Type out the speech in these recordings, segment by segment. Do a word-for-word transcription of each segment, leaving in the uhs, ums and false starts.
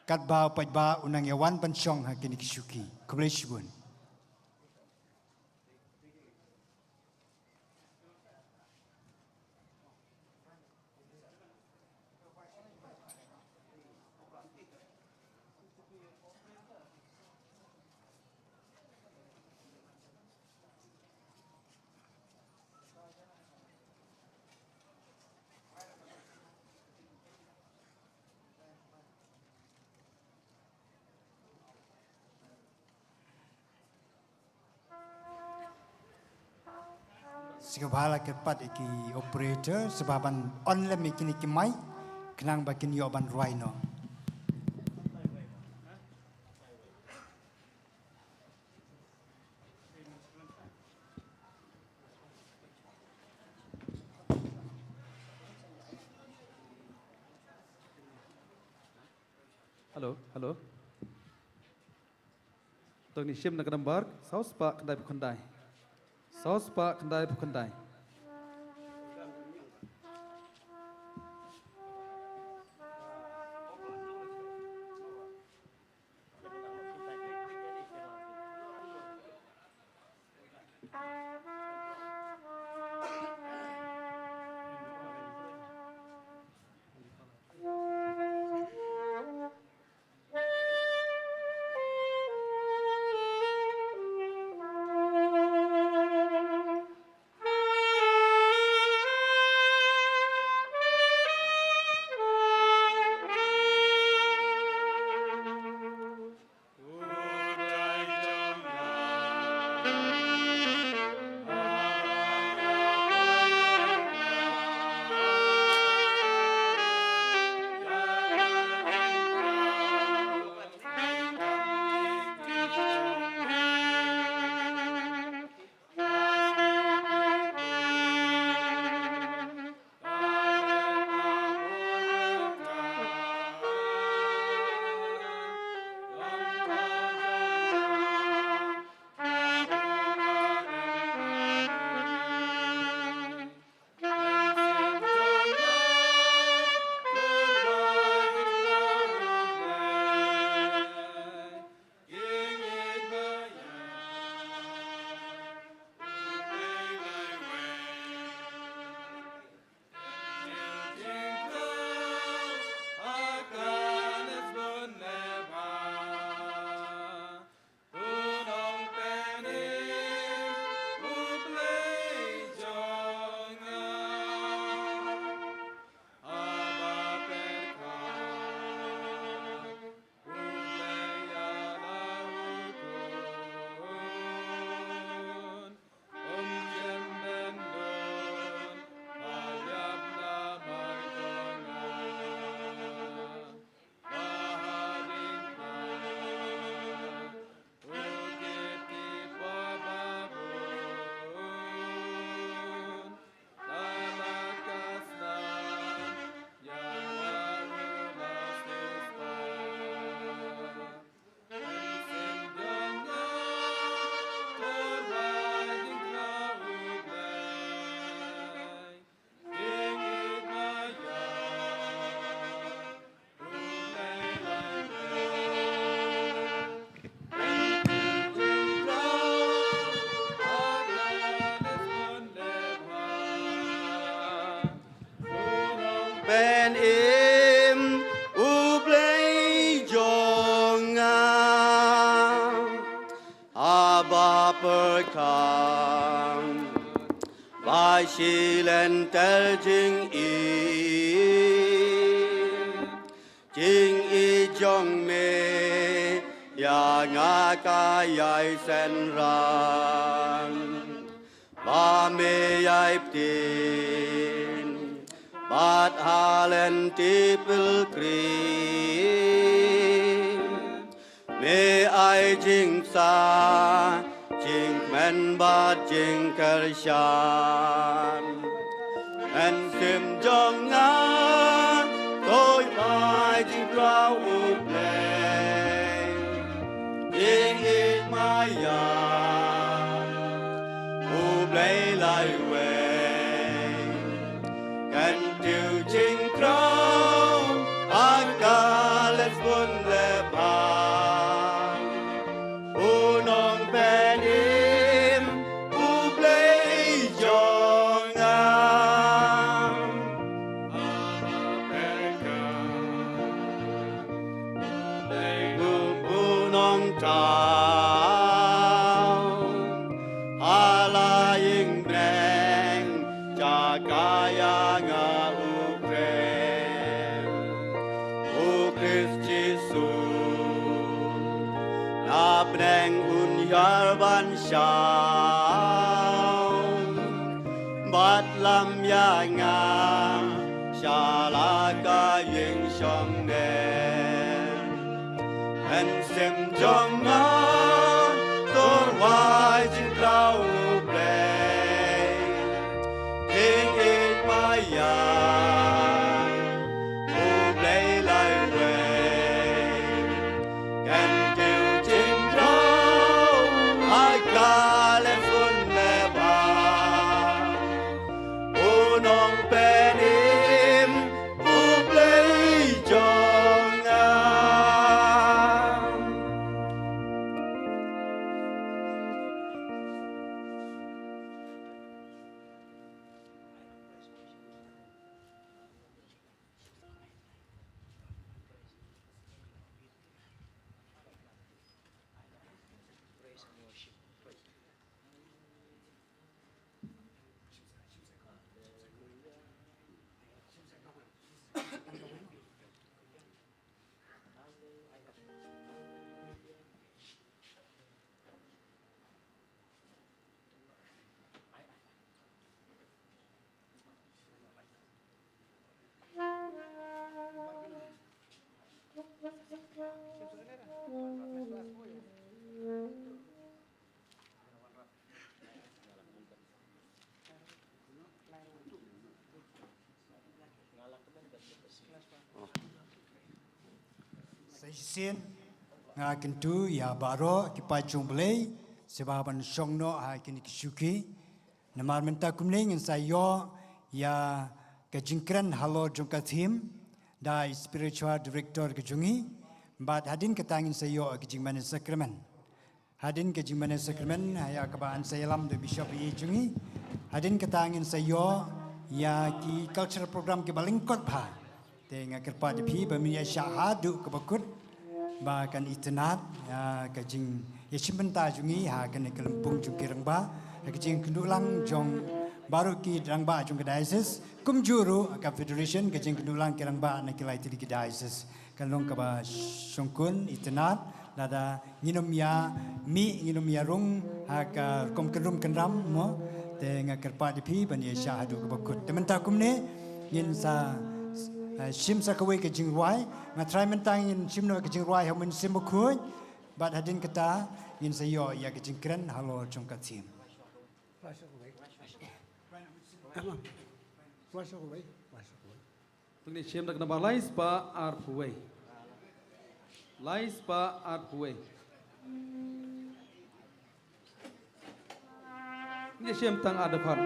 Katba u paidbah u nang ïa wan ban shong ha kine ki shuki. Khublei shibun. Sngewbha la kyrpad ïa ki operator, sngewbha ban on lem ïa kine ki mic, khnang ba kin ïoh ban rwai noh. Hello, hello. To ngin shim na ka nambar saw spah khyndai phew khyndai. Saw spah khyndai phew khyndai. Ben im U Blei jong nga, haba pyrkhat ba shi lynter jingim, jingïeit jong me ïa nga ka ïai synran. Ba me ïai btin bad ha lynti pilgrim, me ai jingsah, jingkmen bad jingkyrshan. Mynsiem jong nga, to ai jingthmu U Blei. Jingïeit maïan U Blei laiwei. Kan tip jingkraw ha ka leit bun le. Tang ha la ïing bneng, jaka ïa nga u Khrist, u Khrist Jisu, na bneng un ïar ban shaw, bad lam ïa nga sha la ka ïing shongnen. Mynsiem jong nga, to wai jingkyrkhu U Blei. Ïeit ïeit ma ïa U Blei laiwei. Kan kiew jingkyrkhu ha ka lefun leba. U Nongpynim, U Blei jong nga. Sa shisien nga kyntu ïa baroh ki paid jong U Blei, sha ba ban shong noh ha kine ki shuki. Namar mynta kumne ngin sa ïoh ïa ka jingkren halor jong ka theme da i spiritual director ka jong ngi. Bad hadien kata ngin sa ïoh ka jingmane sakramen. Hadien ka jingmane sakramen, ha ïa kaba yn sa ïalam da u bishop ïa jong ngi. Hadien kata ngin sa ïoh ïa ki cultural program kiba lyngkot bha. Te nga kyrpad ïa phi ba men ïa shah haduh kaba kut ba kan itynnad ïa ka jingïashim bynta jong ngi ha kane ka lympung jong ki rangbah, ha ka jingkynduh lang jong baroh ki rangbah jong ka diocese, kumjuh ruh ka federation, ka jingkynduh lang ki rangbah na ki lai tylli ki diocese. Kan long kaba shongkun, itynnad, lada ngin ym ïa mih, ngin ym ïa rung ha ka rukom kynrum kynram mo. Te nga kyrpad ïa phi ban ïa shah haduh kaba kut. Te mynta kumne ngin sa, eh, shim sa kawei ka jingrwai. Nga tharai mynta ngin shim noh ka jingrwai ha u Mynsiem Bakhuid. Bad hadien kata ngin sa ïoh ïa ka jingkren halor jong ka theme. Flash away. Flash away. Flash away. Pynleit shem da ka nambar lai spah arphew wei. Lai spah arphew wei. Ngi shem tang ar dkhot.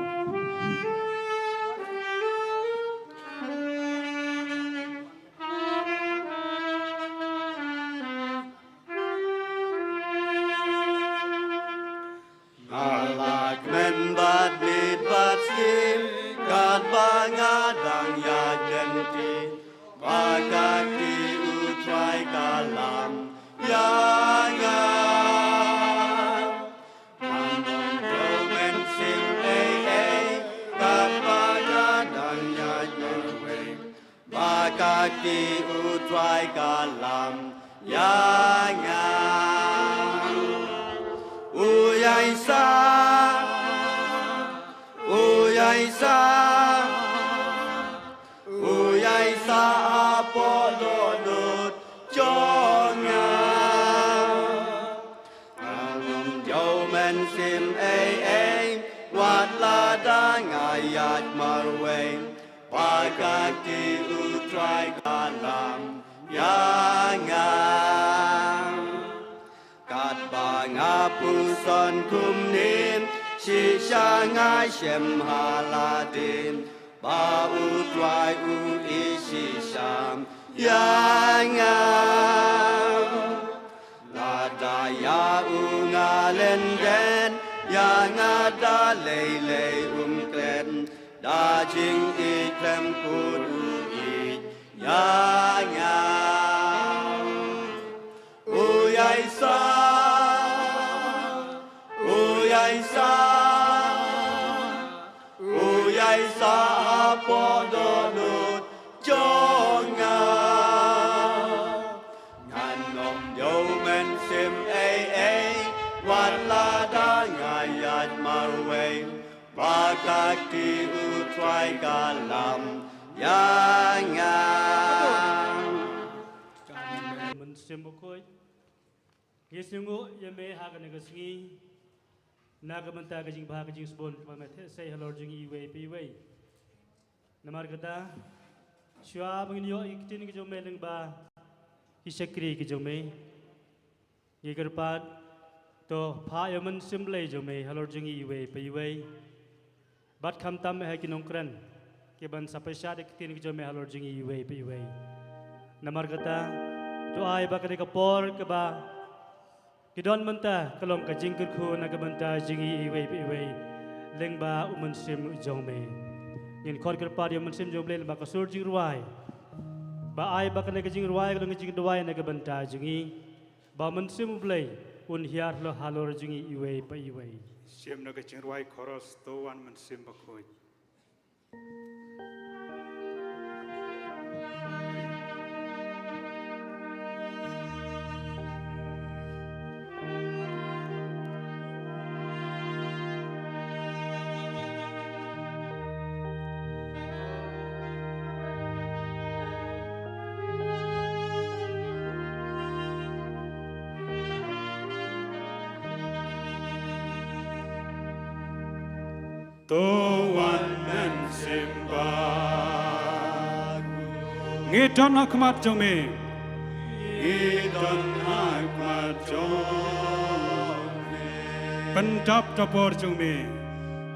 Nga la kmen bad miet bad siem, katba nga dang ïaid lynti, ba ka kti U Trai ka lam ïa nga. Ngam ong dei mynsiem ei ei, katba nga dang ïaid marwei, ba ka kti U Trai ka lam ïa nga. U ïaisah, u ïaisah, u ïaisah hapoh dohnud jong nga. Ngam ong dei mynsiem ei ei, wat lada nga ïaid marwei, ba ka kti U Trai ka lam ïa nga. Katba nga puson kumne, shisha nga shem ha lade, ba U Trai u ïeit shisha ïa nga. Lada ïa u nga lynden, ïa nga da lei lei um klet, da jingïeit khlem kut u ïeit ïa nga. U ïaisah Ki u Trai ka lam ïa nga. Mynsiem Bakhuid. Ngi sngewnguh ïa me ha kane ka sngi na ka bynta ka jingbha ka jingsbun kaba me theh sei halor jong ngi iwei pa iwei. Namar kata, shuwa ba ngin ïoh ïa ki ktien ki jong me lyngba ki shakri ki jong me, ngi kyrpad, to phah ïa u Mynsiem Blei jong me halor jong ngi iwei pa iwei. Bad khamtam ha ki nongkren kiban sa pynshad ïa ki ktien ki jong me halor jong ngi iwei pa iwei. Namar kata, to ai ba kane ka por kaba ki don mynta ka long ka jingkyrkhu na ka bynta jong ngi iwei pa iwei lyngba u Mynsiem jong me. Ngin khot kyrpad ïa u Mynsiem jong Blei lyngba ka sur jingrwai, ba ai ba kane ka jingrwai ka long ka jingduwai na ka bynta jong ngi, ba u Mynsiem u Blei un hiar halor halor jong ngi iwei pa iwei. Shim na ka jingrwai chorus, To Wan Mynsiem Bakhuid. To Wan Mynsiem Bakhuid. Ngi don ha khmat jong me. Ngi don ha khmat jong me. Pyndap da bor jong me.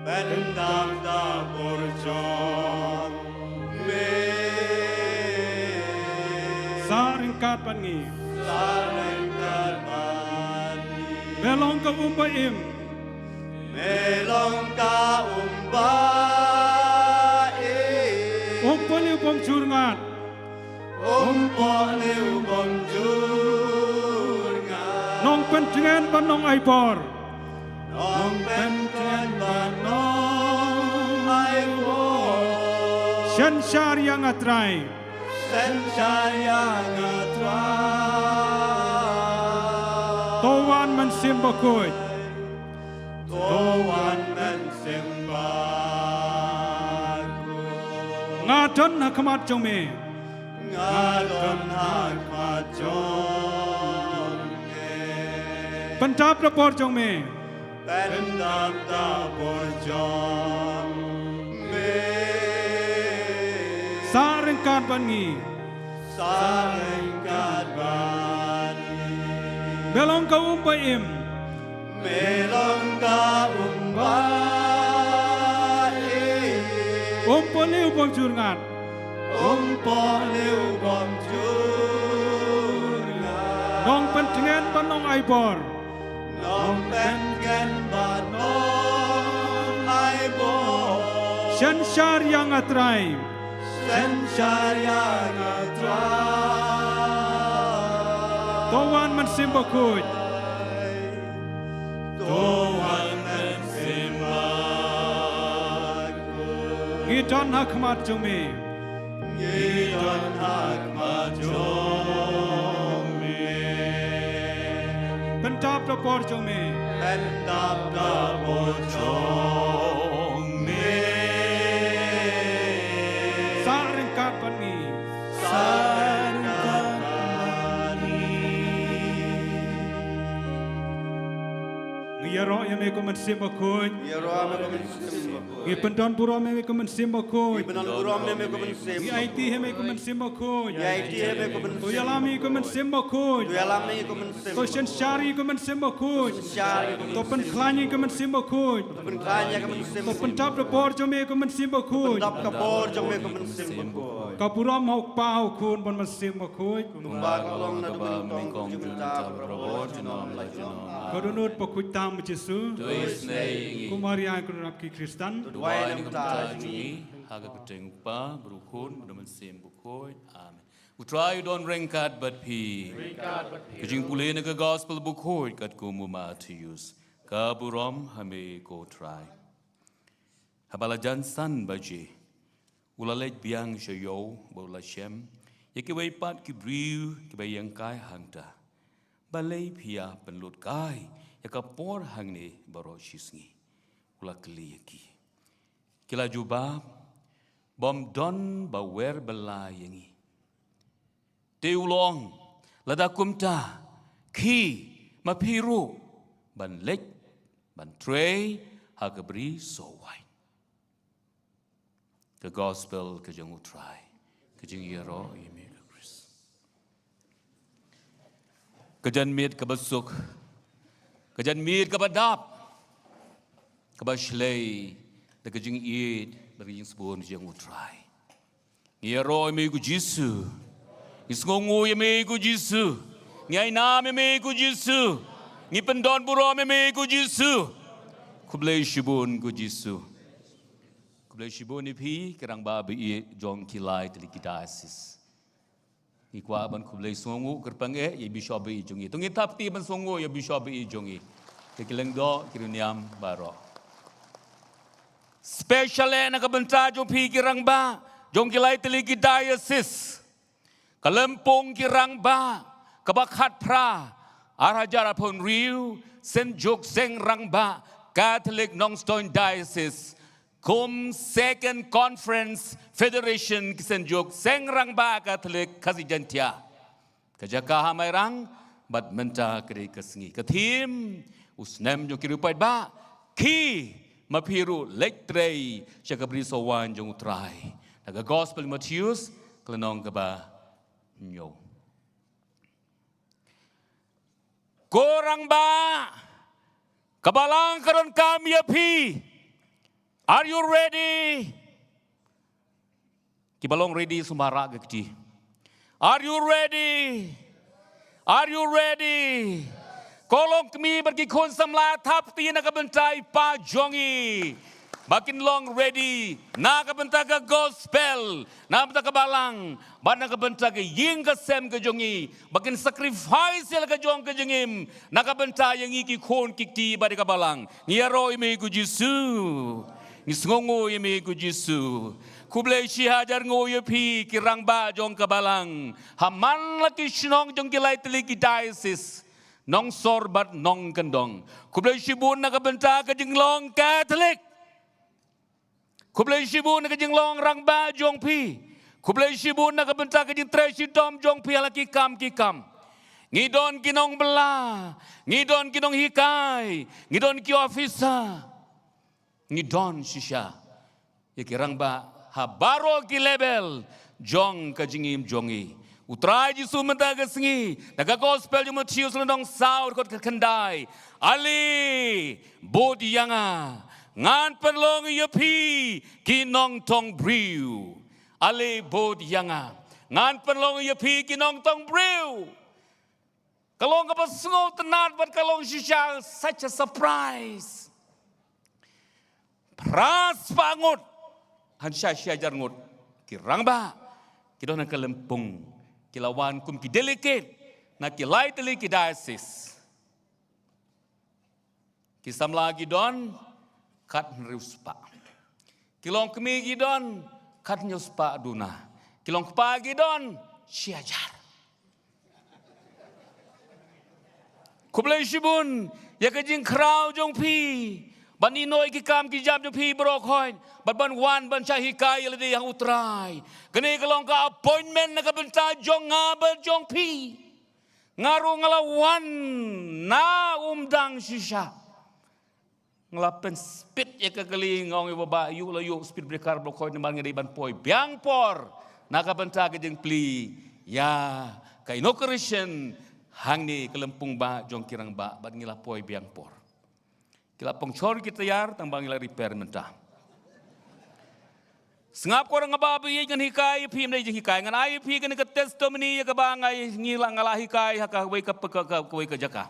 Pyndap da bor jong me. Sah ryngkat bad ngi. Sah ryngkat bad ngi. Me long ka um ba im. Me long ka um ba im. Um poli u bym jur ngat. Um poli u bym jur ngat. Nong pyntngen bad nong ai bor. Nong pyntngen bad nong ai bor. Synshar ïa nga Trai. Synshar ïa nga Trai. To Wan Mynsiem Bakhuid. To Wan Mynsiem Bakhuid. Nga don ha khmat jong me. Nga don ha khmat jong me. Pyndap da bor jong me. Pyndap da bor jong me. Sah ryngkat bad ngi. Sah ryngkat bad ngi. Me long ka um ba im. Me long ka um ba im. Um poli u bym jur ngat. Um poli u bym jur ngat. Nong pyntngen bad nong ai bor. Nong pyntngen bad nong ai bor. Synshar ïa nga Trai. Synshar ïa nga Trai. To Wan Mynsiem Bakhuid. To Wan Mynsiem Bakhuid. Ngi don ha khmat jong me. Ngi don ha khmat jong me. Pyndap da bor jong me. Pyndap da bor jong me. Sah ryngkat bad ngi. Sah ryngkat bad ngi. Ngi ïaroh ïa me ko Mynsiem Bakhuid. Ngi ïaroh ïa me ko Mynsiem Bakhuid. Ngi pyndon burom ïa me ko Mynsiem Bakhuid. Ngi pyndon burom ïa me ko Mynsiem Bakhuid. Ngi aiti ïa me ko Mynsiem Bakhuid. Ngi aiti ïa me ko Mynsiem Bakhuid. To ïalam ïa me ko Mynsiem Bakhuid. To ïalam ïa me ko Mynsiem Bakhuid. To synshar ïa me ko Mynsiem Bakhuid. To synshar ïa me ko Mynsiem Bakhuid. To pynkhlaiñ ïa me ko Mynsiem Bakhuid. To pynkhlaiñ ïa me ko Mynsiem Bakhuid. To pyndap ka bor jong me ko Mynsiem Bakhuid. To pyndap ka bor jong me ko Mynsiem Bakhuid. Ka burom ha u Kpa, ha u Khun bad Mynsiem Bakhuid. Kumba ka long naduh mynnyngkong, mynta bad barabor junom la junom. Ka dohnud bakhuid tam U Jisu. To isynei ïa ngi. Ko Maria ka nongrep ki Khristan. To duwai na ka bynta jong ngi. Ha ka kyrteng U Kpa bad U Khun bad U Mynsiem Bakhuid. Amen. U Trai u don ryngkat bad phi. Ka jingpule na ka Gospel Bakhuid katkum u Mathaios. Ka burom ha me ko Trai. Haba la jan san baje, u la leit biang sha ïew bad u la shem ïa kiwei pat ki briew kiba ïeng kai hangta. Balei phi ïa pynlut kai ïa ka por hangne baroh shisngi? U la kylli ïa ki. Ki la jubab, bym don ba wer bylla ïa ngi. Te u la ong, lada kumta, khie ma phi ruh ban leit ban trei ha ka bri soh waiñ. Ka gospel ka jong U Trai. Ka jingïaroh ïa me ko Khrist. Ka janmiet kaba suk, ka janmiet kaba dap, kaba shlei da ka jingïeit bad ka jingsbun jong U Trai. Ngi ïaroh ïa me ko Jisu. Ngi sngewnguh ïa me ko Jisu. Ngi ai nam ïa me ko Jisu. Ngi pyndonburom ïa me ko Jisu. Khublei shibun ko Jisu. Khublei shibun ïa phi ki rangbah ba ïeit jong ki lai tylli ki diocese. Ngi kwah ban khublei sngewnguh kyrpang eh ïa i bishop ba ïeit jong ngi. To ngin thap kti ban sngewnguh ïa i bishop ba ïeit jong ngi. Ki lyngdoh, ki riewniam baroh. Special eh na ka bynta jong phi ki rangbah jong ki lai tylli ki diocese. Ka lympung ki rangbah kaba khatphra, ar hajar arphew hynriew, Saint George Seng Rangbah Catholic Nongstoiñ Diocese. Kum Second Conference Federation ki Saint George Seng Rangbah Catholic Khasi Jaintia. Ka jaka ha Mairang, bad mynta ka dei ka sngi. Ka theme, u snem jong ki riewpaidbah, khie ma phi ruh leit trei sha ka bri soh waiñ jong U Trai. Na ka gospel Mathaios, ka lynnong kaba hynñiew. Ko rangbah, ka balang ka donkam ïa phi. Are you ready? Ki ba long ready sngewbha rah ka kti. Are you ready? Are you ready? Ko longkmie bad ki khun samla, thap kti na ka bynta i pa jong ngi. Ba kin long ready na ka bynta ka gospel, na ka bynta ka balang, bad na ka bynta ka ïing ka sem ka jong ngi. Ba kin sacrifice ïa la ka jong ka jingim na ka bynta ïa ngi ki khun ki kti bad ïa ka balang. Ngi ïaroh ïa me ko Jisu. Ngi sngewnguh ïa me ko Jisu. Khublei shihajar nguh ïa phi ki rangbah jong ka balang ha man la ki shnong jong ki lai tylli ki diocese, Nongsor bad Nongkyndong. Khublei shibun na ka bynta ka jinglong Catholic. Khublei shibun na ka jinglong rangbah jong phi. Khublei shibun na ka bynta ka jingtrei shitom jong phi ha la ki kam ki kam. Ngi don ki nongbylla, ngi don ki nonghikai, ngi don ki officer, ngi don shisha ïa ki rangbah ha baroh ki level jong ka jingim jong ngi. U Trai Jisu mynta ka sngi, na ka gospel jong u Mathaios lynnong saw dkhot khyndai. Ale bud ïa nga, ngan pynlong ïa phi ki nongtong briew. Ale bud ïa nga, ngan pynlong ïa phi ki nongtong briew. Ka long kaba sngewtynnad bad ka long shisha such a surprise. Phra spah ngut, haduh shi hajar ngut ki rangbah ki don ha ka lympung, ki la wan kum ki delegate na ki lai tylli ki diocese. Ki samla ki don khathynriew spah. Ki longkmie ki don khathynñiew spah duna. Ki longkpa ki don shi hajar. Khublei shibun ïa ka jingkhraw jong phi ban ïehnoh ïa ki kam ki jam jong phi baroh khoit, bad ban wan ban shah hikai ïa lade ha u Trai. Kane ka long ka appointment na ka bynta jong nga bad jong phi. Nga ruh nga la wan na umdang shisha. Nga la pynspit ïa ka kali, nga ong ïa u Bah, ïoh la ïoh speed breaker baroh khoit, namar ngi dei ban poi biang por na ka bynta ka jingplie ïa ka inauguration hangne ka lympung bah jong ki rangbah, bad ngi la poi biang por. Ki la pynshor ki tyre, tang ba ngi la repair mynta. Sngap ko rangbah ba ïeit, ngan hikai ïa phi, ym dei jinghikai, ngan ai ïa phi kane ka testimony ïa kaba nga, ngi la, nga la hikai ha kawei ka, ka, ka, kawei ka jaka.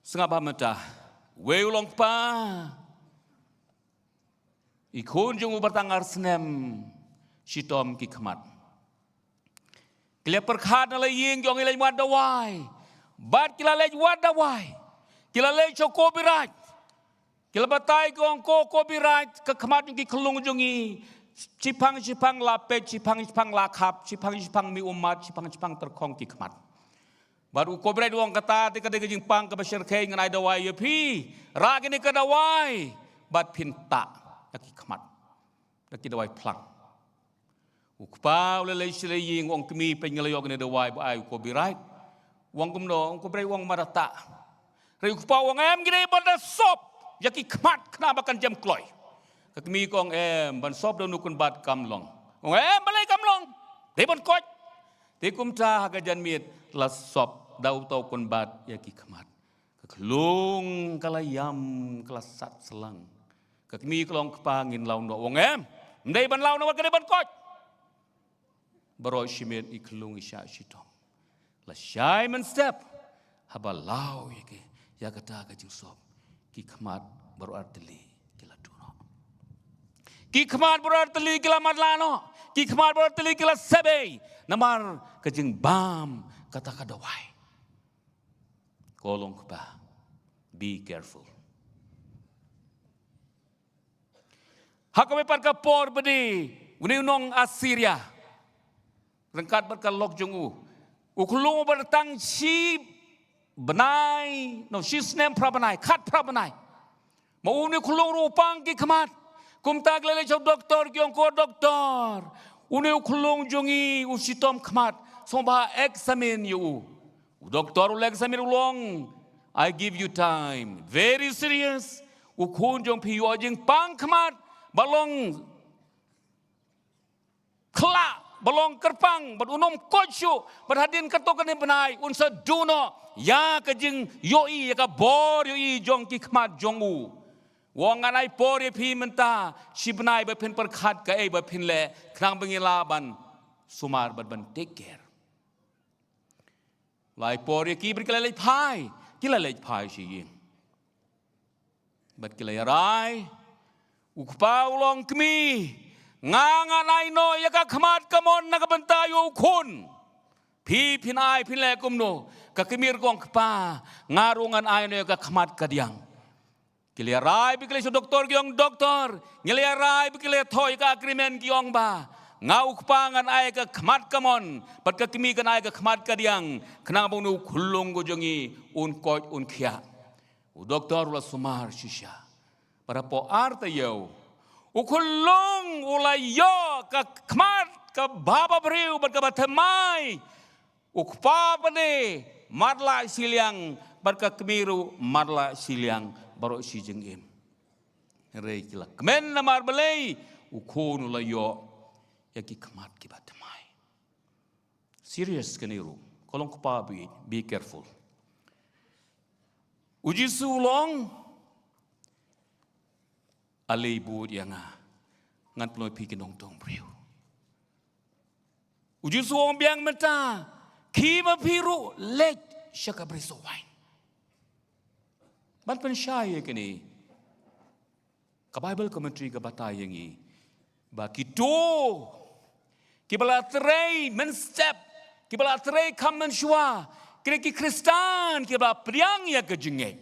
Sngap ha mynta. Wei u long kpa, i khun jong u ba tang ar snem, shitom ki khmat. Ki la pyrkhat na la ïing jong i, leit wad dawai. Bad ki la leit wad dawai, ki la leit sha u Kobiraj. Ki la batai, ki ong, ko Kobiraj, ka khmat jong ki khyllung jong i, shiphang shiphang la peit, shiphang shiphang la khap, shiphang shiphang mih ummat, shiphang shiphang tyrkhong ki khmat. Bad u Kobiraj u ong, kata te ka dei ka jingpang kaba shyrkhei, ngan ai dawai ïa phi. Rah kane ka dawai bad phin tah. ïa ki khmat da ki dawai phlang. U kpa u la leit sha la ïing, u ong, kmie, peit, nga la ïoh kane dawai ba ai u copyright. U ong kumno? U ong copyright, u ong mada ta. Hynrei u kpa u ong, em, ngi dei ban da sop ïa ki khmat khnang ba kan jem kloi. Ka kmie ka ong, em, ban sop da uno u kynbat kam long. U ong, em, balei kam long? Dei ban koit. Te kumta ha ka janmiet la sop da uto u kynbat ïa ki khmat. Ka khlung ka la ïam, ka la sat slang. Ka kmie ka la ong, kpa, ngin law noh. U ong, em, ym dei ban law noh, wat ka dei ban koit. Baroh shi miet i khlung i shah shitom. La shai mynstep haba law ïa ki, ïa kata ka jingsop, ki khmat baroh artylli ki la duh noh. Ki khmat baroh artylli ki la matlah noh. Ki khmat baroh artylli ki la sebei namar ka jingbam kata ka dawai. Ko long kpa, be careful. Ha kawei pat ka por pat de, une u nong Assyria, ryngkat bad ka lok jong u, u khlung uba tang shi bnai, no, shi snem phra bnai, khatphra bnai. Ma une u khlung ruh u pang ki khmat. Kumta ki la leit sha u doktor, ki ong, ko doktor, une u khlung jong ngi u shitom khmat, sngewbha examine ïa u. U doktor u la examine, u ong, I give you time. Very serious. U khun jong phi u ïoh jingpang khmat ba long khla, ba long kyrpang, bad un ym koit shuh, bad hadien katto katne bnai un sa duh noh ïa ka jingïohi, ïa ka bor ïohi jong ki khmat jong u. U ong, ngan ai por ïa phi mynta shi bnai ba phin pyrkhat kaei ba phin leh, khnang ba ngin lah ban sumar bad ban take care. La ai por ïa ki bad ki la leit phai, ki la leit phai sha ïing. Bad ki la ïarai, u kpa u la ong, kmie, nga ngan ai noh ïa ka khmat kamon na ka bynta ïa u khun. Phi phin ai, phin leh kumno? Ka kmie ruh ka ong, kpa, nga ruh ngan ai noh ïa ka khmat kadiang. Ki la ïarai bad ki la leit sha doktor, ki ong, doktor, ngi la ïarai bad ki la ïathoh ïa ka agreement, ki ong ba nga u kpa ngan ai ka khmat kamon bad ka kmie kan ai ka khmat kadiang, khnang ba une u khlung ka jong ngi un koit un khiah. U doktor u la sumar shisha. Bad hapoh ar taïew u khlung u la ïoh ka khmat kaba briew bad kaba thymmai. U kpa pat de matlah shiliang, bad ka kmie ruh matlah shiliang, baroh shi jingim. Hynrei ki la kmen namar balei? U khun u la ïoh ïa ki khmat kiba thymmai. Serious kane ruh. Ko long kpa, be, be careful. U Jisu u la ong, ale bud ïa nga, ngan pynlong ïa phi ki nongdong briew. U Jisu u ong biang mynta, khie ma phi ruh leit sha ka bri soh waiñ. Ban pynshai ïa kane, ka Bible commentary ka batai ïa ngi ba kito kiba la trei mynstep, kiba la trei kham mynshuwa, ki dei ki Khristan kiba la pdiang ïa ka jingngeit.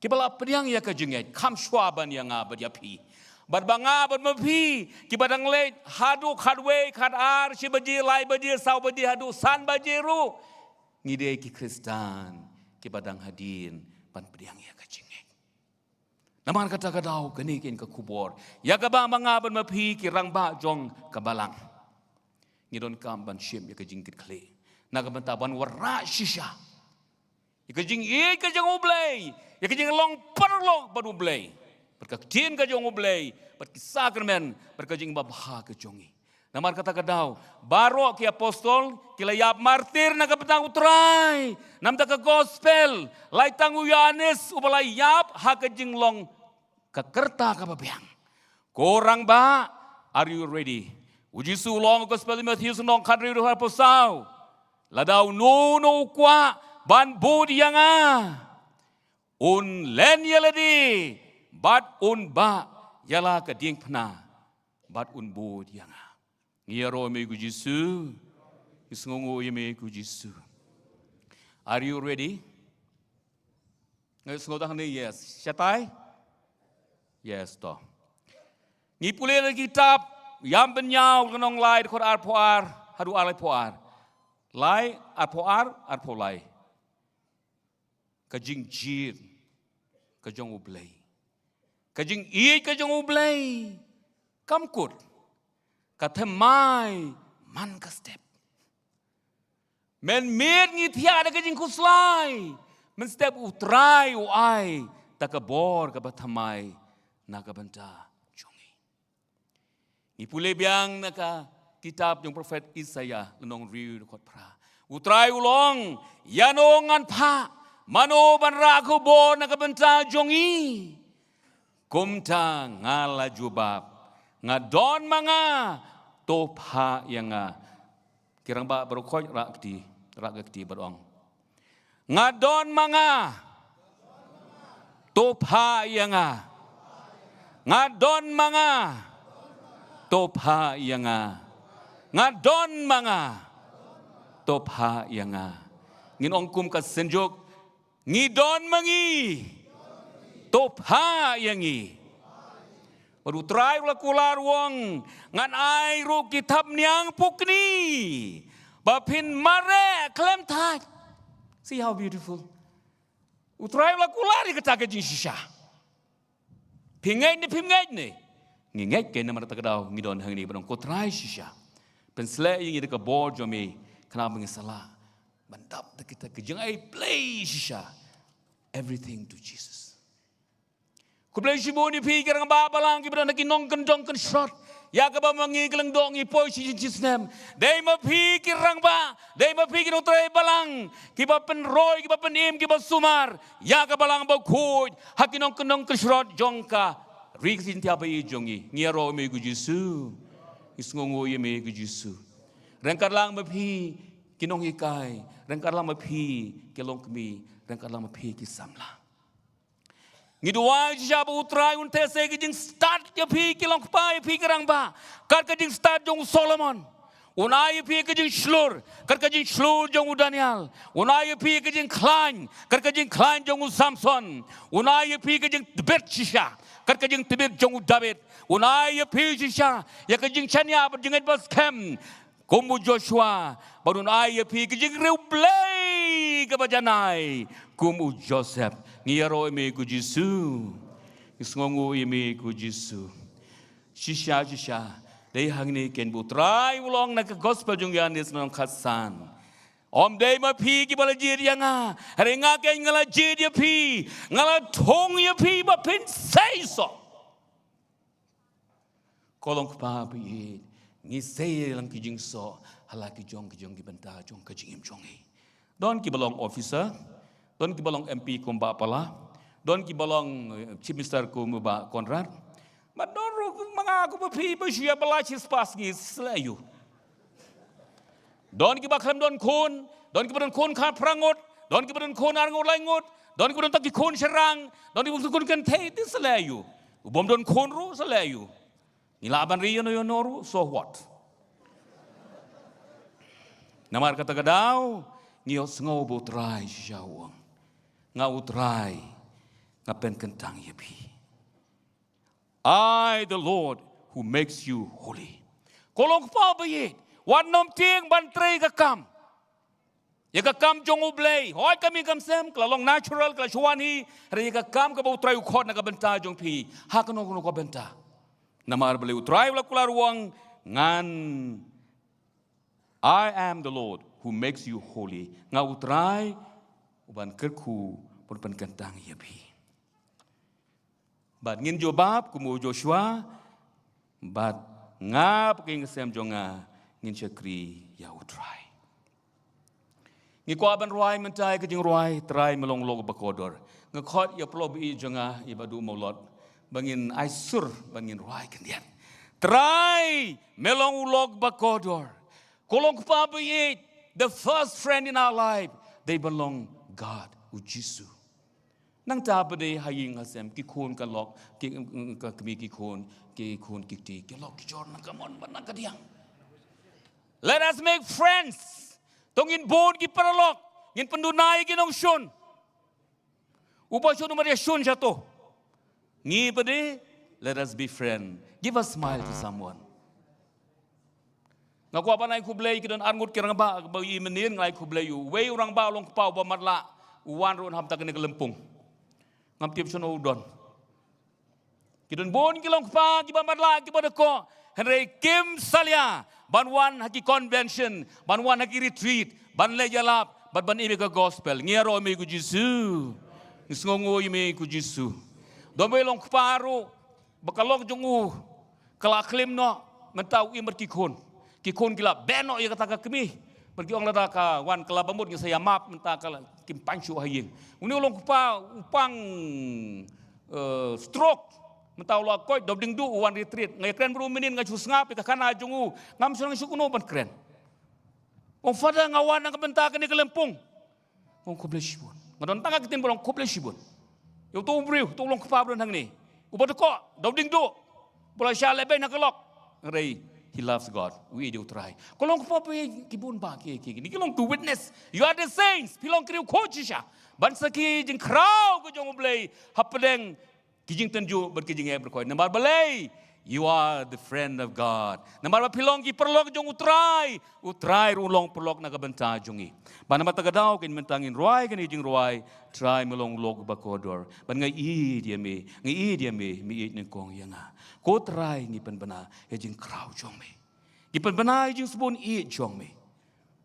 Kiba la pdiang ïa ka jingngeit kham shuwa ban ïa nga bad ïa phi. Bad ba nga bad ma phi kiba dang leit haduh khatwei, khatar, shi baje, lai baje, saw baje, haduh san baje ruh, ngi dei ki Khristan kiba dang hadien ban pdiang ïa ka jingngeit. Namar kata ka daw kane ka dei ka khubor ïa kaba ma nga bad ma phi ki rangbah jong ka balang ngi donkam ban shim ïa ka jingkitkhlieh na ka bynta ban wanrah shisha ïa ka jingïeit ka jong U Blei, ïa ka jinglong paralok bad U Blei, bad ka ktien ka jong U Blei, bad ki sakramen, bad ka jingbha ka jong ngi. Namar kata ka daw baroh ki apostol ki la ïap martir na ka bynta U Trai. Namar ka gospel, lai tang u Ïoannis uba la ïap ha ka jinglong ka rta kaba biang. Ko rangbah, are you ready? U Jisu u la ong, gospel Matthew, u nong khathynriew, dkhot arphew saw. Lada uno uno u kwah ban bud ïa nga, un len ïa lade bad un bah ïa la ka diengphna bad un bud ïa nga. Ngi ïaroh ïa me ko Jisu. Ngi sngewnguh ïa me ko Jisu. Are you ready? Ngi sngewthuh ne? Yes. Shatai? Yes to. Ngi pule na ka kitab Ïam Pynïaw lynnong lai, dkhot arphew ar haduh arphew ar. Lai, arphew ar, arphew lai. Ka jingjied ka jong U Blei. Ka jingïeit ka jong U Blei kam kut, ka thymmai man ka step. Mynmiet ngi thiah da ka jingkhuslai, mynstep U Trai u ai da ka bor kaba thymmai na ka bynta jong ngi. Ngi pule biang na ka kitab jong prophet Isaiah, lynnong hynriew, dkhot phra. U Trai u ong, ïano ngan phah, mano ban rah khubor na ka bynta jong ngi? Kumta nga la jubab, nga don ma nga, to phah ïa nga. Ki rangbah baroh khoit rah kti, rah ka kti bad ong, nga don ma nga, to phah ïa nga. Nga don ma nga, to phah ïa nga. Nga don ma nga, to phah ïa nga. Ngin ong kum ka Synjuk, ngi don ma ngi, to phah ïa ngi. Bad U Trai u la kular u ong, ngan ai ruh ki thapniang pukni ba phin mareh khlem thait. See how beautiful. U Trai u la kular ïa kata ka jingshisha. Phi ngeit ne phim ngeit ne? Ngi ngeit, kane namar kata ka daw ngi don hangne, ba ong ko Trai shisha, pynsleh ïa ngi da ka bor jong me, khnang ba ngin sa lah ban dap da kita ki jingai Blei shisha. Everything to Jesus. Khublei shibun ïa phi ki rangbah balang kiba don ha ki nongkyndong kynshrot. Ïa kaba ma ngi ki lyngdoh ngi poi shi jingchisnem. Dei ma phi ki rangbah, dei ma phi ki nongtrei balang kiba pynroi, kiba pynim, kiba sumar ïa ka Balang Bakhuid ha ki nongkyndong kynshrot jong ka ri Khasi Jaiñtia ba ïeit jong ngi. Ngi ïaroh ïa me ko Jisu. Ngi sngewnguh ïa me ko Jisu. Ryngkat lang ma phi ki nonghikai, ryngkat lang ma phi ki longkmie, ryngkat lang ma phi ki samla. Ngi duwai shisha ba U Trai un theh sei ka jingstad ïa phi ki longkpa, ïa phi ki rangbah, kat ka jingstad jong u Solomon. Un ai ïa phi ka jingshlur kat ka jingshlur jong u Daniel. Un ai ïa phi ka jingkhlaiñ kat ka jingkhlaiñ jong u Samson. Un ai ïa phi ka jingtbit shisha kat ka jingtbit jong u David. Un ai ïa phi shisha ïa ka jingshaniah bad jingngeit baskhem kum u Joshua, bad un ai ïa phi ka jingriewblei kaba janai kum u Joseph. Ngi ïaroh ïa me ko Jisu. Ngi sngewnguh ïa me ko Jisu. Shisha shisha, dei hangne ken ba U Trai u la ong na ka Gospel jong u Ïoannis lynnong khatsan, ym dei ma phi kiba la jied ïa nga, hynrei nga ken nga la jied ïa phi, nga la thung ïa phi ba phin sei soh. Ko longkpa ba ïeit, ngi sei lang ki jingsoh ha la ki jong ki jong ki bynta jong ka jingim jong ngi. Don kiba long officer, don kiba long M P kum Bah Pala, don kiba long, eh, Chief Minister kum Bah Conrad. Bad don ruh ma nga kum ba phi ba shu ïa ba la chispas ngi sleh ïa u. Don kiba khlem don khun, don kiba don khun khatphra ngut, don kiba don khun ar ngut lai ngut, don kiba don tang ki khun shynrang, don kiba don khun kynthei, te sleh ïa u. U bym don khun ruh sleh ïa u. Ngi lah ban ri ïano ïano ruh, so what? Namar kata ka daw ngi ïohsngew ba U Trai shisha u ong, nga U Trai nga pynkyntang ïa phi. I, the Lord, who makes you holy. Ko longkpa ba ïeit, wat nym tieng ban trei ka kam. Ïa ka kam jong U Blei, hooid ka mih kam sem, ka la long natural, ka la shu wan hi, hynrei ïa ka kam kaba U Trai u khot na ka bynta jong phi, ha kano kano ka bynta. Namar balei U Trai u la kular u ong, ngan, I am the Lord who makes you holy. Nga U Trai uban kyrkhu, uban pynkyntang ïa phi. Bad ngin jubab kum u Joshua, bad nga bad ka ïing ka sem jong nga ngin shakri ïa U Trai. Ngi kwah ban rwai mynta ïa ka jingrwai Trai me long u lok ba kordor. Nga khot ïa u paralok ba ïeit jong nga, ïa Bah Duh Mawlot, ba ngin ai sur, ba ngin rwai khyndiat. Trai me long u lok ba kordor. Ko longkpa ba ïeit, the first friend in our life, dei ban long God, u Jisu. Nangta pat de ha ïing ha sem, ki khun ka lok, ki, ka kmie ki khun, ki khun ki kti, ki lok ki jor na ka mon bad na ka diang. Let us make friends. To ngin bun ki paralok, ngin pynduna ïa ki nongshun. U ba shun u mar ïa shun sha to. Ngi pat de, let us be friend. Give a smile to someone. Nga kwah ban ai khublei ki don ar ngut ki rangbah ba ïohi mynnin, nga ai khublei ïa u. Uwei u rangbah u long kpa uba matlah, u wan ruh na hamta kane ka lympung. Ngam tip shano u don. Ki don bun ki long kpa kiba matlah kiba dei ko, hynrei kim salia ban wan ha ki convention, ban wan ha ki retreat, ban leh ïalap bad ban im ïa ka gospel. Ngi ïaroh ïa me ko Jisu. Ngi sngewnguh ïa me ko Jisu. Don ba long kpa ruh ba ka lok jong u ka la klim noh, mynta u im bad ki khun. Ki khun ki la beh noh ïa kata ka kmie. Bad ki ong lada ka wan ka la bamut ngi sa ïa map, mynta ka la kim pan shuh ha ïing. Une u long kpa u pang eh, stroke. Mynta u la koit, da u ding duh u wan retreat. Nga ïakren bru mynnin nga shu sngap ïa ka khana jong u. Ngam shu nang shu kynnoh ban kren. Ong Father nga wan na ka bynta kane ka lympung. Ong khublei shibun. Nga don tang ka ktien ba long khublei shibun. Ïa uto u briew, uto u long kpa ba don hangne. Uba dei ko, da u ding duh. Ba la shah lehbeiñ na ka lok. Hynrei he loves God. U ïeit ïa U Trai. Ka long kpa ba ïeit, ki bun ba ki, ki, ki. Ni ki long ki witness. You are the saints. Phi long ki riewkhuid shisha. Ban sakhi jingkhraw ka jong U Blei hapdeng ki jingtynjuh bad ki jingeh baroh khoit. Namar balei? You are the friend of God. Namar ba phi long ki paralok jong U Trai. U Trai ruh u long paralok na ka bynta jong ngi. Bad namar kata ka daw kane mynta ngin rwai kane jingrwai, Trai me long u lok ba kordor. Bad nga ïeit ïa me, nga ïeit ïa me, me ïeit nyngkong ïa nga. Ko Trai ngi pynbna ïa jingkhraw jong me. Ngi pynbna ïa jingsbun ïeit jong me.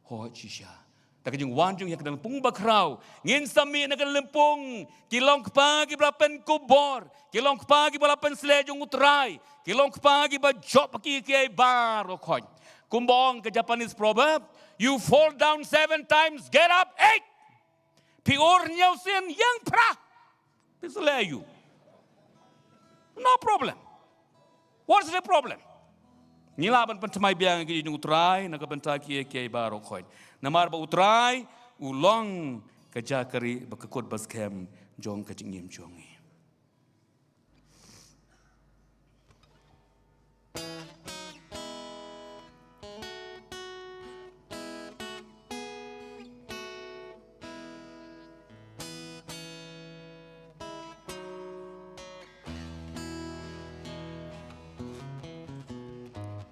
Hooid shisha. Da ka jingwan jong ngi ha ka lympung bakhraw, ngin sa mih na ka lympung ki long kpa kiba la pynkupbor, ki long kpa kiba la pynsleh jong U Trai, ki long kpa kiba jop ha ki kiei baroh khoit. Kumba ong ka Japanese proverb, you fall down seven times, get up eight. Phi ur hynñiew sien, ïeng phra. Phi sleh aïu? No problem. What's the problem? Ngi lah ban pynthymmai biang ïa ki jong U Trai na ka bynta ki kiei baroh khoit. Namar ba U Trai u long ka jaka rieh bad ka kut ba skhem jong ka jingim jong ngi.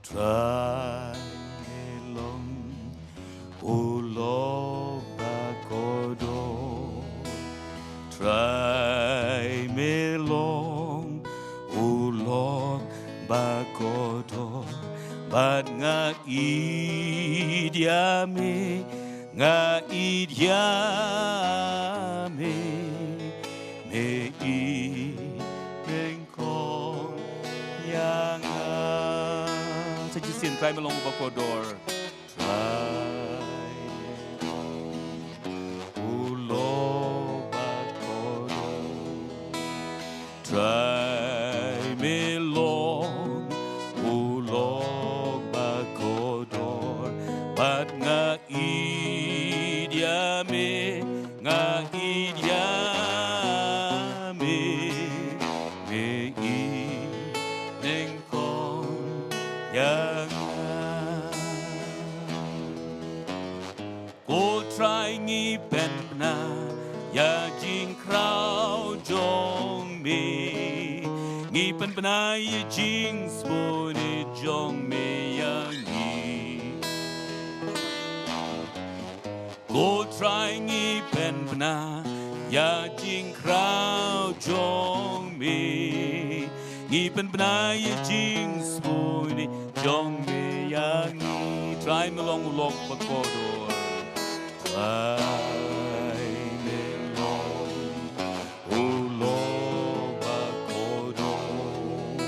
Trai me long u lok ba kordor. Trai me long u lok ba kordor. Bad nga ïeit ïa me, nga ïeit ïa me. Me ïeit nyngkong ïa nga. Sa shisien, Trai me long u ba kordor. Trai me long u lok ba kordor. Trai me long u lok ba kordor. Bad nga ïeit ïa me, nga ïeit ïa me. Me ïeit nyngkong ïa nga. Ko Trai ngi pynbna ïa jingkhraw jong me. Ngi pynbna ïa jingsbun jong me ïa ngi. Ko Trai ngi pynbna ïa jingkhraw jong me. Ngi pynbna ïa jingsbun jong me ïa ngi. Trai me long u lok ba kordor. Trai me long u lok ba kordor.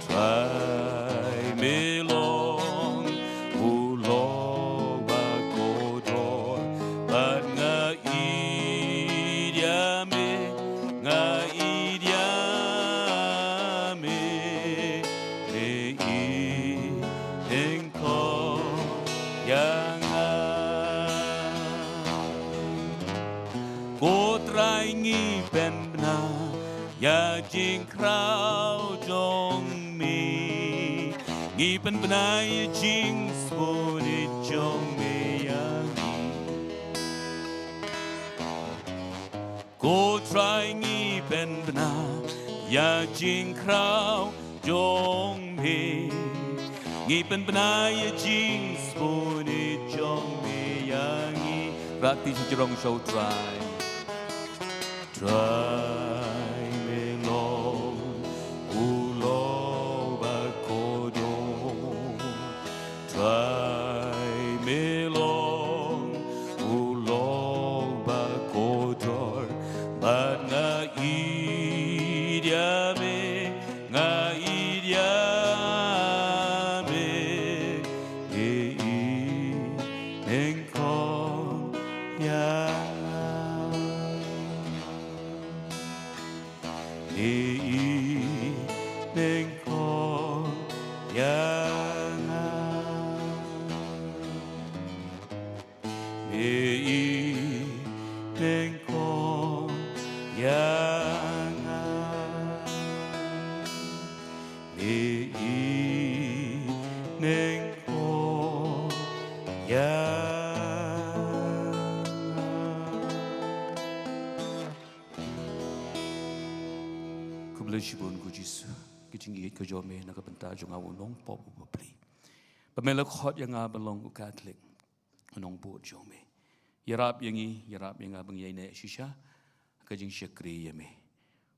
Trai me long u lok ba kordor. Bad nga ïeit ïa me, nga ïeit ïa me. Me ïeit nyngkong ïa nga. Ko Trai ngi pynbna ïa jingkhraw jong me. Ngi pynbna ïa jingsbun jong me ïa ngi. Ko Trai ngi pynbna ïa jingkhraw jong me. Ngi pynbna ïa jingsbun jong me ïa ngi. Rah kti shi jrong sha U Trai. Trai me long u Ngi i neng ko ya nga. Ngi i neng ko ya nga. Ngi i neng ko ya nga. Khublei shibun ko Jisu, ki jingïeit ka jong me na ka bynta jong nga u nongpop u bapli. Ba me la khot ïa nga ban long u Katholik, u nongbud jong me. Ïarap ïa ngi, ïarap ïa nga ba ngi ïaineh shisha ka jingshakri ïa me.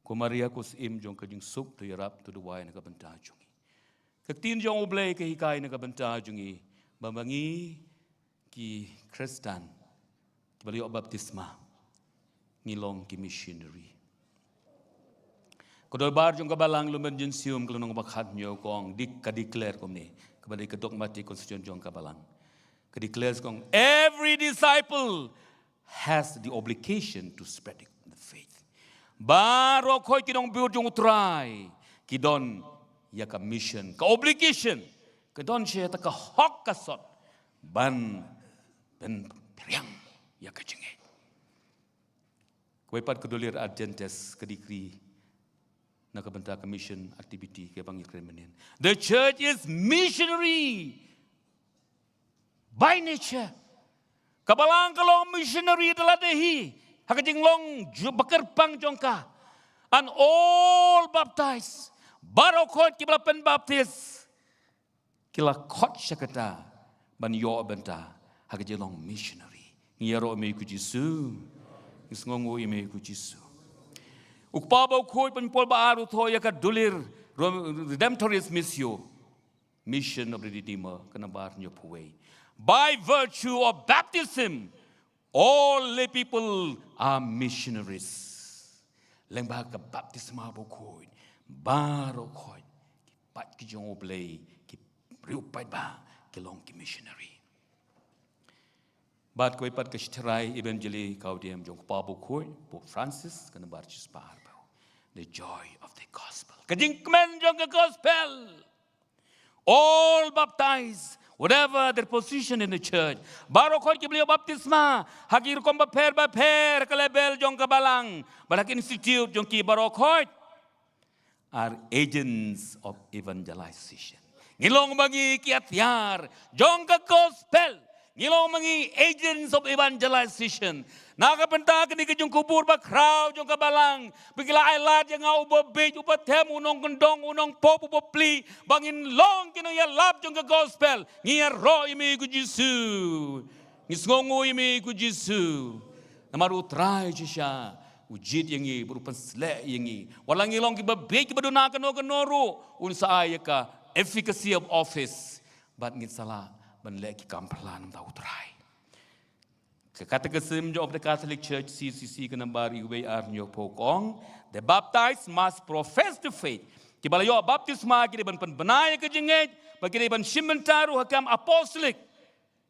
Ko Maria ko Syiem jong ka jingsuk, to ïarap to duwai na ka bynta jong ngi. Ka ktien jong U Blei ka hikai na ka bynta jong ngi ba ma ngi ki Khristan kiba la ïoh baptisma ngi long ki missionary. Ka dorbar jong ka Balang Lumen Gentium ka lynnong ba khathynñiew ka ong, dik ka declare kumne, kaba dei ka dogmatic constitution jong ka Balang. Ka declare ka ong, every disciple has the obligation to spread the faith. Baroh khoit ki nongbud jong U Trai ki don ïa ka mission, ka obligation, ka don sha kata ka hok ka sot ban ban pyrshang ïa ka jingngeit. Kawei pat ka dulir Adventist ka decree na ka bynta ka mission activity kaba ngi kren mynnin. The church is missionary by nature. Ka Balang ka long missionary da lade hi ha ka jinglong ju-, bakyrpang jong ka. And all baptized, baroh khoit kiba la pynbaptis, ki la khot sha kata ban ïoh bynta ha ka jinglong missionary. Ngi ïaroh ïa me ko Jisu. Ngi sngewnguh ïa me ko Jisu. U Kpa Bakhuid, Pynpaw Ba Ar u thoh ïa ka dulir Ro-, Redemptoris Missio, Mission of the Redeemer, ka nambar hynñiewphew wei. By virtue of baptism, all lay people are missionaries. Lyngba ka baptisma bakhuid, baroh khoit ki paid ki jong U Blei, ki briew paidbah, ki long ki missionary. Bad kawei pat ka shitrhem Evangelii Gaudium jong u Kpa Bakhuid, Pope Francis, ka nambar shispah arphew. The joy of the gospel. Ka jingkmen jong ka gospel. All baptized, whatever their position in the church. Baroh khoit kiba la ïoh baptisma ha ki rukom bapher bapher, ka level jong ka Balang bad ha ki institute jong ki, baroh khoit are agents of evangelization. Ngi long ma ngi ki atiar jong ka gospel. Ngi long ma ngi agents of evangelization. Na ka bynta kane ka jingkubur bakhraw jong ka Balang, ba ki la ai lad ïa nga uba bieit, uba them, u nongkyndong, u nongpop, u bapli, ba ngin long ki nongïalap jong ka gospel. Ngi ïaroh ïa me ko Jisu. Ngi sngewnguh ïa me ko Jisu. Namar U Trai shisha u jied ïa ngi, bad u pynsleh ïa ngi. Wat la ngi long kiba bieit, kiba duna kano kano ruh, un sa ai ïa ka efficacy of office. Bad ngin sa lah ban leh ki kam phylla na ka bynta U Trai. Ka Catechism of the Catholic Church, C C C, ka nambar uwei ar hynñiewphew ka ong, the baptized must profess the faith. Kiba la ïoh baptisma ki dei ban pynbna ïa ka jingngeit, bad ki dei ban shim bynta ruh ha ka kam apostolic,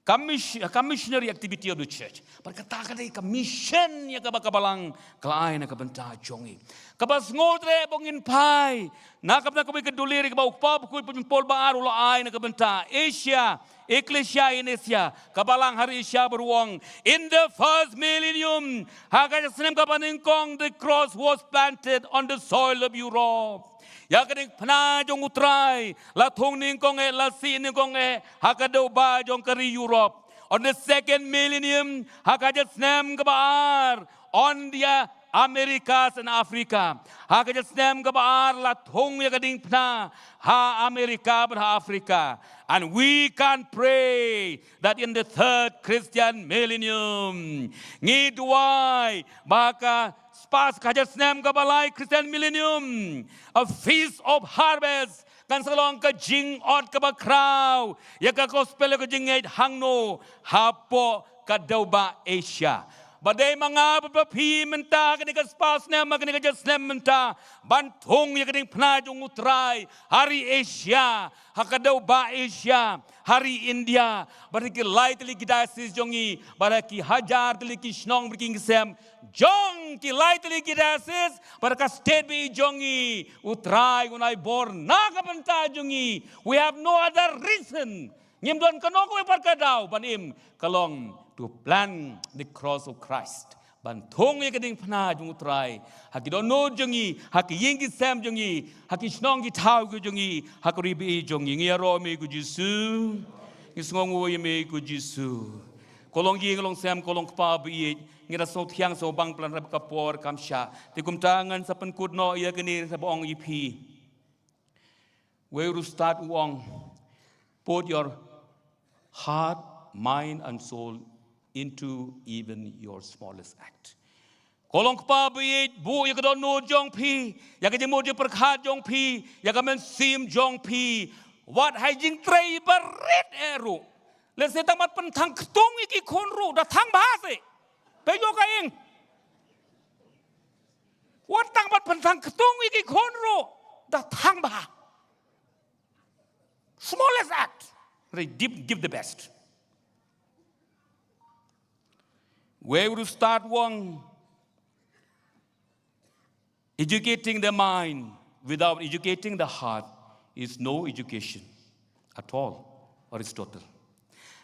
ka mis-, ka missionary activity of the church. Bad kata ka dei ka mission ïa kaba ka Balang ka la ai na ka bynta jong ngi. Kaba sngewtynnat ba ngin phai na ka bynta kawei ka dulir kaba u Kpa Bakhuid Pynpaw Ba Ar u la ai na ka bynta Asia, Ecclesia in Asia, ka Balang ha ri Asia Baroh. In the first millennium, ha ka snem kaba nyngkong, the cross was planted on the soil of Europe. Ïa ka diengphna jong U Trai la thung nyngkong eh, la sih nyngkong eh ha ka dewbah jong ka ri Europe. On the second millennium, ha ka jingïaseng kaba ar, on the Americas and Africa. Ha ka jingïaseng kaba ar la thung ïa ka diengphna ha America bad ha Africa. And we can pray that in the third Christian millennium, ngi duwai ba ka spah ka jingïaseng kaba lai Christian millennium, a feast of harvest, kan sa long ka jingot kaba khraw ïa ka gospel, ïa ka jingngeit hangno, hapoh ka dewbah Asia. Ba dei ma nga bad ma phi mynta ha kane ka spah snem, ha kane ka jar snem mynta, ban thung ïa ka diengphna jong U Trai ha ri Asia, ha ka dewbah Asia, ha ri India, bad ha ki lai tylli ki diocese jong ngi, bad ha ki hajar tylli ki shnong bad ki ïing ki sem jong ki lai tylli ki diocese, bad ha ka state baieit jong ngi. U Trai un ai bor na ka bynta jong ngi. We have no other reason. Ngim don kano kawei pat ka daw ban im, ka long to plant the cross of Christ. Ban thung ïa ka diengphna jong U Trai ha ki dohnud jong ngi, ha ki ïing ki sem jong ngi, ha ki shnong ki thaw ki jong ngi, ha ka ri baieit jong ngi. Ngi ïaroh ïa me ko Jisu. Ngi sngewnguh ïa me ko Jisu. Ko long ïing, ko long sem, ko long kpa baieit. Ngi da sngewthiang sngewbang palat hynrei ba ka por kam shah. Te kumta ngan sa pynkut noh ïa kane, sa ba ong ïa phi. Wei Rustad u ong, put your heart, mind and soul into even your smallest act. Ko long kpa baieit, buh ïa ka dohnud jong phi, ïa ka jingmut jingpyrkhat jong phi, ïa ka mynsiem jong phi. Wat ha i jingtrei barit eh ruh. Lehse tang ban pynthang ktung ïa ki khun ruh, da thang bha seh. Peit ïa ka ïing. Wat tang ban pynthang ktung ïa ki khun ruh, da thang bha. Smallest act. They give, give the best. Wei Rustad u ong, educating the mind without educating the heart is no education at all. Aristotle.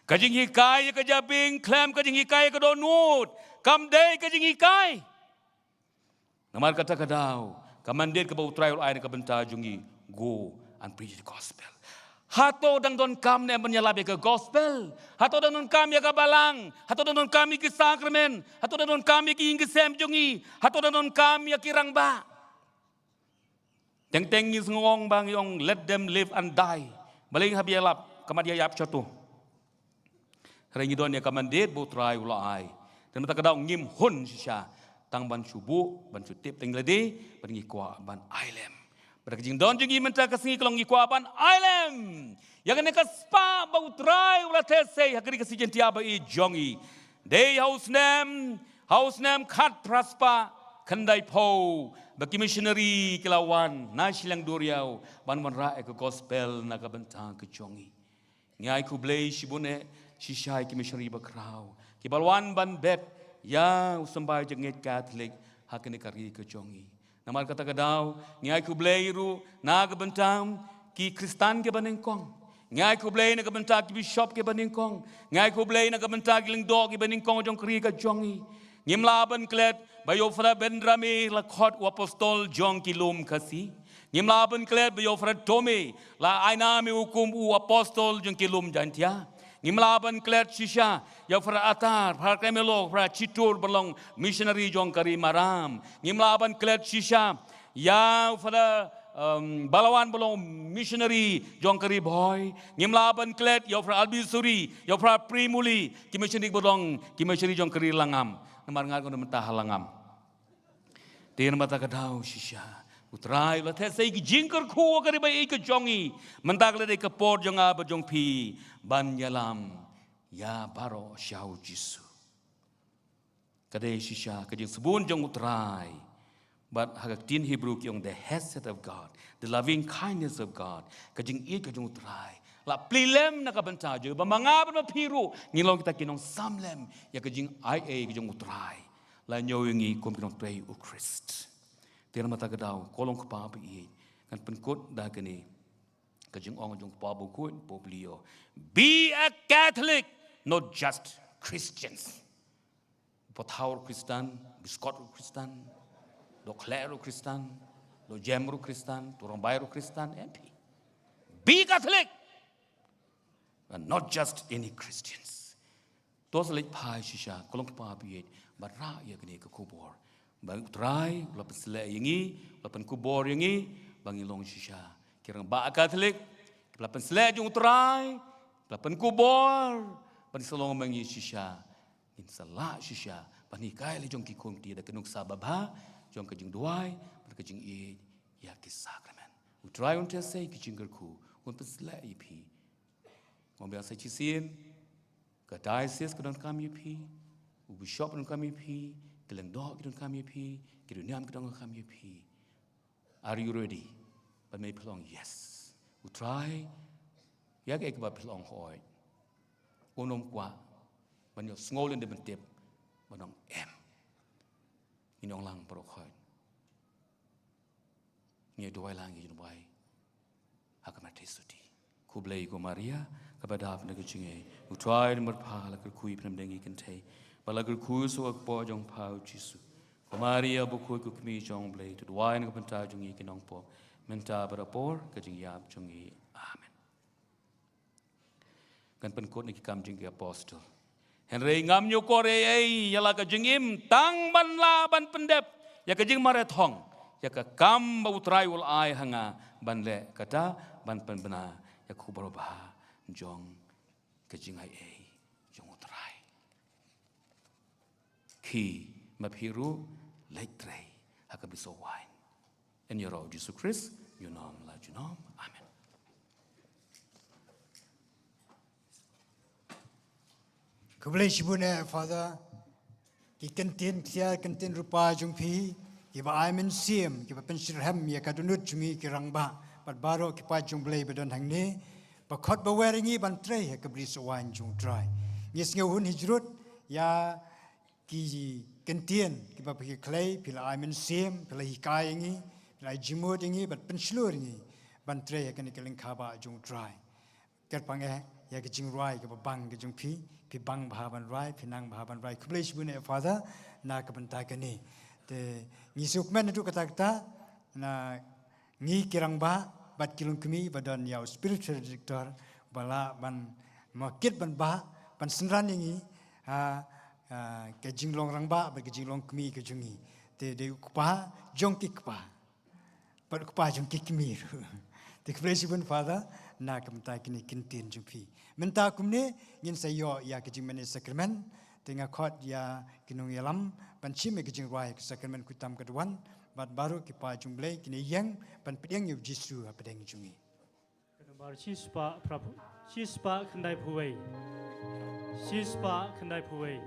Ka jinghikai ïa ka jabieng khlem ka jinghikai ïa ka dohnud kam dei ka jinghikai. Namar kata ka daw, ka mandate kaba U Trai u la ai na ka bynta jong ngi, go and preach the gospel. Hato dang donkam ne em ban ïalap ïa ka gospel? Hato dang donkam ïa ka balang? Hato dang donkam ïa ki sakramen? Hato dang donkam ïa ki ïing ki sem jong ngi? Hato dang donkam ïa ki rangbah? Teng teng ngi sngew ong ba ngi ong, let them live and die. Balei hap ïalap, ka mat ïa ïap shato. Hynrei ngi don ïa ka mandate ba U Trai u la ai. Te namar kata ka daw ngim hun shisha tang ban shu buh, ban shu tip tang lade, bad ngi kwah ban ai lem. Bad ka jingdon jong ngi mynta ka sngi ka long ngi kwah ban ai lem ïa kane ka spah ba U Trai u la theh sei ha ka ri Khasi Jaiñtia baieit jong ngi. Dei ha u snem, ha u snem khatphra spah khyndai phew ba ki missionary ki la wan na shiliang duriaw ban wanrah ïa ka gospel na ka bynta ka jong ngi. Ngi ai khublei shibun eh shisha ïa ki missionary bakhraw kiba la wan ban bet ïa u symbai jingngeit Katholik ha kane ka ri ka jong ngi. Namar kata ka daw ngi ai khublei ruh na ka bynta ki Khristan kiba nyngkong. Ngi ai khublei na ka bynta ki bishop kiba nyngkong. Ngi ai khublei na ka bynta ki lyngdoh kiba nyngkong jong ka ri ka jong ngi. Ngim lah ban klet ba ïa u Father Benrami la khot u apostol jong ki lum Khasi. Ngim lah ban klet ba ïa u Father Tome la ai nam ïa u kum u apostol jong ki lum Jaiñtia. Ngim lah ban klet shisha ïa u Father Atar, Father Kemelo, Father Chitur ban long missionary jong ka ri Maram. Ngim lah ban klet shisha ïa u Father, um, Balawan ban long missionary jong ka ri Bhoi. Ngim lah ban klet ïa u Father Albisuri, ïa u Father Primuli, ki missionary ba long ki missionary jong ka ri Langam. Namar nga ruh nga don mynta ha Langam. Te namar kata ka daw shisha U Trai u la theh sei ki jingkyrkhu ha ka ri baieit ka jong ngi. Mynta ka la dei ka por jong nga bad jong phi ban ïalam ïa baroh sha u Jisu. Ka dei shisha ka jingsbun jong U Trai. Bad ha ka ktien Hebrew ki ong the hesed of God, the loving kindness of God. Ka jingïeit ka jong U Trai la plie lem na ka bynta jong ngi, ba ma nga bad ma phi ruh ngin long kita ki nongsamlem ïa ka jingaiei ka jong U Trai. La ñiew ïa ngi kum ki nongtrei U Khrist. Te namar kata ka daw, ko long kpa baieit, ngan pynkut da kane ka jingong jong u Kpa Bakhuid, Pope Leo. Be a Catholic, not just Christians. Pynthor Khristan, Biskot Khristan, Dohkhleh Khristan, Dohjem Khristan, Turangbhai Khristan, M P. Be Catholic, and not just any Christians. To sa leit phai shisha, ko long kpa baieit, bad rah ïa kane ka khubor. Ba U Trai u la pynsleh ïa ngi, u la pynkupbor ïa ngi, ba ngin long shisha ki rangbah Katholik kiba la pynsleh jong U Trai, ba la pynkupbor, ba ngin sa long ma ngi shisha. Ngin sa lah shisha ban hikai la jong ki khun kti da ka nuksa babha jong ka jingduwai bad ka jingïeit ïa ki sakramen. U Trai un theh sei ki jingkyrkhu, un pynsleh ïa phi. Ngam biang sa shisien, ka diocese ka donkam ïa phi. U bishop u donkam ïa phi, ki lyngdoh ki donkam ïa phi, ki riewniam ki donkam ïa phi. Are you ready? Ban mei phi long, yes. U Trai, ïa kaei kaba phi long hooid. Un ym kwah ban ïohsngew lane ban tip, ban ong em. Ngin ong lang baroh hooid. Ngi duwai lang, ngi duwai ha ka Mathai Sudi. Khublei ko Maria, kaba dap na ka jingaiei. U Trai u don bad pha, la kyrkhu ïa phi na bynta ki kynthei, bad la kyrkhu sa u kpoh jong pha u Jisu. Ko Maria bakhuid, ko Kmie jong u Blei, to duwai na ka bynta jong ngi ki nongpop, mynta bad ha por ka jingïap jong ngi. Amen. Ngan pynkut na ki Kam jong ki Apostol. Hynrei ngam ñiewkor ei ei ïa la ka jingim, tang ban lah ban pyndep ïa ka jingmareh thong ïa ka kam ba u Trai u la ai ha nga ban leh, kata ban pynbna ïa ka khubor babha jong ka jingaiei jong u Trai. Khie, ma phi ruh leit trei ha ka bri soh waiñ. Yn ïaroh u Jisu Khrist junom la junom. Amen. Khublei shibun eh Father. Ki kyntien ksiar, kyntien rupa jong phi, kiba ai mynsiem, kiba pynshitrhem ïa ka dohnud jong ngi ki rangbah bad baroh ki paid jong u Blei ba don hangne, ba khot ba wer ïa ngi ban trei ha ka bri soh waiñ jong u Trai. Ngi sngewhun hijrut ïa ki kyntien kiba phi khlei, phi la ai mynsiem, phi la hikai ïa ngi, phi la ai jingmut ïa ngi bad pynshlur ïa ngi ban trei ha kane ka lyngkha bah jong u Trai. Kyrpang eh ïa ka jingrwai kaba bang ka jong phi, phi bang bha ban rwai, phi nang bha ban rwai. Khublei shibun eh Father na ka bynta kane. Te ngi sngewkmen naduh katta katta na ngi ki rangbah bad ki longkmie ba don ïa u spiritual director ba lah ban mawkit ban bah ban synran ïa ngi ha, ha ka jinglong rangbah bad ka jinglong kmie ka jong ngi. Te dei u kpa jong ki kpa bad u kpa jong ki kmie ruh. Te khublei shibun Father na ka bynta kine ki kyntien jong phi. Mynta kumne ngin sa ïoh ïa ka jingmane sakramen. Te nga khot ïa ki nongïalam ban shim ïa ka jingrwai ka sakramen khuid tam ka duwan bad baroh ki paid jong u Blei kin ïeng ban pdiang ïa u Jisu hapdeng jong ngi. Ka nambar shispah phra phew, shispah khyndaiphew wei. Shispah khyndaiphew wei.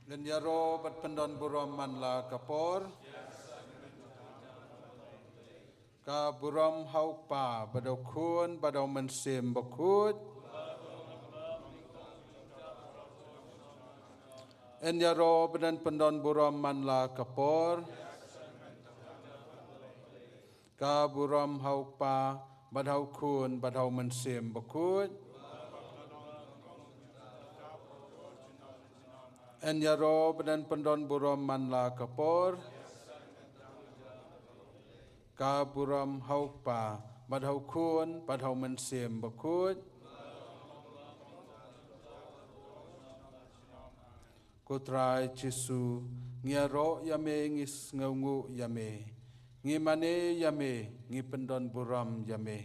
Lynñiaroh bad pyndon burom man la ka por. Ka burom ha u Kpa bad ha u Khun bad ha u Mynsiem Bakhuid. Lynñiaroh bad pyndon burom man la ka por. Ka burom ha u Kpa bad ha u Khun bad ha u Mynsiem Bakhuid. Lynñiaroh bad pyndon burom man la ka por. Ka burom ha u Kpa bad ha u Khun bad ha u Mynsiem Bakhuid. Ko Trai Jisu, ngi ïaroh ïa me, ngi sngewnguh ïa me. Ngi mane ïa me, ngi pyndon burom ïa me.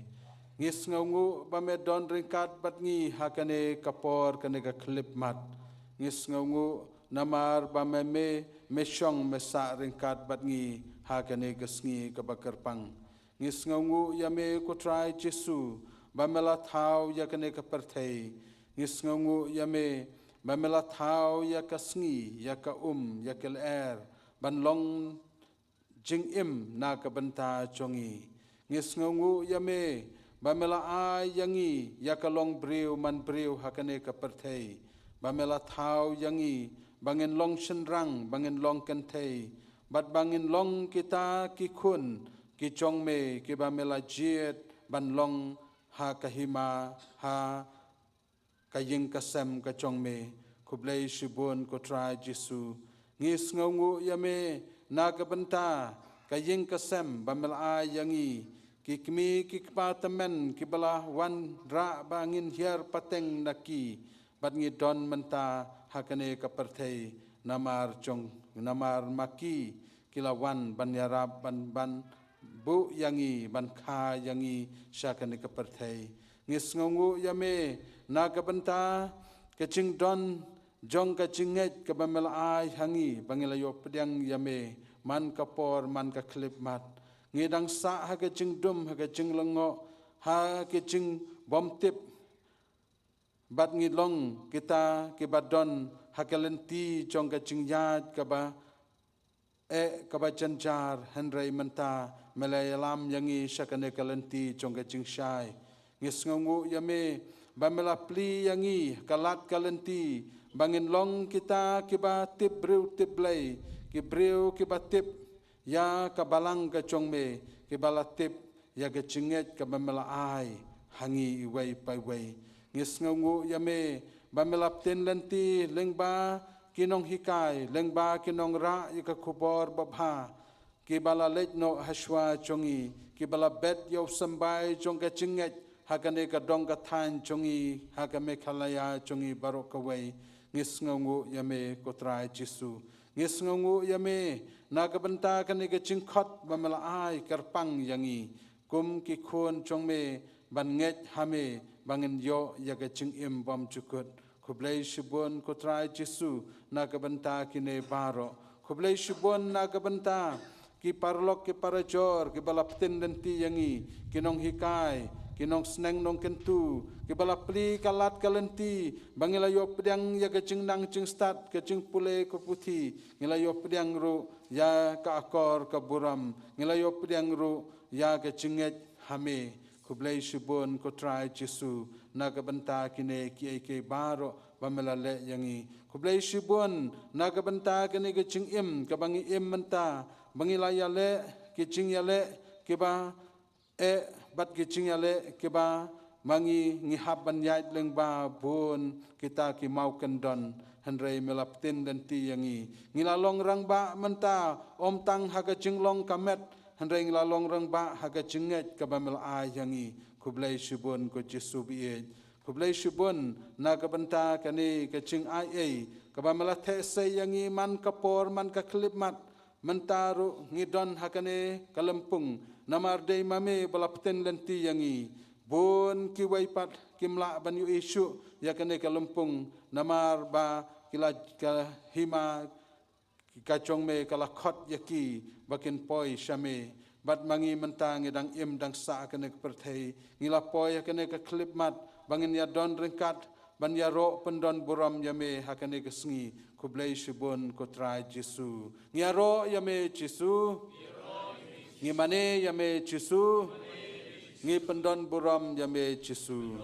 Ngi sngewnguh ba me don ryngkat bad ngi ha kane ka por, kane ka khyllipmat. Ngi sngewnguh namar ba me, me, me shong me sah ryngkat bad ngi ha kane ka sngi kaba kyrpang. Ngi sngewnguh ïa me ko Trai Jisu, ba me la thaw ïa kane ka pyrthei. Ngi sngewnguh ïa me, ba me la thaw ïa ka sngi, ïa ka um, ïa ka lyer, ban long jingim na ka bynta jong ngi. Ngi sngewnguh ïa me, ba me la ai ïa ngi, ïa ka long briew man briew ha kane ka pyrthei. Ba me la thaw ïa ngi, ba ngin long shynrang, ba ngin long kynthei. Bad ba ngin long kita ki khun, ki jong me, kiba me la jied, ban long ha ka hima, ha ka ïing ka sem ka jong me. Khublei shibun ko Trai Jisu. Ngi sngewnguh ïa me, na ka bynta, ka ïing ka sem, ba me la ai ïa ngi. Ki kmie ki kpa tymmen, kiba la wanrah ba ngin hiar pateng na ki. Bad ngi don mynta ha kane ka pyrthei, namar jong, namar ma ki, ki la wan ban ïarap, ban, ban buh ïa ngi, ban kha ïa ngi sha kane ka pyrthei. Ngi sngewnguh ïa me, na ka bynta, ka jingdon, jong ka jingngeit kaba me la ai ha ngi, ba ngi la ïoh pdiang ïa me, man ka por, man ka khyllipmat. Ngi dang sah ha ka jingdum, ha ka jinglyngngoh, ha ka jingbymtip. Bad ngi long kita kiba don ha ka lynti jong ka jingïaid kaba eh kaba jynjar, hynrei mynta me la ïalam ïa ngi sha kane ka lynti jong ka jingshai. Ngi sngewnguh ïa me, ba me la plie ïa ngi, ka lad ka lynti, ba ngin long kita kiba tip briew tip Blei, ki briew kiba tip ïa ka balang ka jong me, kiba la tip ïa ka jingngeit kaba me la ai ha ngi iwei pa iwei. Ngi sngewnguh ïa me, ba me la ptien lynti lyngba ki nonghikai, lyngba ki nongrah ïa ka khubor babha, kiba la leit noh ha shuwa jong ngi, kiba la bet ïa u symbai jong ka jingngeit ha kane ka dong ka thaiñ jong ngi, ha ka Meghalaya jong ngi baroh kawei. Ngi sngewnguh ïa me ko Trai Jisu. Ngi sngewnguh ïa me, na ka bynta kane ka jingkhot ba me la ai kyrpang ïa ngi, kum ki khun jong me, ban ngeit ha me, ba ngin ïoh ïa ka jingim bymjukut. Khublei shibun ko Trai Jisu, na ka bynta kine baroh. Khublei shibun na ka bynta ki paralok ki parajor, kiba la ptien lynti ïa ngi, ki nonghikai, ki nongsneng nongkyntu, kiba la plie ka lad ka lynti, ba ngi la ïoh pdiang ïa ka jingnang jingstad, ka jingpule ka puthi, ngi la ïoh pdiang ruh ïa ka akor ka burom, ngi la ïoh pdiang ruh ïa ka jingngeit ha me. Khublei shibun ko Trai Jisu, na ka bynta kine kiei kiei baroh ba me la leh ïa ngi. Khublei shibun na ka bynta kane ka jingim kaba ngi im mynta, ba ngi la ïaleh ki jingïaleh kiba eh bad ki jingïaleh kiba ma ngi ngi hap ban ïaid lyngba bun kita ki mawkyndon, hynrei me la ptien lynti ïa ngi. Ngi la long rangbah mynta, ym tang ha ka jinglong ka met, hynrei ngi la long rangbah ha ka jingngeit kaba me la ai ïa ngi. Khublei shibun ko Jisu baieit. Khublei shibun na ka bynta kane ka jingai ei kaba me la theh sei ïa ngi man ka por man ka khyllipmat. Mynta ruh ngi don ha kane ka lympung, namar dei ma me ba la ptien lynti ïa ngi. Bun kiwei pat kim lah ban ïohi shuh ïa kane ka lympung, namar ba ki la, ka hima ka jong me ka la khot ïa ki ba kin poi sha me. Bad ma ngi mynta ngi dang im dang sah ha kane ka pyrthei, ngi la poi ha kane ka khyllipmat ba ngin ïadon ryngkat ban ïaroh pyndon burom ïa me ha kane ka sngi. Khublei shibun ko Trai Jisu. Ngi ïaroh ïa me Jisu. Ngi mane ïa me Jisu. Ngi pyndon burom ïa me Jisu.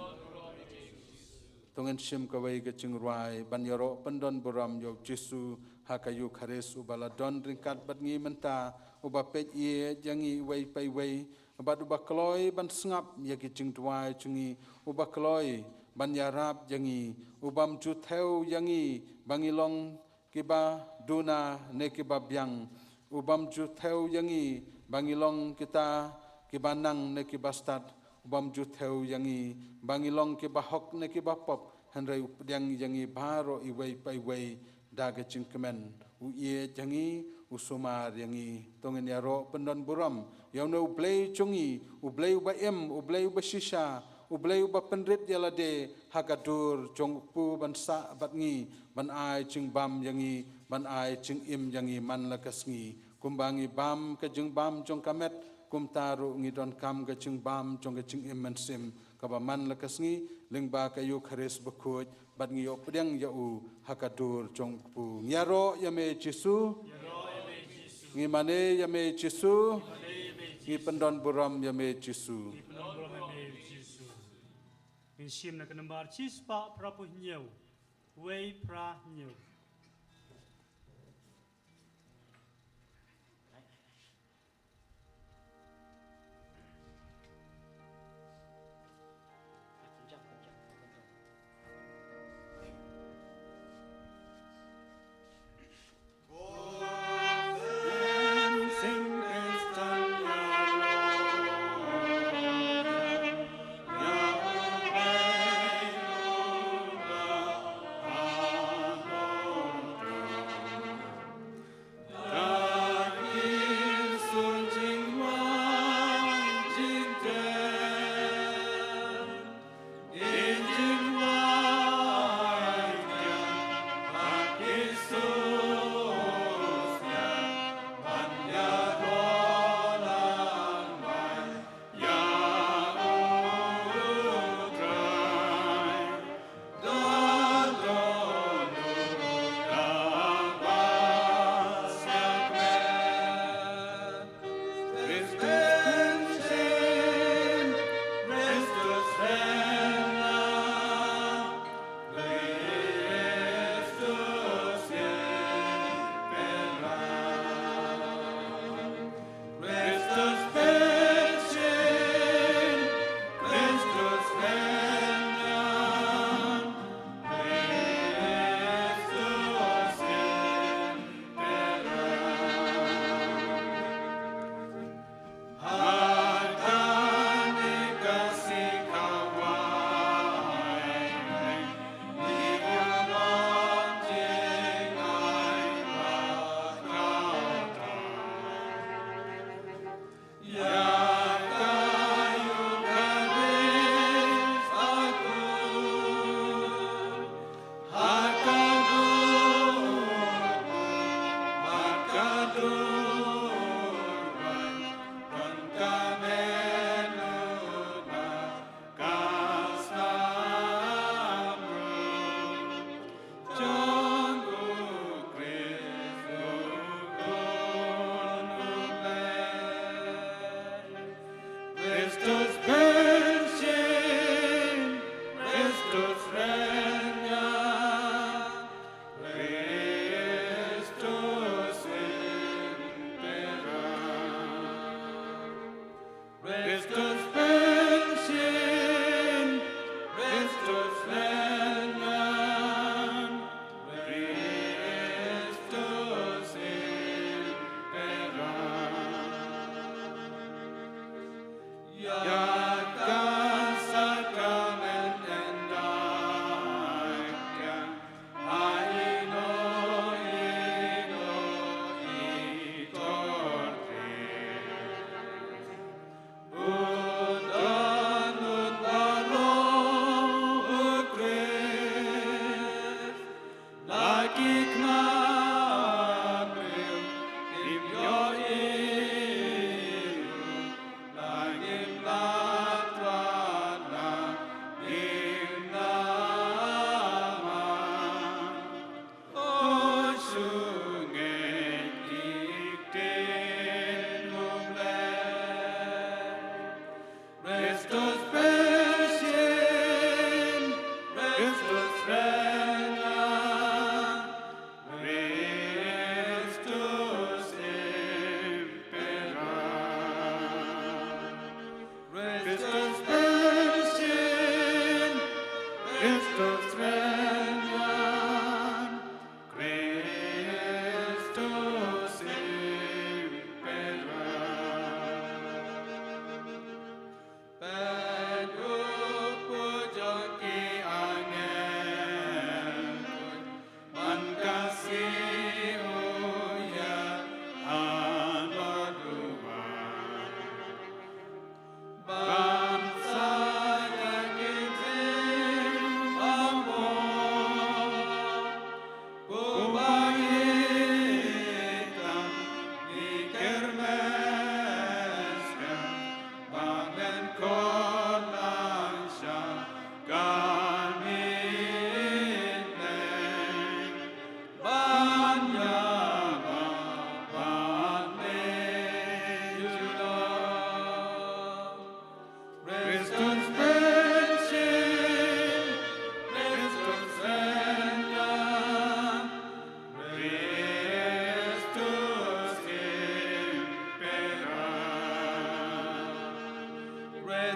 To ngin shim kawei ka jingrwai ban ïaroh pyndon burom ïa u Jisu ha ka Ïukharist, uba la don ryngkat bad ngi mynta, uba peit ïeit ïa ngi iwei pa iwei, bad uba kloi ban sngap ïa ki jingduwai jong ngi, uba kloi ban ïarap ïa ngi, ubym ju thew ïa ngi ba ngi long kiba duna ne kiba biang, ubym ju thew ïa ngi ba ngi long kita kiba nang ne kiba stad, ubym ju thew ïa ngi ba ngi long kiba hok ne kiba pop, hynrei u pdiang ïa ngi baroh iwei pa iwei da ka jingkmen. U ïeit ïa ngi, u sumar ïa ngi. To ngin ïaroh pyndon burom ïa une u Blei jong ngi, u Blei uba im, u Blei uba shisha, u Blei uba pynrit ïa lade ha ka dur jong u Kpu ban sah bad ngi, ban ai jingbam ïa ngi, ban ai jingim ïa ngi man la ka sngi. Kumba ngi bam ka jingbam jong ka met, kumta ruh ngi donkam ka jingbam jong ka jingim mynsiem, kaba man la ka sngi lyngba ka Ïukharist bakhuid, bad ngi ïoh pdiang ïa u ha ka dur jong u Kpu. Ngi ïaroh ïa me Jisu. Ngi mane ïa me Jisu. Ngi pyndon burom ïa me Jisu. Ngin shim na ka nambar shispah phra phew hynñiew. Wei phra hynñiew. Christus Pälchen, Christus Regna, Christus Impera. Christus Pälchen, Christus Regna, Christus Impera. Ïa ka sakramen ynda ïa ka, ha ïno ïno i tor Khrist. U don, u don baroh u Khrist. La ki khnang briew kim ïohi ruh, la ngim lah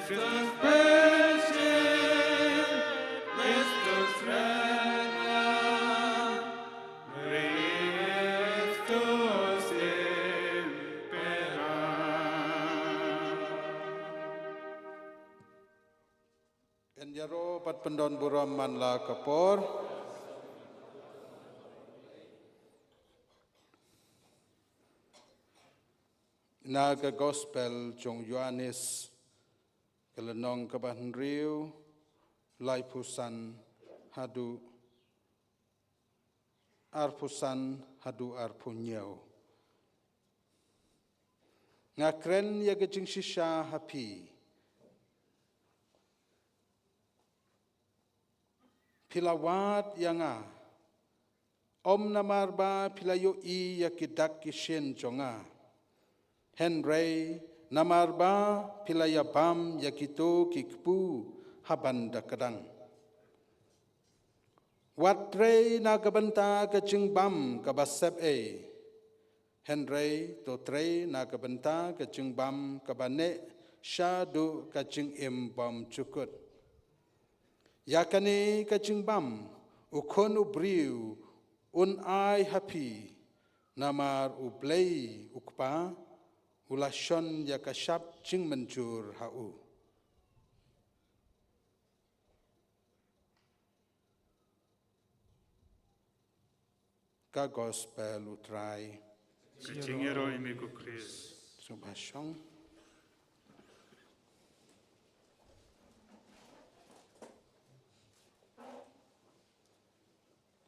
Christus paschet, Christus regnat, Christus imperat. Kan ïaroh bad pyndon burom man la ka por. Na ka Gospel jong Ïoannis, ka lynnong kaba hynriew, laiphew san haduh arphew san haduh arphew hynñiew. Nga kren ïa ka jingshisha ha phi. Phi la wad ïa nga, ym namar ba phi la ïohi ïa ki dak ki shin jong nga, hynrei namar ba phi la ïa bam ïa kito ki kpu haban da kdang. Wat trei na ka bynta ka jingbam kaba sep ei, hynrei to trei na ka bynta ka jingbam kaba neh shaduh ka jingim bymjukut. Ïa kane ka jingbam u Khun u briew un ai ha phi, namar U Blei U Kpa u la shon ïa ka shap jingmynjur ha u. Ka Gospel U Trai. Ka jingïaroh ïa me ko Khrist. Sngewbha shong.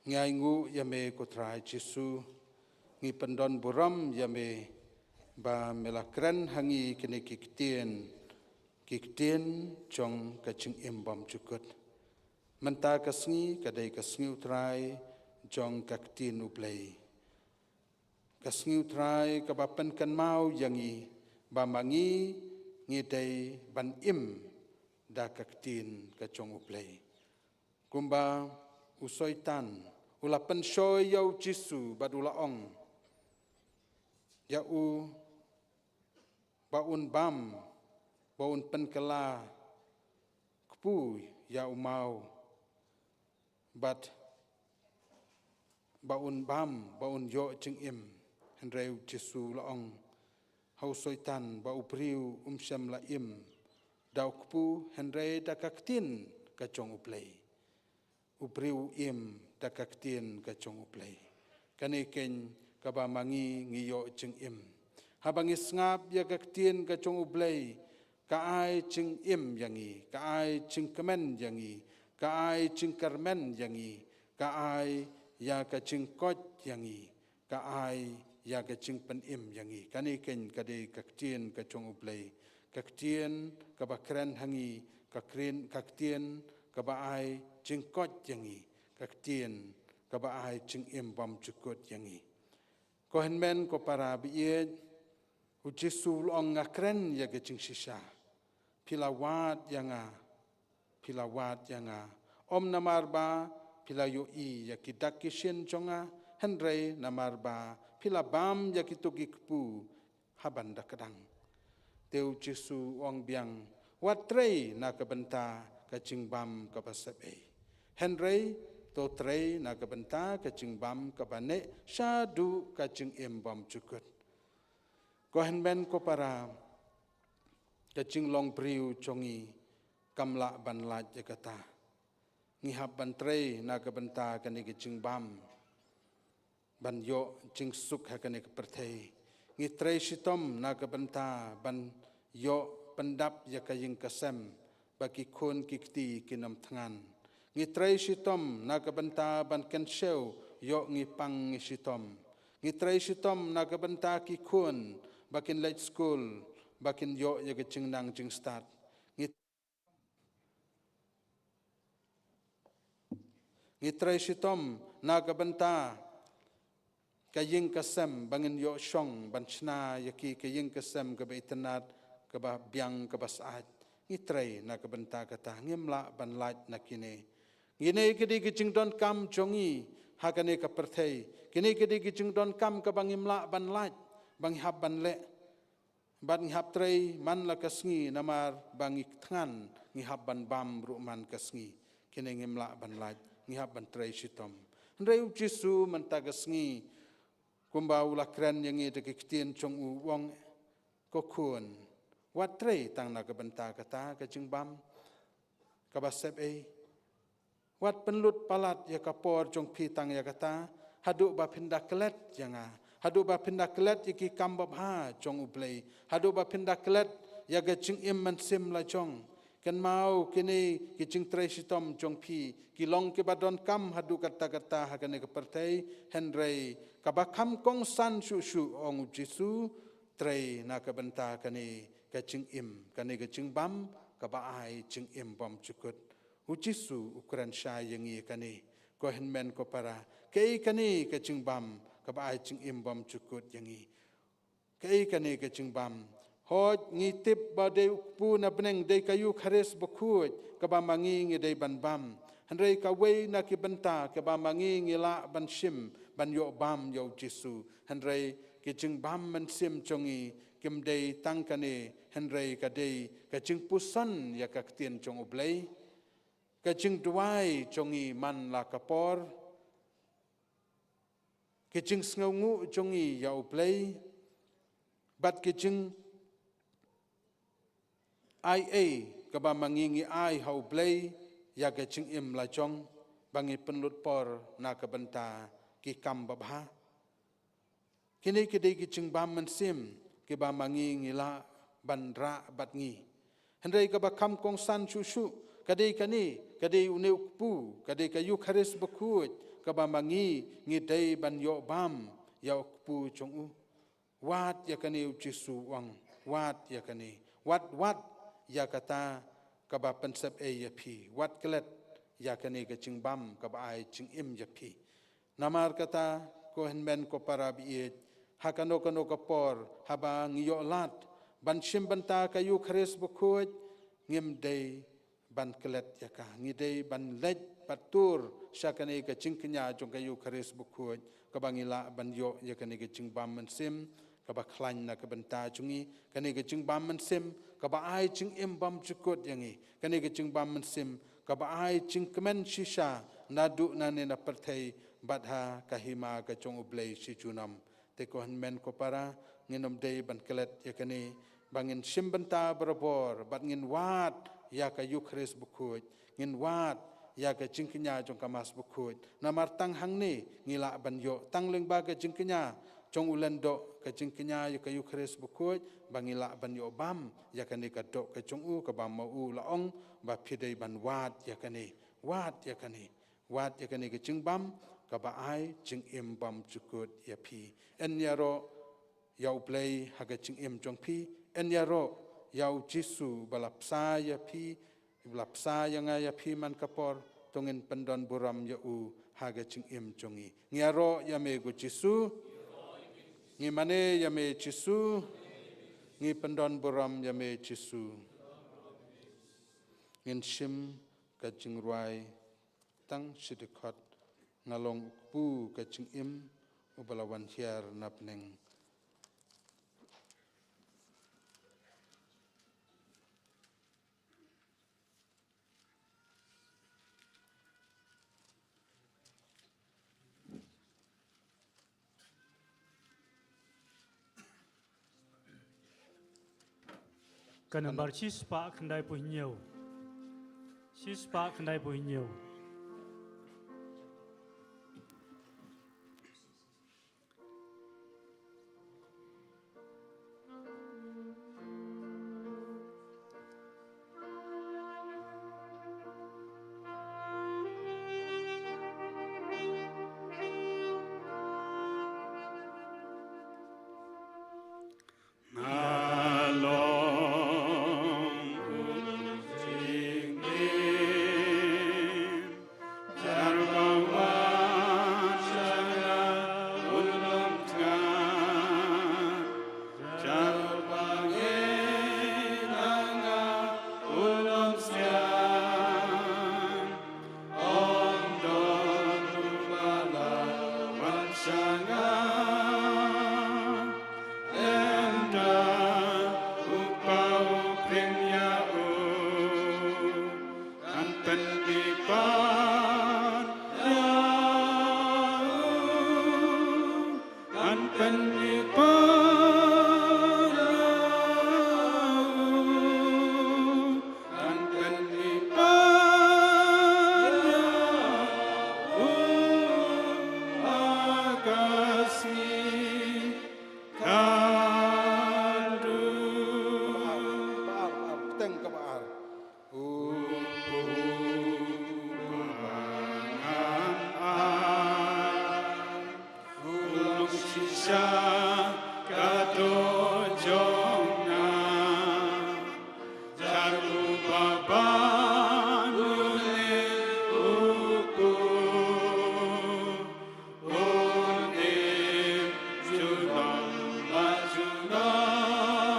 Ngi ainguh ïa me ko Trai Jisu, ngi pyndon burom ïa me ba me la kren ha ngi kine ki ktien, ki ktien jong ka jingim bymjukut. Mynta ka sngi ka dei ka sngi U Trai jong ka ktien U Blei. Ka sngi U Trai kaba pynkynmaw ïa ngi ba ma ngi ngi dei ban im da ka ktien ka jong U Blei. Kumba u Soitan u la pynshoi ïa U Jisu bad u la ong ïa u ba un bam, ba un pynkylla kpu ïa u maw, bad ba un bam, ba un ïoh jingim. Hynrei U Jisu u la ong ha u Soitan ba u briew um shym la im da u kpu, hynrei da ka ktien ka jong U Blei. U briew u im da ka ktien ka jong U Blei. Kane keiñ kaba ma ngi ngi ïoh jingim. Haba ngi sngap ïa ka ktien ka jong U Blei, ka ai jingim ïa ngi, ka ai jingkmen ïa ngi, ka ai jingkyrmen ïa ngi, ka ai ïa ka jingkoit ïa ngi, ka ai ïa ka jingpynim ïa ngi. Kane keiñ ka dei ka ktien ka jong U Blei, ka ktien kaba kren ha ngi, ka kren, ka ktien kaba ai jingkoit ïa ngi, ka ktien kaba ai jingim bymjukut ïa ngi. Ko hynmen ko para baieit, U Jisu u la ong, nga kren ïa ka jingshisha. Phi la wad ïa nga, phi la wad ïa nga. Ym namar ba phi la ïohi ïa ki dak ki shin jong nga, hynrei namar ba phi la bam ïa kito ki kpu haban da kdang. Te U Jisu u ong biang, wat trei na ka bynta ka jingbam kaba sep ei, hynrei to trei na ka bynta ka jingbam kaba neh shaduh ka jingim bymjukut. Ko hynmen ko para, ka jinglong briew jong ngi kam lah ban lait ïa kata. Ngi hap ban trei na ka bynta kane ka jingbam ban ïoh jingsuk ha kane ka pyrthei. Ngi trei shitom na ka bynta ban ïoh pyndap ïa ka ïing ka sem ba ki khun ki kti kin ym thngan. Ngi trei shitom na ka bynta ban kynshew ïoh ngi pang ngi shitom. Ngi trei shitom na ka bynta ki khun ba kin leit skul, ba kin ïoh ïa ka jingnang jingstad. Ngi Ngi trei shitom na ka bynta ka ïing ka sem ba ngin ïoh shong ban shna ïa ki, ka ïing ka sem kaba itynnad, kaba biang, kaba syaid. Ngi trei na ka bynta kata, ngim lah ban lait na kine. Kine ki dei ki jingdonkam jong ngi ha kane ka pyrthei. Kine ki dei ki jingdonkam kaba ngim lah ban lait, ba ngi hap ban leh. Bad ngi hap trei man la ka sngi, namar ba ngi thngan ngi hap ban bam ruh man ka sngi. Kine ngim lah ban lait, ngi hap ban trei shitom. Hynrei u Jisu mynta ka sngi, kumba u la kren ïa ngi da ki ktien jong u, u ong, ko khun, wat trei tang na ka bynta kata ka jingbam kaba sep ei. Wat pynlut palat ïa ka por jong phi tang ïa kata, haduh ba phin da klet ïa nga, haduh ba phin da klet ïa ki kam babha jong U Blei, haduh ba phin da klet ïa ka jingim mynsiem la jong. Kynmaw, kine ki jingtrei shitom jong phi ki long kiba donkam haduh katta katta ha kane ka pyrthei, hynrei kaba kham kongsan shuh shuh, ong u Jisu, trei na ka bynta kane ka jingim, kane ka jingbam kaba ai jingim bymjukut. U Jisu u kren shai ïa ngi kane, ko hynmen ko para, kaei kane ka jingbam kaba ai jingim bymjukut ïa ngi? Kaei kane ka jingbam? Hooid, ngi tip ba dei u kpu na bneng, dei ka Eukharist bakhuid kaba ma ngi ngi dei ban bam. Hynrei kawei na ki bynta kaba ma ngi ngi lah ban shim ban ïoh bam ïa u Jisu. Hynrei ki jingbam mynsiem jong ngi kim dei tang kane, hynrei ka dei ka jingpuson ïa ka ktien jong U Blei, ka jingduwai jong ngi man la ka por, ka jingsngewnguh jong ngi ïa U Blei, bad ka jing ai ei kaba ma ngi ngi ai ha U Blei ïa ka jingim la jong, ba ngi pynlut por na ka bynta ki kam babha. Kine ki dei ki jingbam mynsiem kiba ma ngi ngi lah ban rah bad ngi. Hynrei kaba kham kongsan shuh shuh ka dei kane, ka dei une u kpu, ka dei ka Eukharist bakhuid kaba ma ngi ngi dei ban ïoh bam ïa u kpu jong u. Wad ïa kane, u Jisu u ong, wad ïa kane. Wad, wad ïa kata kaba pynsep ei ïa phi. Wad klet ïa kane ka jingbam kaba ai jingim ïa phi. Namar kata, ko hynmen ko para baieit, ha kano kano ka por haba ngi ïoh lad ban shim bynta ka Eukharist bakhuid, ngim dei ban klet ïa ka. Ngi dei ban leit bad tur sha kane ka jingkñia jong ka Eukharist bakhuid, kaba ngi lah ban ïoh ïa kane ka jingbam mynsiem kaba khlaiñ na ka bynta jong ngi, kane ka jingbam mynsiem kaba ai jingim bymjukut ïa ngi, kane ka jingbam mynsiem kaba ai jingkmen shisha naduh nangne na pyrthei bad ha ka hima ka jong U Blei shi junom. Te ko hynmen ko para, ngin ym dei ban klet ïa kane, ba ngin shim bynta barabor bad ngin wad ïa ka Eukharist bakhuid, ngin wad ïa ka jingkñia jong ka Mass bakhuid. Namar tang hangne ngi lah ban ïoh, tang lyngba ka jingkñia jong u lyngdoh, ka jingkñia ïa ka Eukharist bakhuid, ba ngi lah ban ïoh bam ïa kane ka doh ka jong u, kaba ma u la ong ba phi dei ban wad ïa kane, wad ïa kane. Wad ïa kane ka jingbam kaba ai jingim bymjukut ïa phi. Yn ïaroh ïa U Blei ha ka jingim jong phi. Yn ïaroh ïa u Jisu ba la bsa ïa phi, ba la bsa ïa nga ïa phi man ka por. To ngin pyndon burom ïa u ha ka jingim jong ngi. Ngi ïaroh ïa me ko Jisu. Ngi mane ïa me Jisu. Ngi pyndon burom ïa me Jisu. Ngin shim ka jingrwai tang shi dkhot, Nga long u kpu ka jingim, uba la wan hiar na bneng. Ka nambar shispah khyndaiphew hynñiew. Shispah khyndaiphew hynñiew. Nga long u jingim, jong nga. Jar u Baban u ne u kut, un im junom la junom,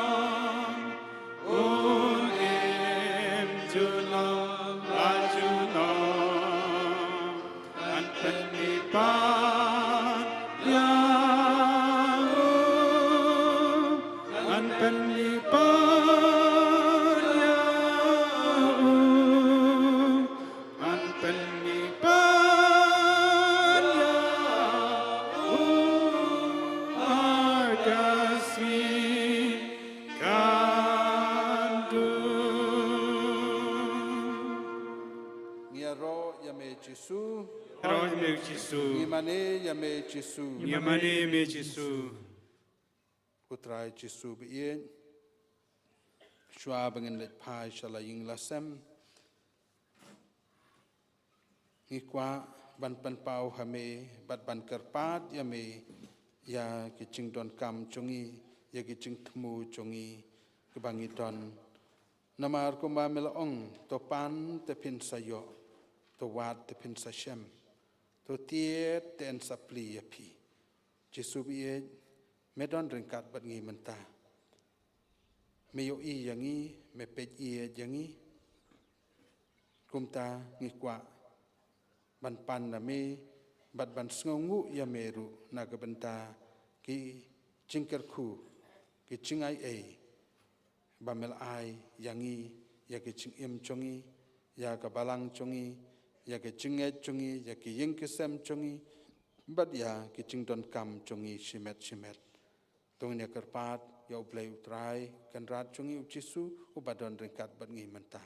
un im junom la junom. Ngan pynmih pat ïa u, ngan pynmih pat ïa u, ngan pynmih pat ïa u ha ka sngi kan dum. Ngi ïaroh ïa me Jisu. Ïaroh ïa me Jisu. Ngi mane ïa me Jisu. Ngi mane ïa me Jisu. U Trai Jisu ba ïeit, shuwa ba ngin leit phai sha la ïing la sem, ngi kwah ban pynpaw ha me bad ban kyrpad ïa me ïa ki jingdonkam jong ngi, ïa ki jingthmu jong ngi kiba ngi don. Namar kumba me la ong, to pan te phin sa ïoh, to wad te phin sa shem, to thied te yn sa plie ïa phi. Jisu ba ïeit, me don ryngkat bad ngi mynta. Me ïohi ïa ngi, me peit ïeit ïa ngi. Kumta ngi kwah ban pan na me bad ban sngewnguh ïa me ruh na ka bynta ki jingkyrkhu, ki jingai ei ba me la ai ïa ngi, ïa ki jingim jong ngi, ïa ka balang jong ngi, ïa ki jingngeit jong ngi, ïa ki ïing ki sem jong ngi, bad ïa ki jingdonkam jong ngi shimet shimet. To ngin ïa kyrpad ïa U Blei U Trai Kynrad jong ngi U Jisu, uba don ryngkat bad ngi mynta.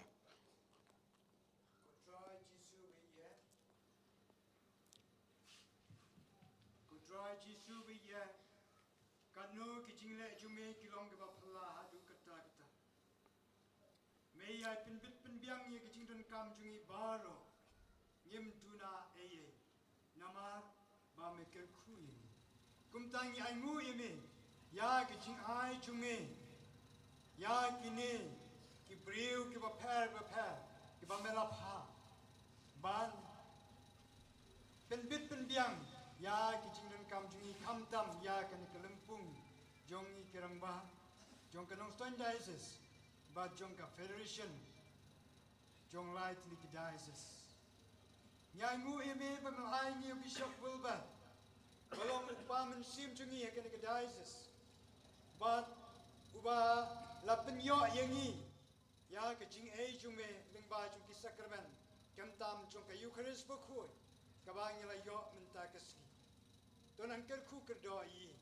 Ko Trai Jisu ba ïeit. Ko Trai Jisu ba ïeit. Katno ki jingleh jong me ki long kiba phylla haduh katta katta. Me ïai pynbit pynbiang ïa ki jingdonkam jong ngi baroh. Ngim duna ei ei. Namar ba me kyrkhu ïa ngi. Kumta ngi ainguh ïa me ïa ki jingai jong me ïa kine ki briew kiba pher bapher kiba me la phah ban pynbit pynbiang ïa ki jingdonkam jong ngi, khamtam ïa kane ka lympung jong ngi ki rangbah jong ka Nongstoiñ Diocese bad jong ka Federation jong lai tylli ki diocese. Ngi ainguh ïa me ba me la ai ïa ngi u Bishop Wilbert, ba long u kpa mynsiem jong ngi ha kane ka diocese, bad uba la pynïoh ïa ngi ïa ka jingei jong me lyngba jong ki sakramen, khamtam jong ka Eukharist bakhuid kaba ngi la ïoh mynta ka sngi. To nang kyrkhu kyrdoh ïa i.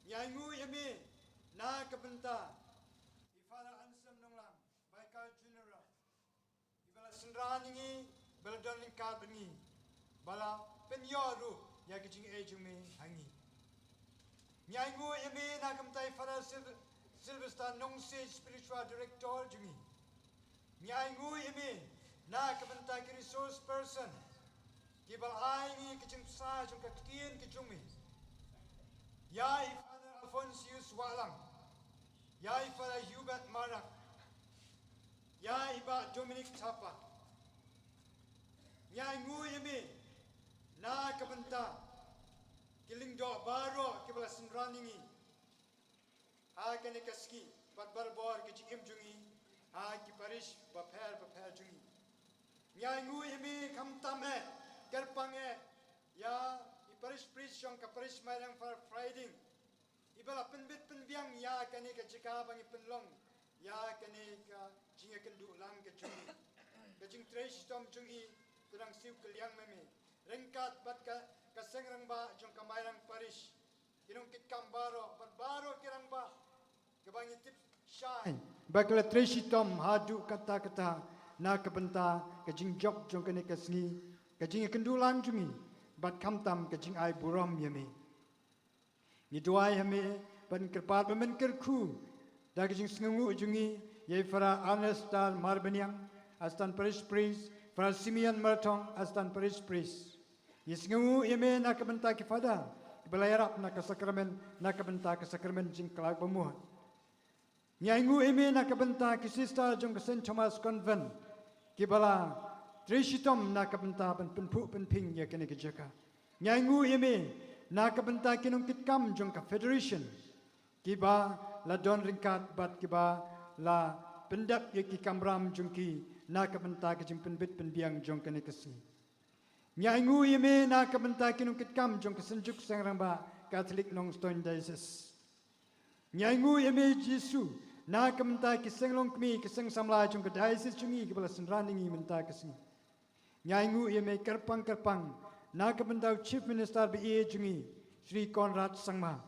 Ngi ainguh ïa me na ka bynta i Father Anselm Nonglang, Vicar General, iba la synran ïa ngi, ba la don ryngkat bad ngi, ba la pynïoh ruh ïa ka jingei jong me ha ngi. Ngi ainguh ïa me na ka bynta i Father Sil-, Sylvester Nongsiej, Spiritual Director jong ngi. Ngi ainguh ïa me na ka bynta ki resource person kiba la ai ngi ka jingbsa jong ka ktien ka jong me. Ïa i Father Alphonsius Wahlang, ïa i Father Hubert Marak, ïa i Bah Dominic Thapa. Ngi ainguh ïa me na ka bynta ki lyngdoh baroh kiba la synran ïa ngi ha kane ka sngi bad barabor ka jingim jong ngi ha ki parish bapher bapher jong ngi. Ngi ainguh ïa me khamtam eh, kyrpang eh ïa i parish priest jong ka parish Mairang Far Friday, iba la pynbit pynbiang ïa kane ka jaka ba ngi pynlong ïa kane ka jingïakynduh lang ka jong ngi. Ka jingtrei shitom jong i, to nang siew kylliang ma me ryngkat bad ka, ka seng rangbah jong ka Mairang Parish, ki nongkitkam baroh bad baroh ki rangbah kiba ngi tip shai ba ki la trei shitom haduh katta katta na ka bynta ka jingjop jong kane ka sngi, ka jingïakynduh lang jong ngi, bad khamtam ka jingai burom ïa me. Ngi duwai ha me bad ngi kyrpad ba men kyrkhu da ka jingsngewnguh jong ngi ïa i Father Ernest Dar Marbaniang, Assistant Parish Priest, Father Simeon Marthong, Assistant Parish Priest. Ngi sngewnguh ïa me na ka bynta ki Father ba la ïarap na ka sakramen, na ka bynta ka sakramen jingkylla bamut. Ngi ainguh ïa me na ka bynta ki sister jong ka Saint Thomas Convent, kiba la trei shitom na ka bynta ban pynphuh pynphieng ïa kane ka jaka. Ngi ainguh ïa me na ka bynta ki nongkitkam jong ka Federation, kiba la don ryngkat bad kiba la pyndep ïa ki kamram jong ki na ka bynta ka jingpynbit pynbiang jong kane ka sngi. Ngi ainguh ïa me na ka bynta ki nongkitkam jong ka Synjuk Seng Rangbah Katholik Nongstoiñ Diocese. Ngi ainguh ïa me Jisu na ka bynta ki seng longkmie, ki seng samla jong ka diocese jong ngi, kiba la synran ïa ngi mynta ka sngi. Ngi ainguh ïa me kyrpang kyrpang na ka bynta u Chief Minister ba ïeit jong ngi, Shri Conrad Sangma,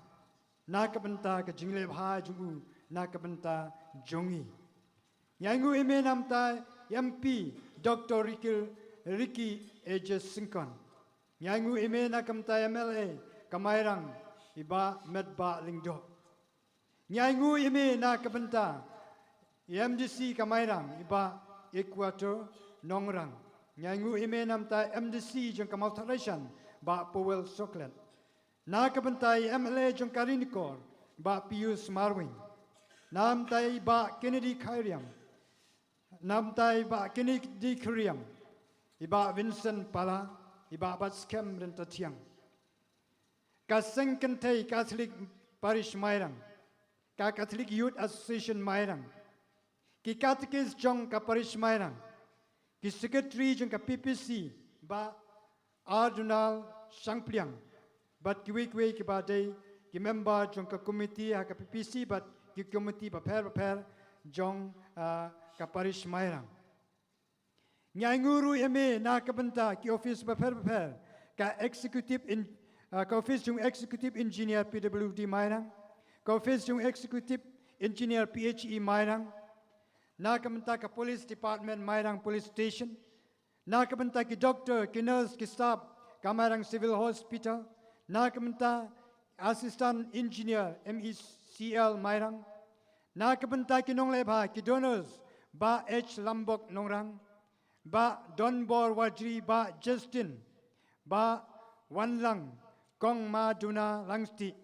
na ka bynta ka jingleh bha jong u na ka bynta jong ngi. Ngi ainguh ïa me na ka bynta M P Doctor Ricky, Ricky A J Syngkon. Ngi ainguh ïa me na ka bynta M L A ka Mairang, i Bah Metbah Lyngdoh. Ngi ainguh ïa me na ka bynta M D C ka Mairang, i Bah Equator Nongrang. Ngi ainguh ïa me na ka bynta M D C jong ka Mawthadraishan, Bah Powell Soklet. Na ka bynta i M L A jong ka Ranikor, Bah Pius Marwein. Na ka bynta i Bah Kennedy Khairiam. Na ka bynta i Bah Kennedy Khairiam, i Bah Vincent Pala, i Bah Batskhem Ryntathiang. Ka Seng Kynthei Katholik Parish Mairang, ka Catholic Youth Association Mairang, ki katekis jong ka Parish Mairang, ki secretary jong ka P P C, Bah Ardonald Shangpliang, bad kiwei kiwei kiba dei ki member jong ka komiti ha ka P P C bad ki komiti bapher bapher jong, ah, ka Parish Mairang. Ngi ainguh ruh ïa me na ka bynta ki office bapher bapher, ka executive in, ah, ka office jong executive engineer P W D Mairang, ka office jong executive engineer P H E Mairang, na ka bynta ka police department Mairang Police Station, na ka bynta ki doctor, ki nurse, ki staff ka Mairang Civil Hospital, na ka bynta assistant engineer M E C L Mairang, na ka bynta ki nongleh bha, ki donors, Bah H Lambok Nongrang, Bah Donbor Warjri, Bah Justin, Bah Wanlang, Kong Maduna Langstieh,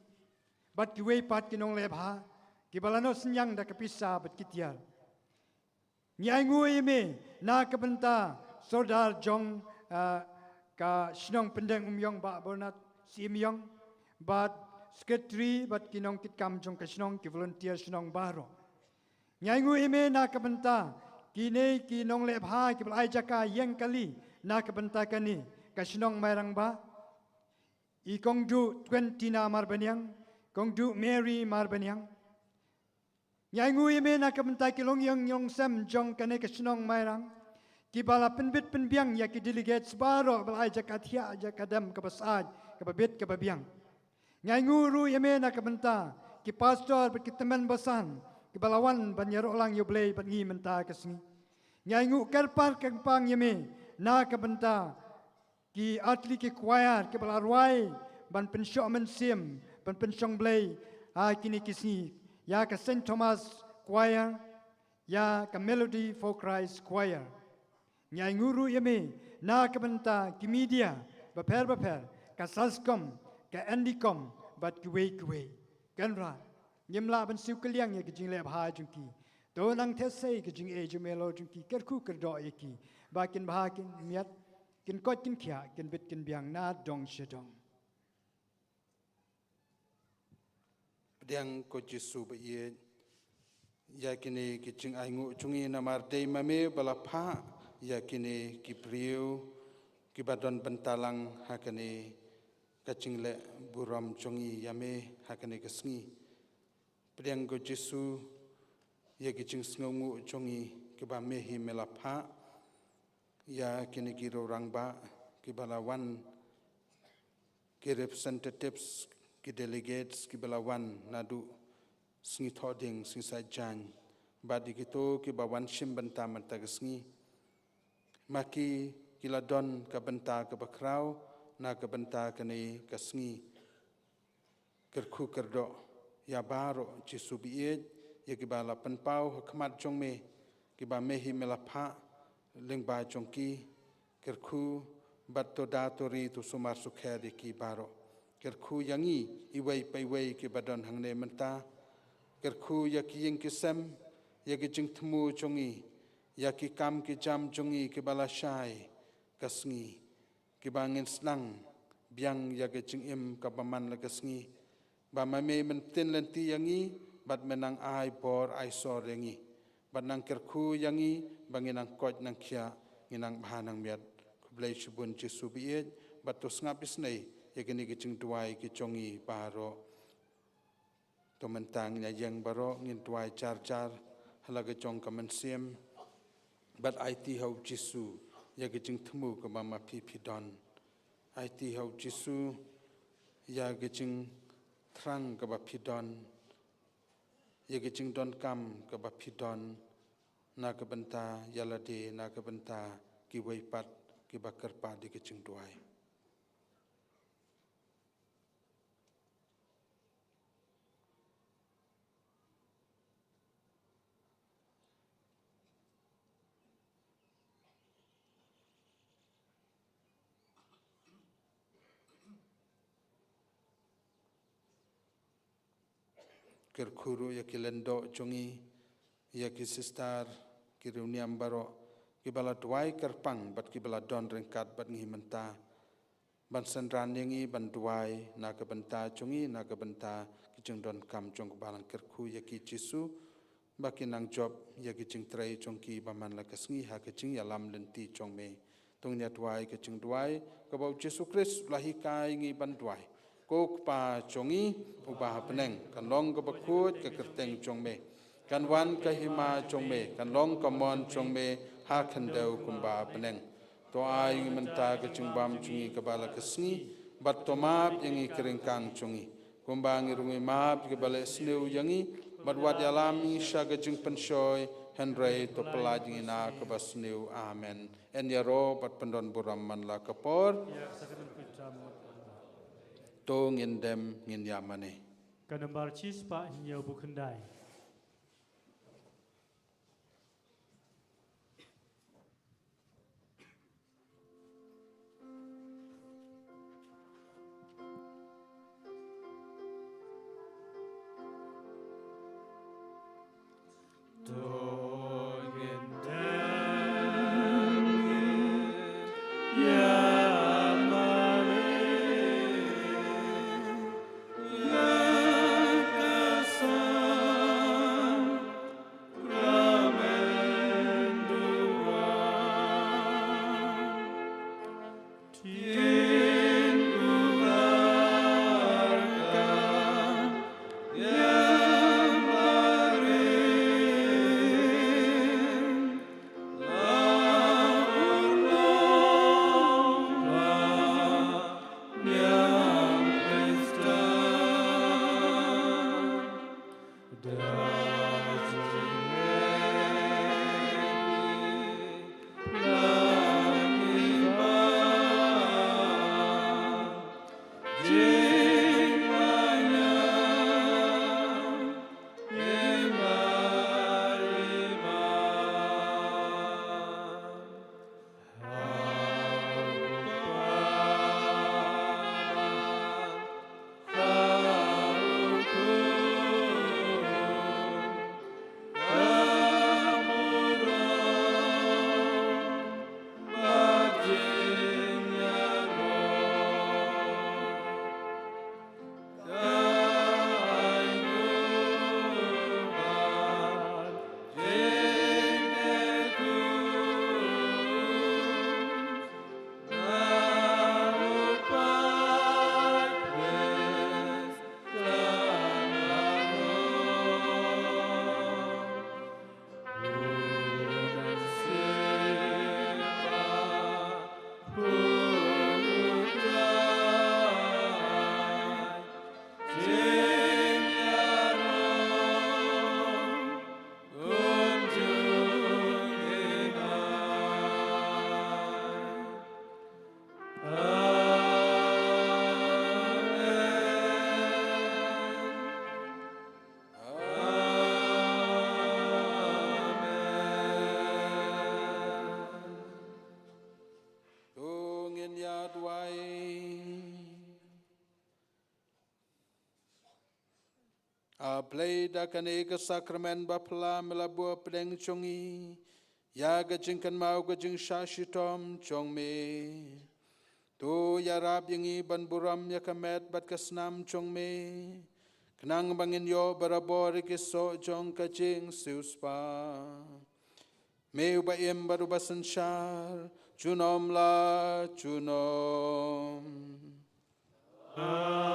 bad kiwei pat ki nongleh bha kiba la noh synñiang da ka pisa bad ki tiar. Ngi ainguh ïa me na ka bynta Sordar jong, ah, ka shnong Pyndengumiong, Bah Bernard Syiemiong, bad secretary bad ki nongkitkam jong ka shnong, ki volunteer shnong baroh. Ngi ainguh ïa me na ka bynta kine ki nongleh bha kiba la ai jaka ïeng kali na ka bynta kane ka shnong Mairang, Bah i Kongduh Twentina Marbaniang, Kongduh Mary Marbaniang. Ngi ainguh ïa me na ka bynta ki longïing longsem jong kane ka shnong Mairang, kiba la pynbit pynbiang ïa ki delegates baroh ba la ai jaka thiah, jaka dem kaba syaid, kaba bit kaba biang. Ngi ainguh ruh ïa me na ka bynta ki pastor bad ki tymmen basan kiba la wan ban ïaroh lang ïa U Blei bad ngi mynta ka sngi. Ngi ainguh kyrpang kyrpang ïa me na ka bynta ki artylli ki choir kiba la rwai ban pynshoh mynsiem, ban pynshong Blei ha kine ki sngi, ïa ka Saint Thomas Choir, ïa ka Melody for Christ Choir. Ngi ainguh ruh ïa me na ka bynta ki media bapher bapher, ka SASCOM, ka NDCOM bad kiwei kiwei. Kynrad, ngim lah ban siew kylliang ïa ka jingleh bha jong ki. To nang theh sei ka jingaiei jong me halor jong ki, kyrkhu kyrdoh ïa ki ba kin bha kin miat, kin koit kin khiah, kin bit kin biang na dong sha dong. Pdiang ko Jisu ba ïeit ïa kine ki jingainguh jong ngi, namar dei ma me ba la phah ïa kine ki briew kiba don bynta lang ha kane ka jingleh burom jong ngi ïa me ha kane ka sngi. Pdiang ko Jisu ïa ki jingsngewnguh jong ngi kiba me hi me la phah ïa kine ki rangbah kiba la wan, ki representatives, ki delegates kiba la wan naduh sngi Thohdieng, sngi Saitjaiñ, bad ïa kito kiba wan shim bynta mynta ka sngi. Ma ki ki la don ka bynta kaba khraw na ka bynta kane ka sngi. Kyrkhu kyrdoh ïa baroh Jisu ba ïeit, ïa kiba la pynpaw ha khmat jong me, kiba me hi me la phah lyngba jong ki. Kyrkhu bad to da to ri to sumar sukher ïa ki baroh. Kyrkhu ïa ngi iwei pa iwei kiba don hangne mynta. Kyrkhu ïa ki ïing ki sem, ïa ki jingthmu jong ngi, ïa ki kam ki jam jong ngi kiba la shai ka sngi, kiba ngin sdang biang ïa ka jingim kaba man la ka sngi. Ba ma me men pynlynti ïa ngi, bad men nang ai bor ai sor ïa ngi, bad nang kyrkhu ïa ngi, ba ngin nang koit nang khiah, ngin nang bha nang miat. Khublei shibun Jisu ba ïeit. Bad to sngap isynei ïa kine ki jingduwai ki jong ngi baroh. To mynta ngin ïeng baroh, ngin duwai jar jar ha la ka jong ka mynsiem. Bad aiti ha u Jisu ïa ka jingthmu kaba ma phi phi don. Aiti ha u Jisu ïa ka jingthrang kaba phi don, ïa ka jingdonkam kaba phi don, na ka bynta ïa lade, na ka bynta kiwei pat kiba kyrpad ïa ka jingduwai. Kyrkhu ruh ïa ki lyngdoh jong ngi, ïa ki sister, ki riewniam baroh kiba la duwai kyrpang bad kiba la don ryngkat bad ngi mynta, ban synran ïa ngi ban duwai na ka bynta jong ngi, na ka bynta ki jingdonkam jong ka balang. Kyrkhu ïa ki Jisu ba kin nang jop ïa ki jingtrei jong ki ba man la ka sngi ha ka jingïalam lynti jong me. To ngin ïa duwai ka jingduwai kaba u Jisu Khrist u la hikai ngi ban duwai. Ko Kpa jong ngi uba ha bneng, kan long kaba khuid ka kyrteng jong me. Kan wan ka hima jong me, kan long ka mon jong me ha khyndew kumba ha bneng. To ai ngi mynta ka jingbam jong ngi kaba la ka sngi, bad to map ïa ngi ki ryngkang jong ngi, kumba ngi ruh ngi map ïa kiba leh sniew ïa ngi, bad wat ïalam ngi sha ka jingpynshoi, hynrei to pyllait ngi na kaba sniew. Amen. Yn ïaroh bad pyndon burom man la ka por. Ïa, sa ka dang pynjam. To ngin dem ngin ïa mane. Ka nambar shispah hynñiewphew khyndai. Blei, da kane ka sakramen bapla me la buh pdeng jong ngi ïa ka jingkynmaw ka jingshah shitom jong me. To ïarap ïa ngi ban burom ïa ka met bad ka snam jong me, khnang ba ngin ïoh barabor ïa ki soh jong ka jingsiewspah. Me uba im bad uba synshar junom la junom. Amen.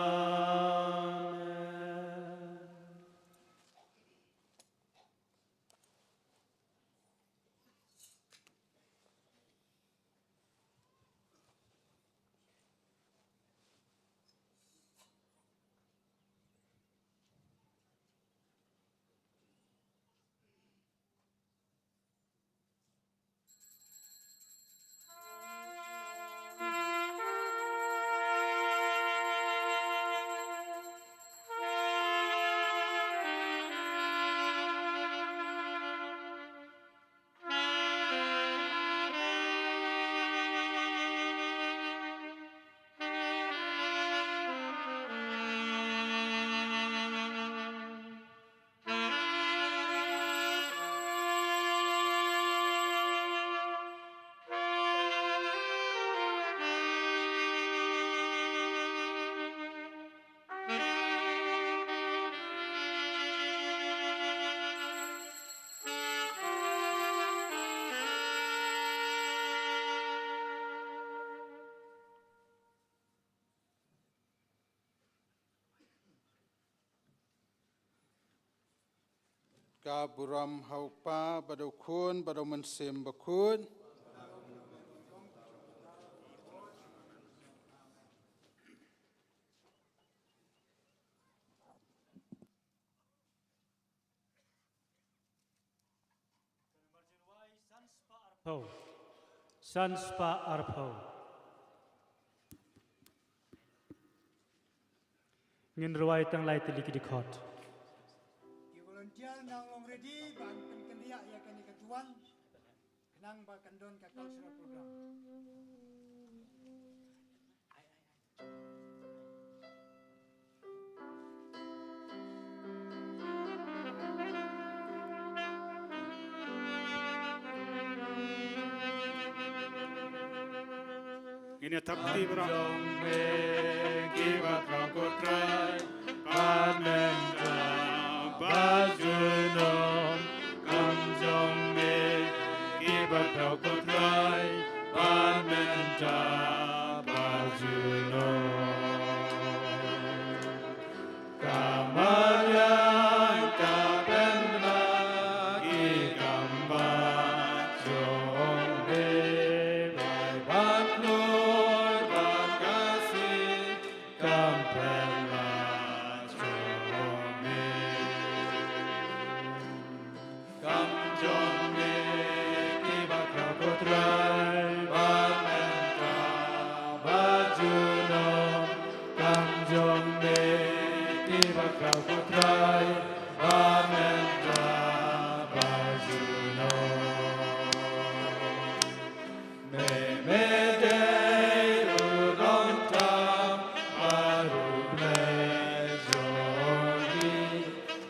Ka burom ha u Kpa bad u Khun bad u Mynsiem Bakhuid. San spah arphew. San spah arphew. Ngin rwai tang lai tylli ki dkhot. Ki volunteer nang long ready ban pynkynriah ïa kane ka duwan khnang ba kan don ka cultural program. Ngin ïa thap kti baroh. Kam jong me ki ba khraw ko Trai, bad mynta bad junom. Kam jong me ki ba khraw ko Trai, bad mynta bad junom. Ka mariang ka pynbna ki kam bad jong me, bai bad hlur bad ka si kam pynbna jong me. Kam jong me ki ba khraw ko Trai, bad mynta bad junom. Kam jong me ki ba khraw ko Trai, bad mynta bad junom. Me, me dei u nongthaw bad u Blei jong ngi.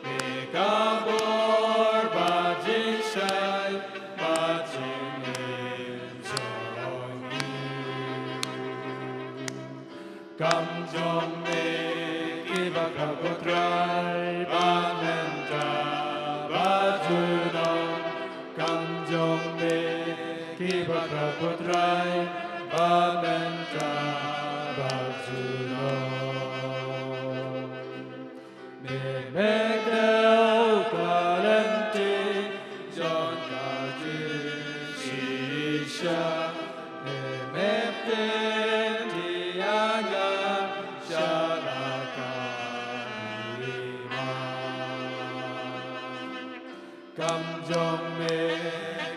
Me ka bor bad jingshai bad jingim jong ngi. Kam jong me ki ba khraw ko Trai, bad mynta bad junom. Kam jong me ki ba khraw ko Trai, bad mynta bad junom. Me, me dei ka lynti jong ka jingshisha. Me, me pyntieng ïa nga sha la ka hima. Kam jong me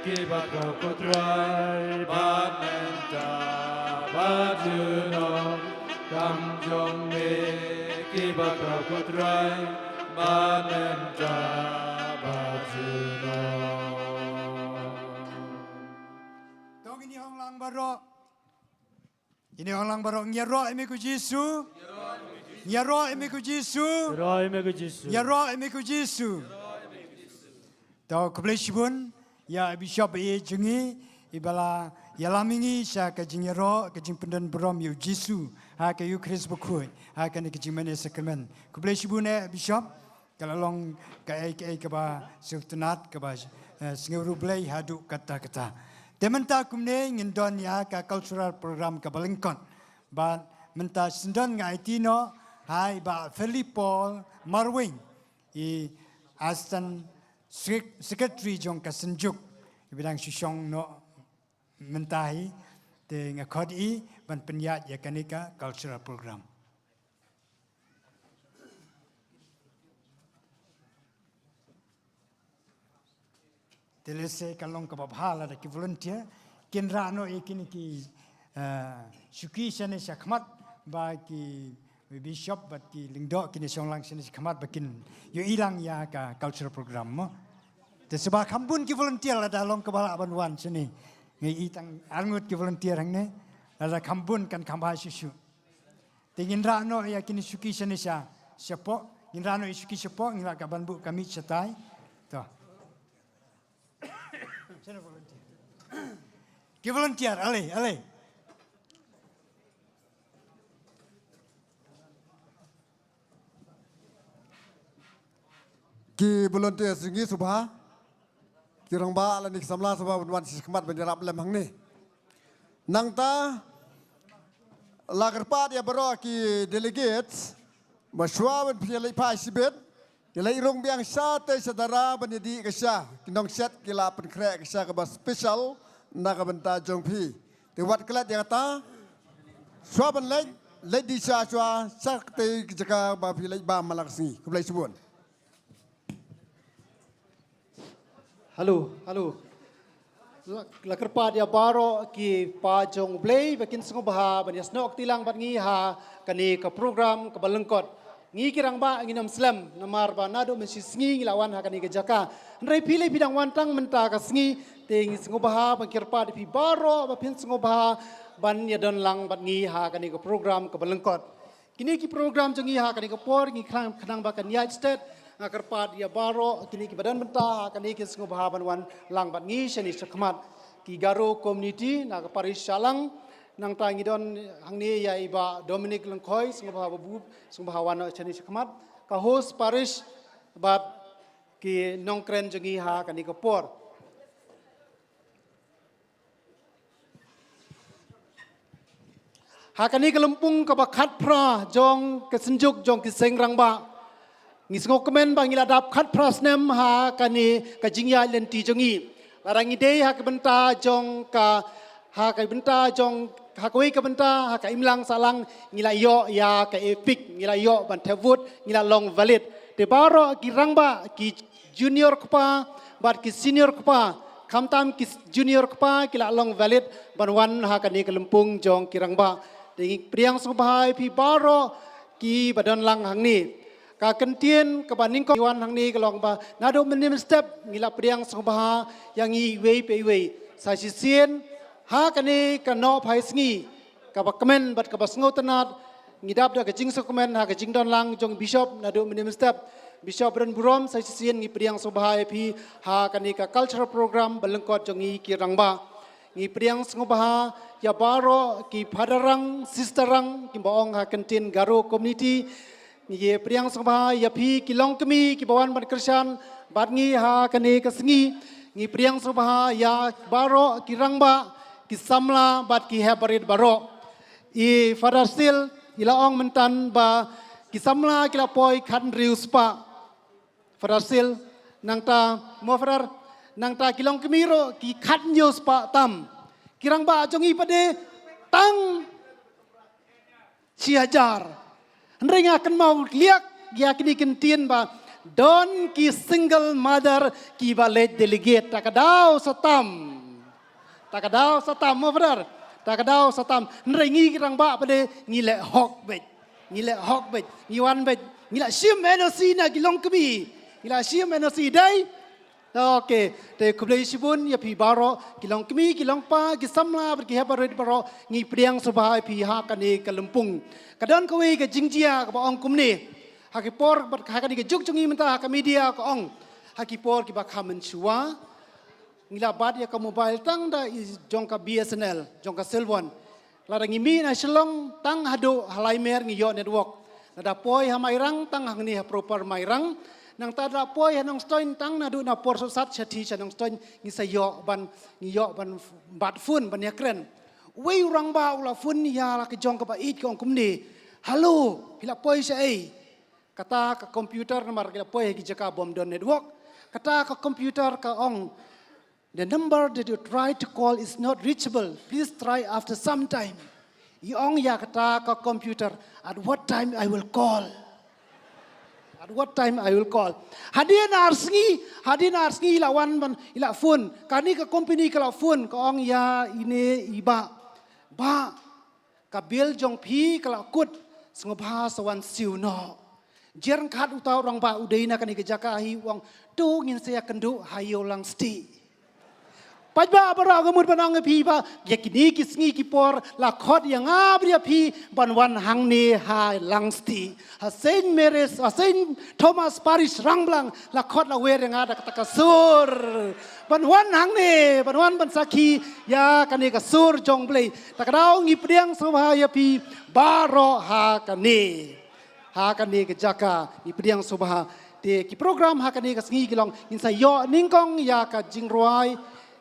ki ba khraw ko Trai, bad mynta bad junom. Kam jong me ki ba khraw ko Trai, bad mynta bad junom. To ngin ïa ong lang baroh. Ngin ïa ong lang baroh, ngi ïaroh ïa me ko Jisu. Ïaroh ïa me ko Jisu. Ïaroh ïa me ko Jisu. Ïaroh ïa me ko Jisu. To khublei shibun ïa i Bishop ba ïeit jong ngi, iba la ïalam ïa ngi sha ka jingïaroh, ka jingpyndon burom ïa u Jisu ha ka Ïukharist bakhuid, ha kane ka jingmane sakramen. Khublei shibun eh Bishop. Ka la long kaei kaei kaba sngewtynnat, kaba, eh, sngew ruh Blei haduh katta katta. Te mynta kumne ngin don ïa ka cultural program kaba lyngkot. Bad mynta shen don nga aiti noh ha i Bah Philip Paul Marwein, i Assistant Sec-, Secretary jong ka Synjuk, iba dang shu shong noh mynta hi. Te nga khot ïa i ban pynïaid ïa kane ka cultural program. Te lehse ka long kaba bha lada ki volunteer kin rah noh ïa kine ki, eh, shuki shane shakhmat, ba ki bishop bad ki lyngdoh kin ïashong lang shane shakhmat ba kin ïohi lang ïa ka cultural program mo. Te sngewbha kham bun ki volunteer lada long kaba lah ban wan shane. Nga i tang arngut ki volunteer hangne. Lada kham bun kan kham bha shuh shuh. Te ngin rah noh ïa kine shuki shane sha, shapoh, ngin rah noh ïa shuki shapoh, ngin rah ka ban buh ka mic shatai. To. Ki volunteer, ale, ale. Ki volunteer jong ngi sngewbha. Ki rangbah lane ki samla sngewbha ban wan shakhmat ban ïarap lem hangne. Nangta la kyrpad ïa baroh ki delegates ba shuwa ban phi leit phai shibit, ïa leit rung biang shatei sha dara ban ïadih ka sha, ki nongshet ki la pynkhreh ka sha kaba special na ka bynta jong phi. Te wat klet ïa kata, shuwa ban leit, leit dih sha shuwa shatei ki jaka ba phi leit bam man la ka sngi. Khublei shibun. Hello, hello. La, la kyrpad ïa baroh ki paid jong U Blei ba kin sngewbha ban ïasnoh kti lang bad ngi ha kane ka program kaba lyngkot. Ngi ki rangbah ngin ym slem namar ba naduh mynshisngi ngi la wan ha kane ka jaka. Hynrei phi lei phi dang wan tang mynta ka sngi, te ngi sngewbha ban kyrpad ïa phi baroh ba phin sngewbha ban ïadon lang bad ngi ha kane ka program kaba lyngkot. Kine ki program jong ngi ha kane ka por ngi khnang, khnang ba kan ïaid stet, nga kyrpad ïa baroh kine kiba don bynta ha kane kin sngewbha ban wan lang bad ngi shane shakhmat. Ki Garo community na ka parish Shillong, nangta ngi don hangne ïa i Bah Dominic Lyngkhoi, sngewbha ba bup, sngewbha wan noh shane shakhmat. Ka host parish bad ki nongkren jong ngi ha kane ka por. Ha kane ka lympung kaba khatphra jong ka Synjuk jong ki Seng Rangbah, ngi sngewkmen ba ngi la dap khatphra snem ha kane ka jingïaid lynti jong ngi. Lada ngi dei ha ka bynta jong ka, ha ka bynta jong, ha kawei ka bynta, ha ka imlang sahlang ngi la ïoh ïa ka EPIC, ngi la ïoh ban thep vote, ngi la long valid. Te baroh ki rangbah, ki junior kpa bad ki senior kpa, khamtam ki junior kpa ki la long valid ban wan ha kane ka lympung jong ki rangbah. Te ngi pdiang sngewbha ïa phi baroh kiba don lang hangne. Ka kyntien kaba nyngkong wan hangne ka long ba naduh mynhynnin step ngi la pdiang sngewbha ïa ngi iwei pa iwei. Sa shisien ha kane ka Nohphai Sngi kaba kmen bad kaba sngewtynnat, ngi dap da ka jingsngewkmen ha ka jingdon lang jong Bishop naduh mynhynnin step. Bishop, ren burom, sa shisien ngi pdiang sngewbha ïa phi ha kane ka cultural program ba lyngkot jong ngi ki rangbah. Ngi pdiang sngewbha ïa baroh ki father rang, sister rang, kiba ong ha kyntien Garo community. Ngi pdiang sngewbha ïa phi ki longkmie kiba wan ban kyrshan bad ngi ha kane ka sngi. Ngi pdiang sngewbha ïa baroh ki rangbah, ki samla bad ki hep barit baroh. I Father Sil i la ong mynta ba ki samla ki la poi khathynriew spah. Father Sil, nangta mo Father, nangta ki longkmie ruh ki khathynñiew spah tam. Ki rangbah jong ngi pat de tang shi hajar. Hynrei nga kynmaw liak ïa kine ki kyntien ba don ki single mother kiba leit delegate, ta ka daw sa tam. Ta ka daw sa tam mo Father. Ta ka daw sa tam. Hynrei ngi ki rangbah pat de ngi leh hok beit. Ngi leh hok beit. Ngi wan beit. Ngi la shim NOC na ki longkmie. Ngi la shim NOC dei. Okay, te khublei shibun ïa phi baroh, ki long kmie, ki long kpa, ki samla bad ki hep barit baroh, ngi pdiang sngewbha ïa phi ha kane ka lympung. Ka don kawei ka jingjia kaba ong kumne. Ha ki por bad ha kane ka juk jong ngi mynta ha ka media ka ong. Ha ki por kiba kham mynshuwa, ngi la bat ïa ka mobile tang da i jong ka B S N L, jong ka Cell One. Lada ngi mih na Shillong tang haduh ha Laimer ngi ïoh network. Lada poi ha Mairang tang hangne ha proper Mairang. Nangta da poi ha Nongstoiñ tang naduh na Port Sopsat sha ti sha Nongstoiñ ngi sa ïoh ban, ngi ïoh ban bat phone ban ïakren. Wei u rangbah u la phone ïa la ka jong kaba ïeit ka ong kumne. Hello, phi la poi shaei? Kata ka computer namar ki la poi ha ki jaka bym don network. Kata ka computer ka ong, "The number that you try to call is not reachable. Please try after some time." I ong ïa kata ka computer, "At what time I will call? At what time I will call?" Hadien ar sngi, hadien ar sngi i la wan ban, i la phone. Kane ka company ka la phone, ka ong ïa ine i bah. Bah, ka bill jong phi ka la kut, sngewbha sa wan siew noh. Jer khat uta u rangbah u dei na kane ka jaka hi u ong, "To ngin sa ïakynduh ha ïew Langstieh." Paidbah baroh nga mut ban ong ïa phi ba, ïa kine ki sngi ki por la khot ïa nga bad ïa phi ban wan hangne ha Langstieh. Ha Saint Mary's, ha Saint Thomas Parish Rangblang, la khot la wer ïa nga da kata ka sur ban wan hangne, ban wan ban sakhi ïa kane ka sur jong Blei. Ta ka daw ngi pdiang sngewbha ïa phi baroh ha kane, ha kane ka jaka, ngi pdiang sngewbha. Te ki program ha kane ka sngi ki long, ngin sa ïoh nyngkong ïa ka jingrwai,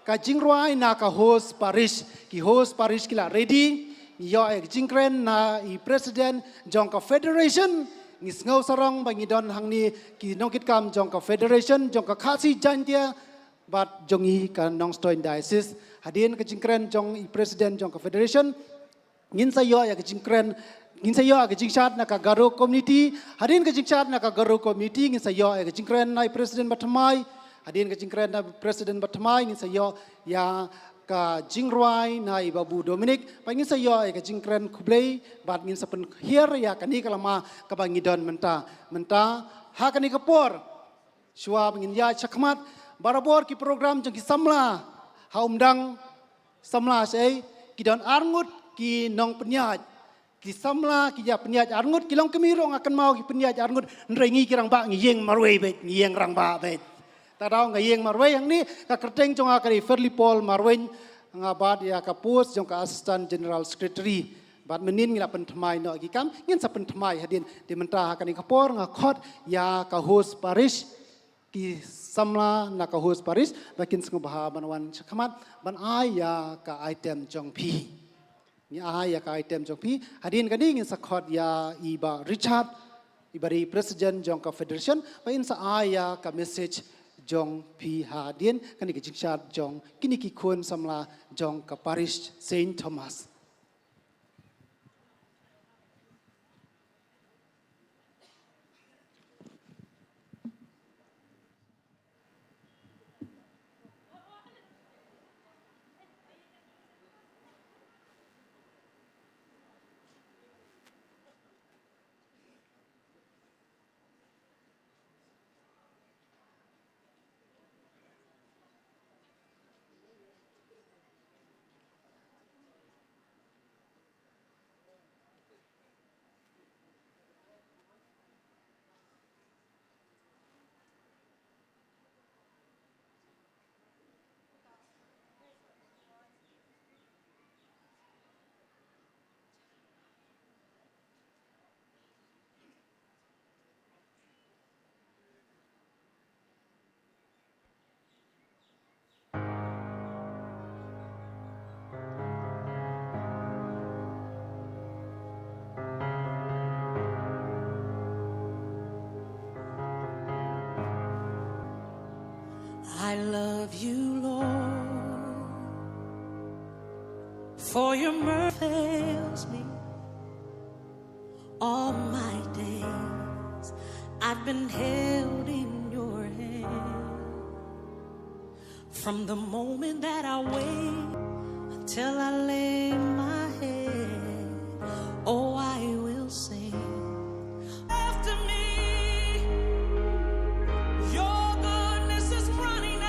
ka jingrwai na ka host parish. Ki host parish ki la ready. Ngi ïoh ïa ka jingkren na i president jong ka federation. Ngi sngew sarong ba ngi don hangne ki nongkitkam jong ka federation jong ka Khasi Jaintia bad jong i ka Nongstoiñ Diocese. Hadien ka jingkren jong i president jong ka federation, ngin sa ïoh ïa ka jingkren, ngin sa ïoh ïa ka jingshad na ka Garo community. Hadien ka jingshad na ka Garo community, ngin sa ïoh ïa ka jingkren na i president ba thymmai. Hadien ka jingkren na president ba thymmai, ngin sa ïoh ïa ka jingrwai na i Babu Dominic. Bad ngin sa ïoh ïa ka jingkren khublei, bad ngin sa pynhiar ïa kane ka lama kaba ngi don mynta. Mynta, ha kane ka por, shuwa ba ngin ïaid shakhmat, barabor ki program jong ki samla ha Umdang, samla shaei, ki don arngut ki nongpynïaid. Ki samla ki ïa pynïaid arngut, ki long kmie ruh nga kynmaw ki pynïaid arngut, hynrei ngi ki rangbah ngi ïeng marwei beit, ngi ïeng rangbah beit. Ta daw nga ïeng marwei hangne, ka kyrteng jong nga ka dei Fairly Paul Marwein, nga bat ïa ka post jong ka Assistant General Secretary. Bad mynnin ngi la pynthymmai noh ki kam, ngin sa pynthymmai hadien. Te mynta ha kane ka por nga khot ïa ka host parish, ki samla na ka host parish, ba kin sngewbha ban wan shakhmat ban ai ïa ka item jong phi. Ngi ai ïa ka item jong phi. Hadien kane ngin sa khot ïa i Bah Richard, i ba dei president jong ka federation, ba in sa ai ïa ka message jong phi hadien kane ka jingshad jong kine ki khun samla jong ka parish Saint Thomas. I love you, Lord, for your mercy fails me. All my days I've been held in your hand. From the moment that I wake until I lay my head, oh, I will sing. After me, your goodness is running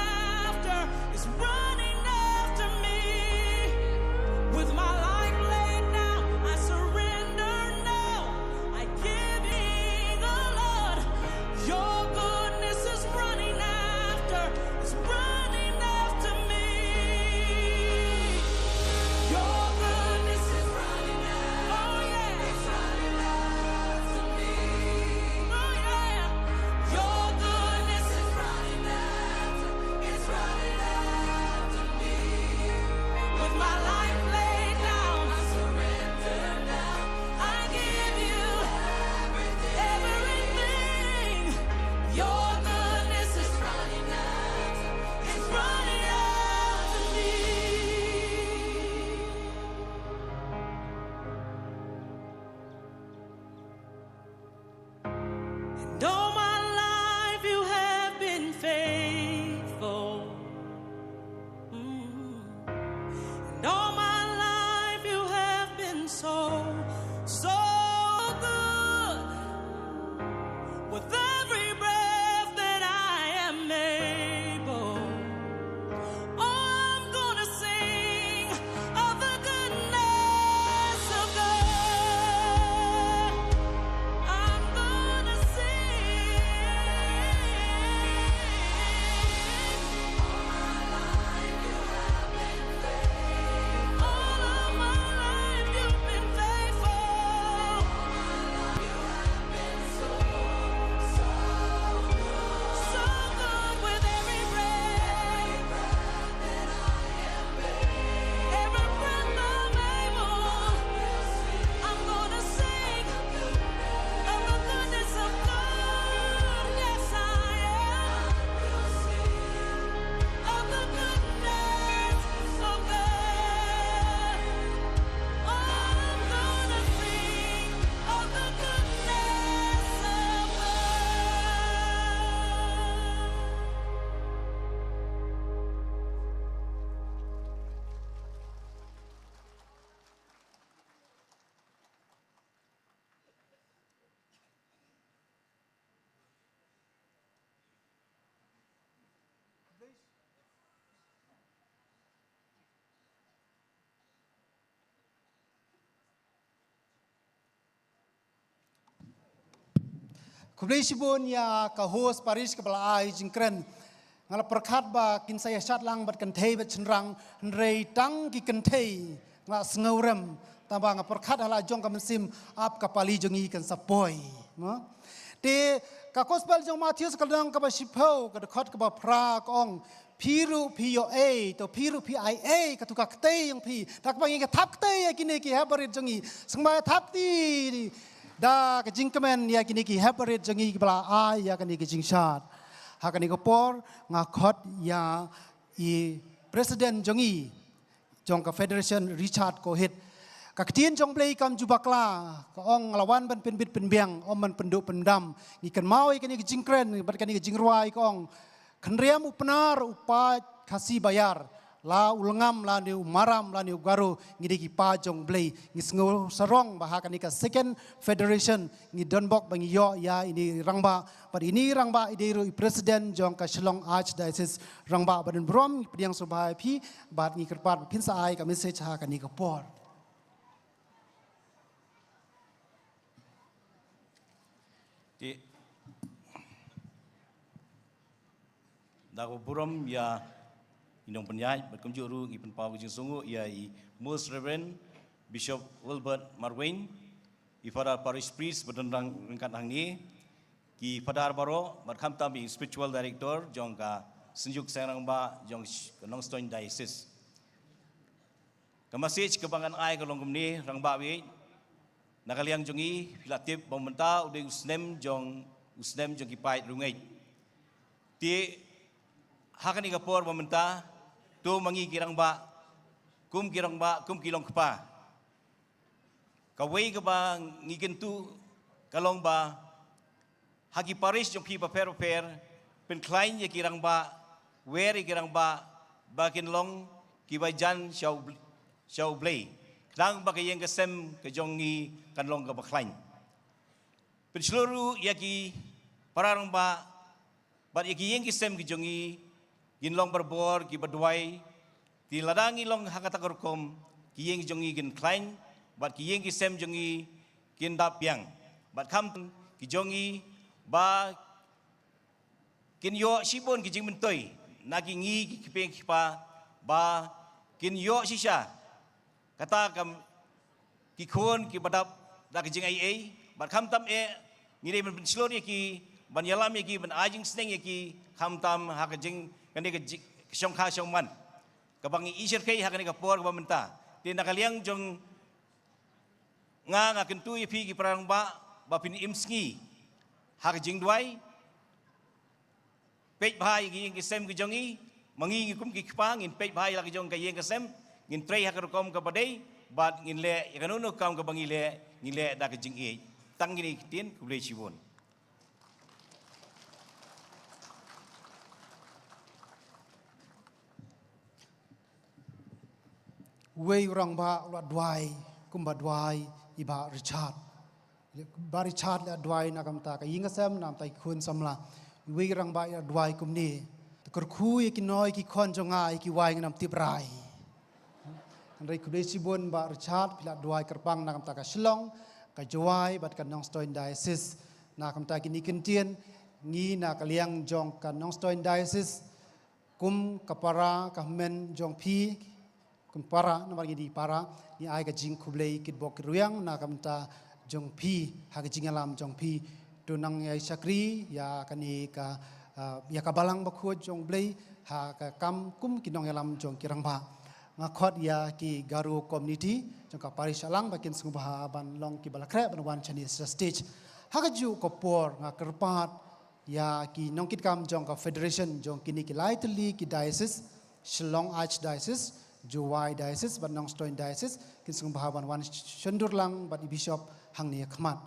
Khublei shibun ïa ka host parish kaba la ai jingkren. Nga la pyrkhat ba kin sa ïa shad lang bad kynthei bad shynrang, hynrei tang ki kynthei nga la sngewrem. Tang ba nga pyrkhat ha la jong ka mynsiem ap ka pali jong ngi kan sa poi. Mo? Te ka gospel jong Mathaios ka lynnong kaba shiphew ka dkhot kaba phra ka ong, phi ruh phi ïoh ei, to phi ruh phi ai ei, katto ka ktei jong phi. Da kaba ngi ka thap ktei ïa kine ki hep barit jong ngi. Sngewbha thap kti da ka jingkmen ïa kine ki hep barit jong ngi kiba la ai ïa kane ka jingshad. Ha kane ka por nga khot ïa i president jong ngi jong ka federation Richard Kohit. Ka ktien jong Blei kam ju bakla, ka ong nga la wan ban pynbit pynbiang, ym ban pynduh pyndam. Ngi kynmaw ïa kane ka jingkren bad kane ka jingrwai ka ong, khynriam u Pnar u paid Khasi Baïar, la u Lyngngam lane u Maram lane u Garo, ngi dei ki paid jong Blei. Ngi sngew sarong ba ha kane ka second federation ngi don bok ba ngi ïoh ïa ine i rangbah, bad ine i rangbah i dei ruh i president jong ka Shillong Archdiocese. Rangbah, ba don burom, ngi pdiang sngewbha ïa phi bad ngi kyrpad ba phin sa ai ka message ha kane ka por. Te da kaba burom ïa i nongpynïaid bad kumjuh ruh ngi pynpaw ka jingsngewnguh ïa i Most Reverend Bishop Wilbert Marwein, i Father Parish Priest ba don ryngkat hangne, ki Father baroh bad khamtam i Spiritual Director jong ka Synjuk Seng Rangbah jong ka Nongstoiñ Diocese. Ka message kaba ngan ai ka long kumne, Rangbah Wieit, na ka liang jong ngi phi la tip ba mynta u dei u snem jong, u snem jong ki paid riewngeit. Te ha kane ka por ba mynta, to ma ngi ki rangbah, kum ki rangbah, kum ki longkpa, kawei kaba ngi kyntu ka long ba ha ki parish jong phi bapher bapher, pynkhlaiñ ïa ki rangbah, wer ïa ki rangbah ba kin long kiba jan sha U Bl-, sha U Blei, khnang ba ka ïing ka sem ka jong ngi kan long kaba khlaiñ. Pynshlur ruh ïa ki para rangbah bad ïa ki ïing ki sem ki jong ngi kin long barabor kiba duwai. Te lada ngi long ha kata ka rukom, ki ïing ki jong ngi kin khlaiñ bad ki ïing ki sem jong ngi kin dap biang, bad khamtam ki jong ngi ba kin ïoh shibun ki jingmyntoi na ki ngi ki kpa ki kpa, ba kin ïoh shisha kata ka, ki khun kiba dap da ka jingaiei, bad khamtam eh ngi dei ban pynshlur ïa ki, ban ïalam ïa ki, ban ai jingsneng ïa ki, khamtam ha ka jing, kane ka jing, ka shongkha shongman kaba ngi ïa shyrkhei ha kane ka por kaba mynta. Te na ka liang jong nga, nga kyntu ïa phi ki para rangbah ba phin im sngi ha ka jingduwai. Peit bha ïa ki ïing ki sem ki jong ngi, ma ngi, ngi kum ki kpa ngin peit bha ïa la ka jong ka ïing ka sem, ngin trei ha ka rukom kaba dei, bad ngin leh ïa kano kano kam kaba ngi leh, ngin leh da ka jingïeit. Tang kine ki ktien, khublei shibun. Uwei u rangbah u la duwai kumba duwai i Bah Richard. Bah Richard la duwai na ka bynta ka ïing ka sem, na ka bynta ki khun samla. Uwei u rangbah i la duwai kumne: To kyrkhu ïa ki noi ki khon jong nga ïa ki wai ngan ym tip rai. Hynrei khublei shibun Bah Richard, phi la duwai kyrpang na ka bynta ka Shillong, ka Jowai bad ka Nongstoiñ Diocese. Na ka bynta kine ki ktien, ngi na ka liang jong ka Nongstoiñ Diocese, kum ka para ka hynmen jong phi, kum para, namar ngi dei para, ngi ai ka jingkhublei kitbok kitrwiang na ka bynta jong phi ha ka jingïalam jong phi. To nang ïai shakri ïa kane ka, ah, ïa ka Balang Bakhuid jong U Blei ha ka kam kum ki nongïalam jong ki rangbah. Nga khot ïa ki Garo community jong ka parish Alang ba kin sngewbha ban long kiba la khreh ban wan shane sha stage. Ha kajuh ka por nga kyrpad ïa ki nongkitkam jong ka federation jong kine ki lai tylli ki diocese, Shillong Archdiocese, Jowai Diocese bad Nongstoiñ Diocese, kin sngewbha ban wan shondur lang bad i bishop hangne ha khmat.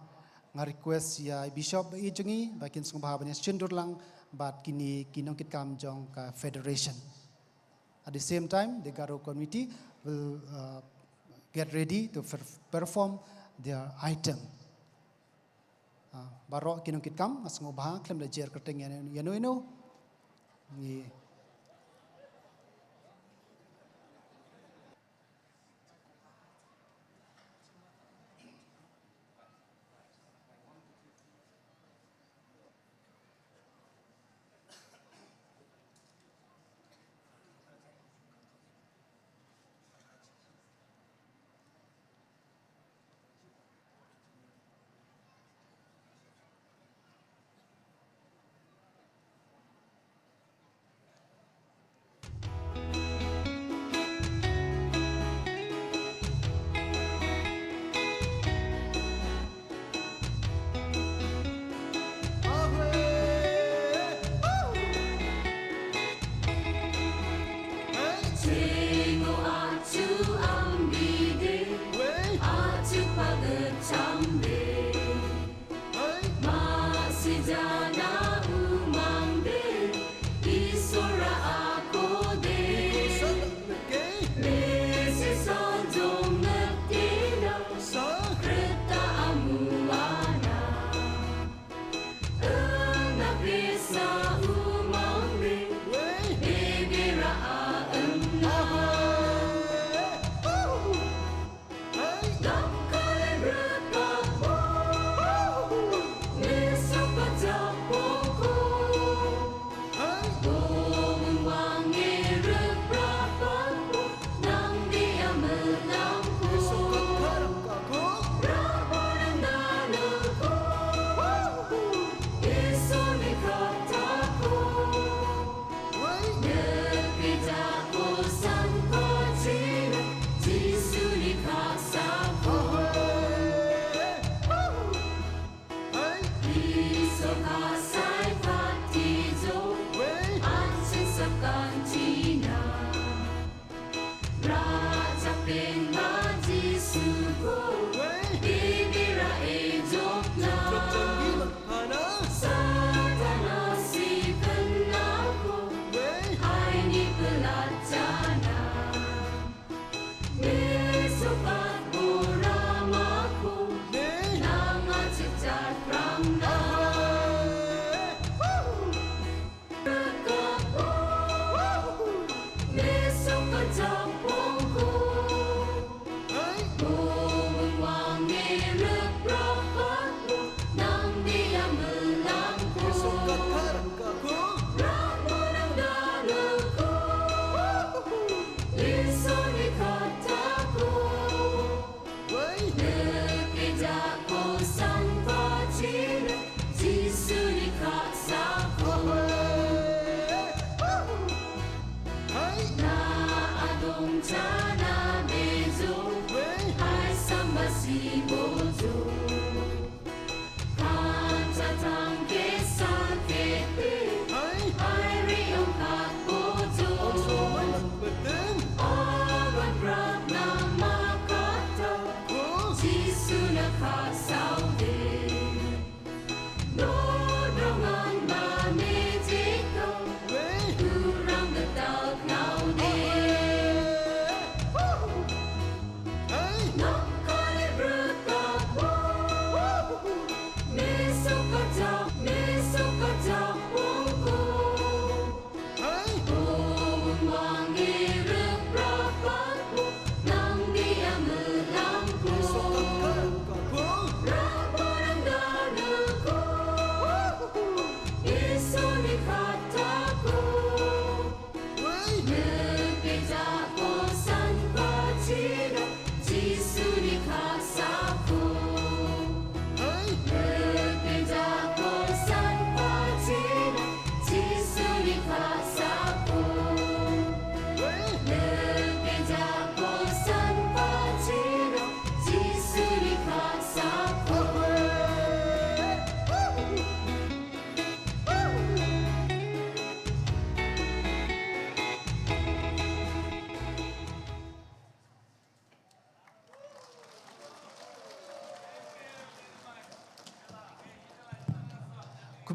Nga request ïa i bishop ba ïeit jong ngi ba kin sngewbha ban ïa shondur lang bad kine ki nongkitkam jong ka federation. At the same time, the Garo community will, uh, get ready to per-, perform their item. Ah, baroh ki nongkitkam, nga sngewbha khlem da jer kyrteng ïano ïano. Ngi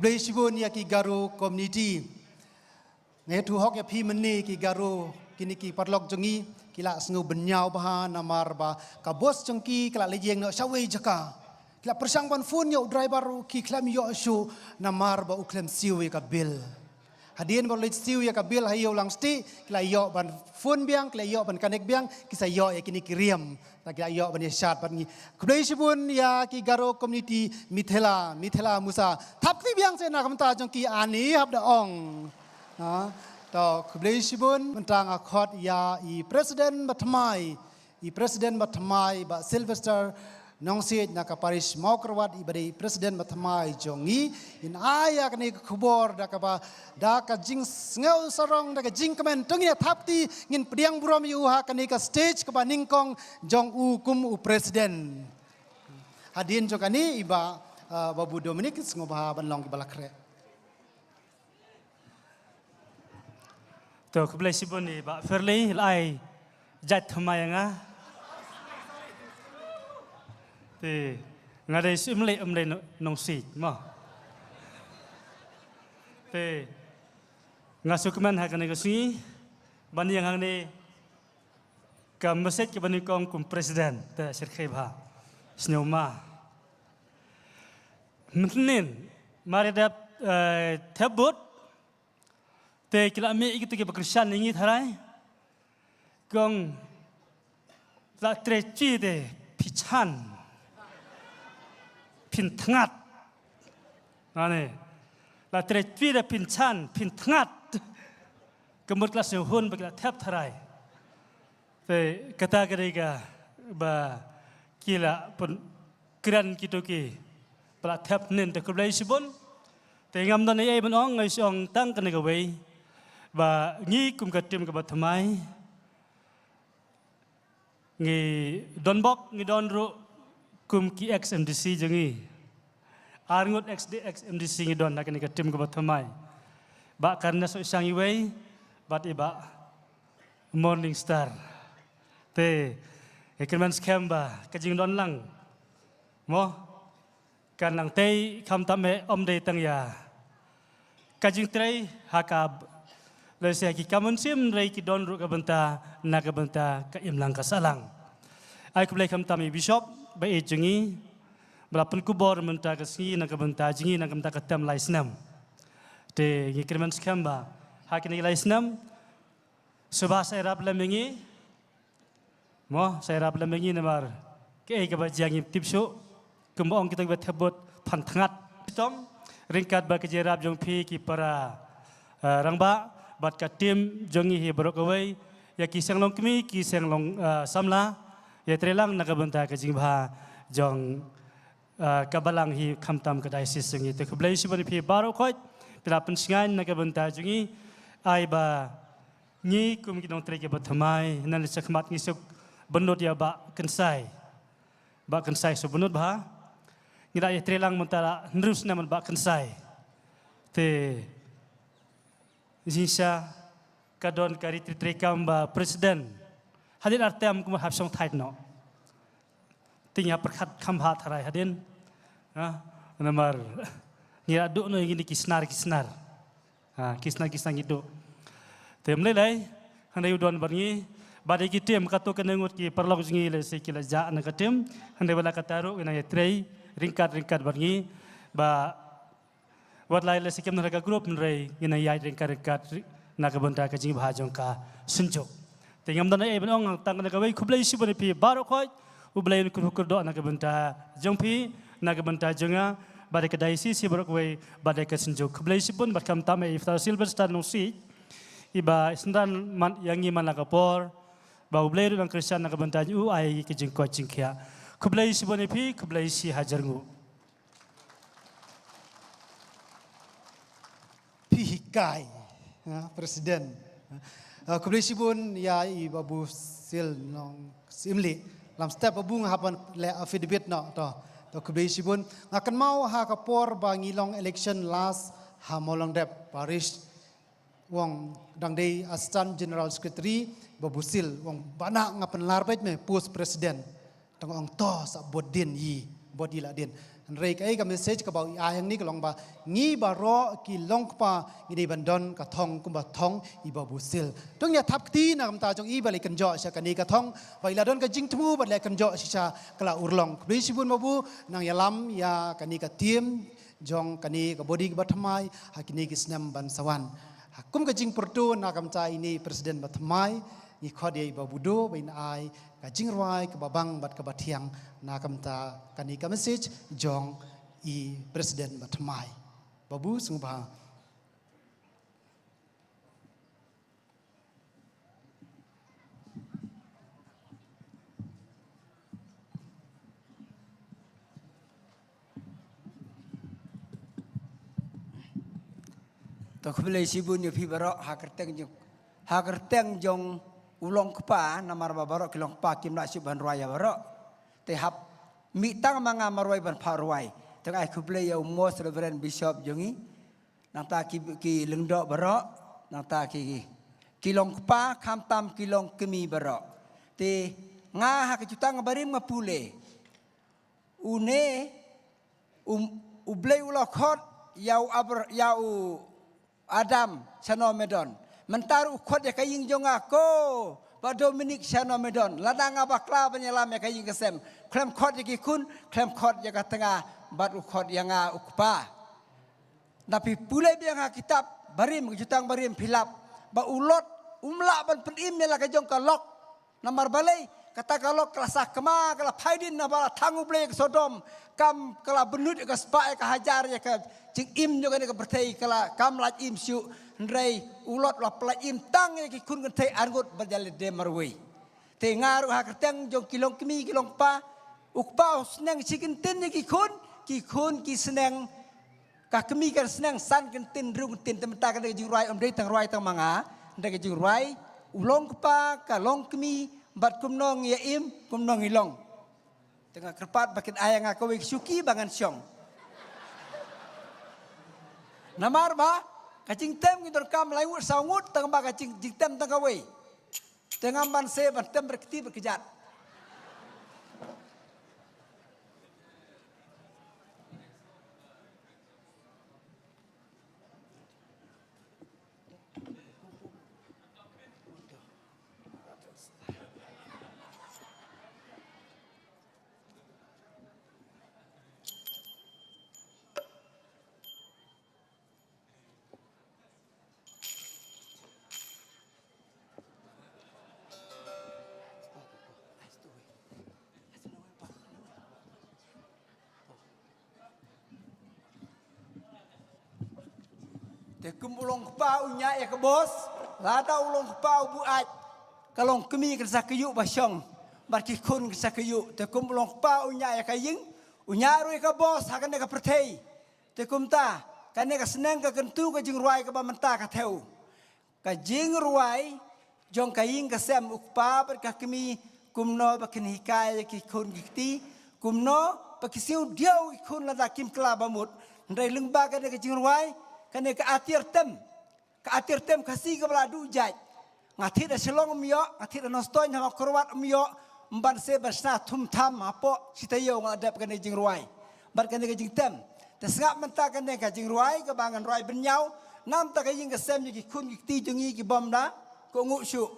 Khublei shibun ïa ki Garo community. Nga ïathuh hok ïa phi mynne ki Garo, kine ki paralok jong ngi ki la sngew bynñiaw bha namar ba ka bos jong ki ki la leit ïeng noh shawei jaka. Ki la pyrshang ban phone ïa u driver ruh ki khlem ïoh shuh namar ba u khlem siew ïa ka bill. Hadien ba u leit siew ïa ka bill ha ïew lang sdie, ki la ïoh ban phone biang, ki la ïoh ban connect biang, ki sa ïoh ïa kine ki riam. Te ki la ïoh ban ïa shad bad ngi. Khublei shibun ïa ki Garo community, Mithila, Mithila Musa. Thap kti biang seh na ka bynta jong ki, ani hap da ong. Ha. To khublei shibun, mynta nga khot ïa i president ba thymmai. I president ba thymmai, Bah Sylvester Nongsiej na ka parish Mawkyrwat, i ba dei president ba thymmai jong ngi. In ai ïa kane ka khubor da kaba, da ka jingsngew sarong, da ka jingkmen, to ngin ïa thap kti, ngin pdiang burom ïa u ha kane ka stage kaba nyngkong jong u kum u president. Hadien jong kane i Bah, uh, Babu Dominic, sngewbha ban long kiba la khreh. To khublei shibun i Bah Fairley, la ai jait thymmai ïa nga. Te nga dei Syiemlieh, ym dei Nongsiej mo. Te nga sngewkmen ha kane ka sngi ban ïeng hangne, ka message kaba nyngkong kum president, te shyrkhei bha. Sngewma. Mynnin mar ïa dep, eh, thep vote, te ki la mih ïa kito kiba kyrshan ïa ngi tharai, ki ong, la trei twi te phi chan, phin thngat. Ane, la trei twi te phin chan, phin thngat. Ka mut ki la sngewhun ba ki la thep tharai. Te kata ka dei kaba ki la pynkren kito kiba la thep mynnin, te khublei shibun. Te ngam don ei ei ban ong, nga shu ong tang kane kawei, ba ngi kum ka team kaba thymmai, ngi don bok, ngi don ruh kum ki ex M D C jong ngi. Ar ngut ex, ex M D C ngi don ha kane ka team kaba thymmai. Bah Carnes Sohshang iwei, bad i Bah Morning Star. Te, eh, kyrmen skhem ba ka jingdon lang mo, kan nang tei, khamtam eh ym dei tang ïa ka jingtrei ha ka, lehse ha ki kam mynsiem, hynrei ki don ruh ka bynta, na ka bynta ka imlang ka sahlang. Ai khublei khamtam i Bishop ba ïeit jong ngi, ba la pynkupbor mynta ka sngi na ka bynta jong ngi, na ka bynta ka term lai snem. Te ngi kyrmen skhem ba ha kine ki lai snem, shuwa sa ïarap lem ïa ngi mo, sa ïarap lem ïa ngi namar kaei kaba jia ngim tip shuh. Kumba ong kito kiba thep vote, phan thngat. Shitom, ryngkat bad ka jingïarap jong phi ki para, eh, rangbah bad ka team jong ngi hi baroh kawei, ïa ki seng longkmie, ki seng long, eh, samla, ïatreilang na ka bynta ka jingbha jong, eh, ka balang hi khamtam ka diocese jong ngi. Te khublei shibun ïa phi baroh khoit, phi la pynshngaiñ na ka bynta jong ngi, ai ba ngi kum ki nongtrei kiba thymmai, hynnin shakhmat ngi suk bynnud ïa Bah Kynsai. Bah Kynsai suk bynnud bha. Ngi la ïatreilang mynta la hynriew snem Bah Kynsai. Te jingshisha ka don ka ri treikam ba president. Hadien ar term kumba hap shong thait noh. Te ngi hap pyrkhat kham bha tharai hadien. Ha, namar ngi la duh noh ïa kine ki snar ki snar. Ha, ki snar ki snar ngi duh. Te ym lei lei, hynrei u don bad ngi, bad ïa ki team, katto katne ngut ki paralok jong ngi lehse ki la jah na ka team, hynrei wat la katta ruh ngi nang ïatrei ryngkat ryngkat bad ngi, ba wat la lehse kim don ha ka group, hynrei ngi nang ïaid ryngkat ryngkat ri-, na ka bynta ka jingbha jong ka synjuk. Te ngam don ei ei ban ong, tang kane kawei, khublei shibun ïa phi baroh khoit, U Blei un kyrkhu kyrdoh na ka bynta jong phi, na ka bynta jong nga, bad ïa ka diocese baroh kawei, bad ïa ka synjuk. Khublei shibun, bad khamtam ïa i Father Sylvester Nongsiej, iba synran man ïa ngi man la ka por, ba U Blei ruh un kyrshan na ka bynta jong u, ai ka jingkoit jingkhiah. Khublei shibun ïa phi, khublei shihajar nguh. Phi hikai, ha, president. Ha, khublei shibun ïa i Babu Sil Nongsiej Imli. Lam step Babu nga hap ban leh affidavit noh to. To khublei shibun. Nga kynmaw ha ka por ba ngi long election last ha Mawlangdep Parish. Ong dang dei Assistant General Secretary Babu Sil, ong bana nga pynlar beit me post president. Tang ong to sa bud din i, bud i la din. Hynrei kaei ka message kaba u ai hangne ka long ba ngi baroh ki longkpa ngi dei ban don ka thong kumba thong i Babu Sil. To ngin ïa thap kti na ka bynta jong i ba leit kynjoh sha kane ka thong, ba i la don ka jingthmu bad leit kynjoh shisha ka la urlong. Khublei shibun Babu, nang ïalam ïa kane ka team jong kane ka body kaba thymmai ha kine ki snem ban sa wan. Ha kum ka jingpyrto na ka bynta ine i president ba thymmai, ngi khot ïa i Babu Doh ba in ai ka jingrwai kaba bang bad kaba thiang na ka bynta kane ka message jong i president ba thymmai. Babu, sngewbha. To khublei shibun ïa phi baroh ha kyrteng jong, ha kyrteng jong u longkpa, namar ba baroh ki longkpa kim lah shuh ban rwai ïa baroh. Te hap mih tang ma nga marwei ban phah rwai. Te nga ai khublei ïa u Most Reverend Bishop jong ngi. Nangta ki, ki lyngdoh baroh, nangta ki, ki longkpa, khamtam ki longkmie baroh. Te nga ha ka jutang barim nga pule. Une, um, U Blei u la khot ïa u Abra-, ïa u Adam sha Nongmyndon. Mynta ruh u khot ïa ka ïing jong nga ko, Bah Dominic sha Nongmyndon. Lada nga bakla ban ïalam ïa ka ïing ka sem, khlem khot ïa ki khun, khlem khot ïa ka tnga, bad u khot ïa nga u kpa. Da phi pule biang ha kitab barim, jutang barim phi lap ba u Lot um lah ban pynim ïa la ka jong ka lok. Namar balei, kata ka lok ka la sakma, ka la phai dien na ba la thang U Blei ïa ka Sodom, kam ka la bynnud ïa ka spah ïa ka hajar ïa ka jingim jong kane ka pyrthei, ka la kam lait im shuh. Hynrei u Lot u la pyllait im tang ïa ki khun kynthei arngut bad ïa lade marwei. Te nga ruh ha kyrteng jong ki longkmie ki longkpa, u kpa u sneng shi kyntien ïa ki khun, ki khun ki sneng, ka kmie kan sneng san kyntien, hynriew kyntien. Te mynta kane ka jingrwai ym dei tang rwai tang ma nga, hynrei ka jingrwai u longkpa, ka longkmie, bad kumno ngi ïa im, kumno ngi long. Te nga kyrpad ba kin ai ïa nga kawei ka shuki ba ngan shong. Namar ba ka jingtem ngi donkam lai ngut saw ngut, tang ba ka jing, jingtem tang kawei. Te ngam banse ban tem bad kti bad kjat. Te kum u longkpa u ñiah ïa ka bos, lada u longkpa u buaid, ka longkmie kan sa kyiuh ba shong, bad ki khun kan sa kyiuh. Te kum u longkpa u ñiah ïa ka ïing, u ñiah ruh ïa ka bos ha kane ka pyrthei. Te kumta, kane ka sneng ka kyntu ka jingrwai kaba mynta ka thew. Ka jingrwai jong ka ïing ka sem, u kpa bad ka kmie, kumno ba kin hikai ïa ki khun ki kti, kumno ba ki sngewdiaw ki khun lada kim kylla ba mut. Hynrei lyngba kane ka jingrwai, kane ka atiar tem, ka atiar tem Khasi kaba la duh jait. Nga thied ha Shillong ym ïoh, nga thied ha Nongstoiñ ha Mawkyrwat ym ïoh, ym banse ban shna thum tham hapoh shi taïew nga la dep kane ka jingrwai bad kane ka jingtem. Te sngap mynta kane ka jingrwai kaba ngan rwai bynñiaw, namar ka ïing ka sem ïa ki khun ki kti jong ngi ki bym da kohnguh shuh.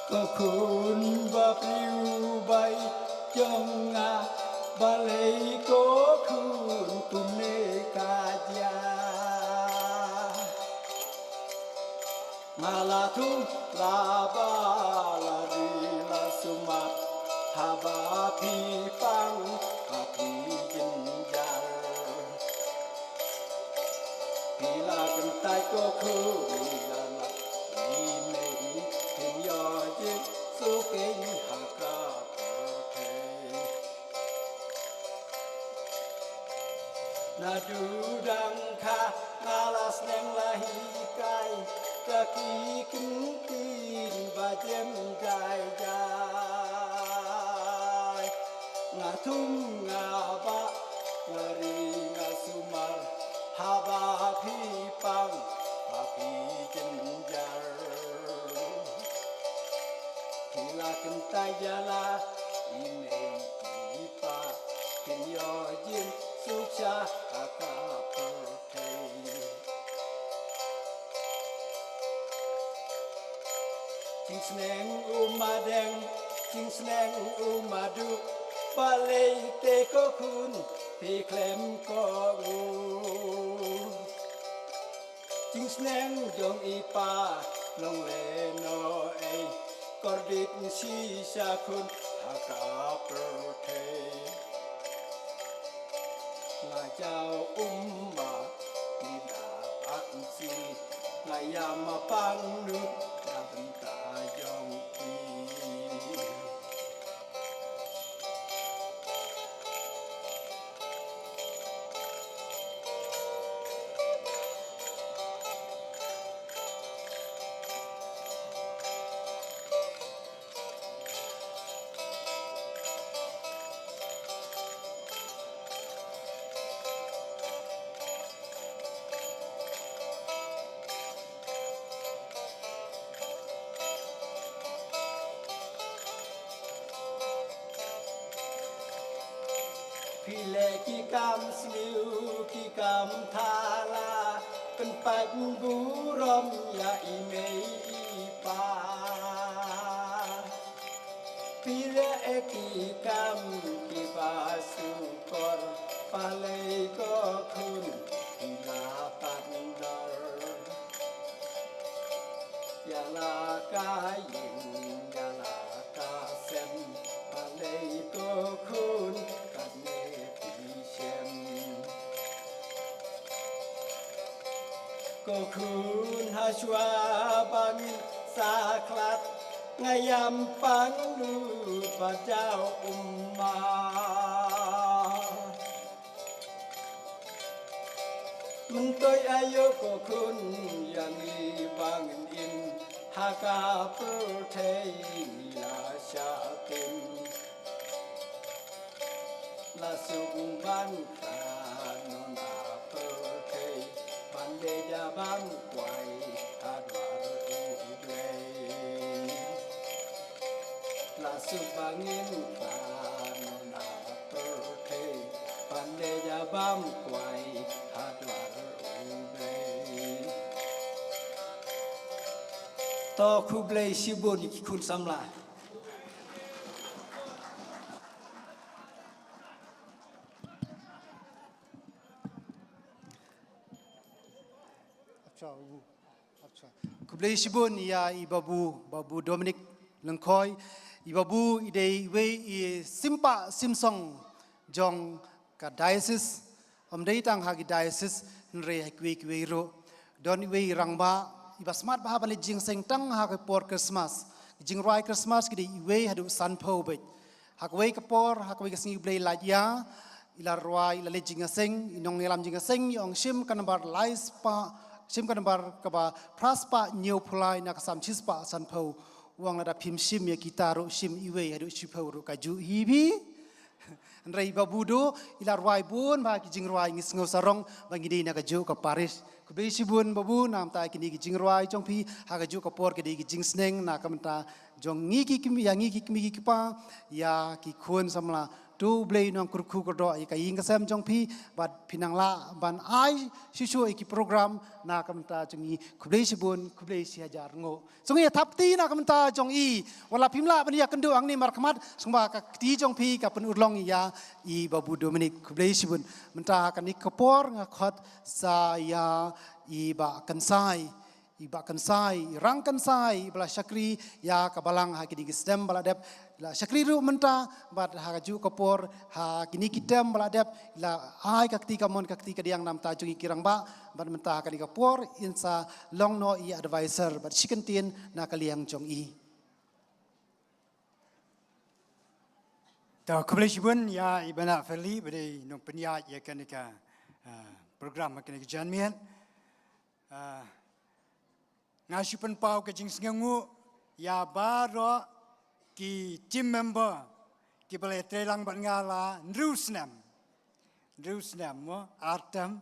Ko khun ba briew ba ïeit jong nga, balei ko khun kumne ka jia? Nga la thung la ba la ri la sumar, haba phi pang ha phi jynjar. Haduh dang kha nga la sneng la hikai da ki kyntien ba jem jai jai. Nga thum nga bah, nga ri nga sumar, haba phi pang ha phi jynjar. Phi la kyntait ïa la i mei i pa, phin ïoh jingsukhsha ha ka pyrthei. Jingsneng u madeng, jingsneng u maduh, balei te ko khun phi khlem kohnguh. Jingsneng jong i pa long lehnohei, kordit shisha khun ha ka pyrthei. Nga jaw um ma i na bak si, nga ïam ma pang lut na bynta jong i. Phi leh ki kam sniew ki kam thala, pynpait burom ïa i mei i pa. Phi leh ki kam kiba shukor, balei ko khun phi la pan dor. Ïa la ka ïing, ïa la ka sem, balei ko khun katne phi shem. Ko khun hashwa ba ngin sa khlad, nga ïam pang lut ba jaw um ma. Myntoi aïu ko khun ïa ngi ba ngin im, ha ka pyrthei ngi la shah tim. La suk ban kha noh na pyrthei, ban leit ïa bam kwai ha dwar U Blei. La suk ba ngin kha noh na pyrthei, ban leit ïa bam kwai ha dwar U Blei. To khublei shibun ki khun samla. Acha, u, acha. Khublei shibun ïa i Babu, Babu Dominic Lyngkhoi. I Babu i dei iwei i sympah symsong jong ka diocese. Ym dei tang ha ki diocese, hynrei ha kiwei kiwei ruh. Don iwei i rangbah iba smat bha ban leit jingïaseng tang ha ka por Christmas. Ki jingrwai Christmas ki dei iwei haduh sanphew beit. Ha kawei ka por, ha kawei ka sngi U Blei lait ïa, i la rwai, i la leit jingïaseng, i nongïalam jingïaseng i ong shim ka nambar lai spah, shim ka nambar kaba phra spah hynñiewphew lai na ka sam shispah sanphew. U ong lada phim shim ïa kita ruh, shim iwei haduh shiphew ruh, kajuh hi phi. Hynrei i Babu Dom i la rwai bun bha ki jingrwai, ngi sngew sarong ba ngi dei na kajuh ka parish. Khublei shibun Babu namar kine ki jingrwai jong phi ha kajuh ka por, ki dei ki jingsneng na ka bynta jong ngi ki kmie, ïa ngi ki kmie ki kpa, ïa ki khun samla. To U Blei un kyrkhu kyrdoh ïa ka ïing ka sem jong phi, bad phin nang lah ban ai shuh shuh ïa ki program na ka bynta jong ngi. Khublei shibun, khublei shihajar nguh. Sngewbha ïa thap kti na ka bynta jong i. Wat la phim lah ban ïakynduh hangne markhmat, sngewbha ka kti jong phi ka pynurlong ïa i Babu Dominic. Khublei shibun. Mynta ha kane ka por nga khot sa ïa i Bah Kynsai. I Bah Kynsai, i Rang Kynsai, iba la shakri ïa ka balang ha kine ki snem ba la dep, la shakri ruh mynta, bad ha kajuh ka por ha kine ki term ba la dep, la ai ka kti kamon ka kti kadiang namar jong i ki rangbah, bad mynta ha kane ka por in sa long noh i advisor bad shi kyntien na ka liang jong i. To khublei shibun ïa i Bah Felly ba dei nongpynïaid ïa kane ka ah, program ha kane ka janmiet. Ah, nga shu pynpaw ka jingsngewnguh ïa baroh ki team member kiba la ïatreilang bad nga la hynriew snem. Hynriew snem mo, ar term.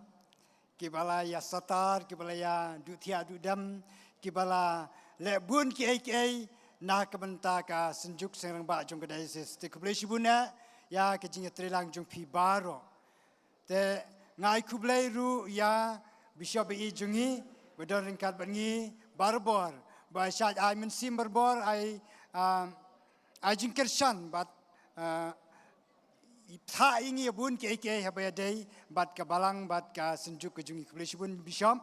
Kiba la ïa satar, kiba la ïa duh thiah duh dem, kiba la leh bun kiei kiei na ka bynta ka Synjuk Seng Rangbah jong ka diocese. Te khublei shibun eh ïa ka jingïatreilang jong phi baroh. Te nga ai khublei ruh ïa Bishop ba ïeit jong ngi ba don ryngkat bad ngi barabor, ba shait ai mynsiem barabor, ai, ah, ai jingkyrshan bad, ah, i pynthah ïa ngi ïa bun kiei kiei haba ïadei bad ka balang bad ka Synjuk ka jong ngi. Khublei shibun Bishop.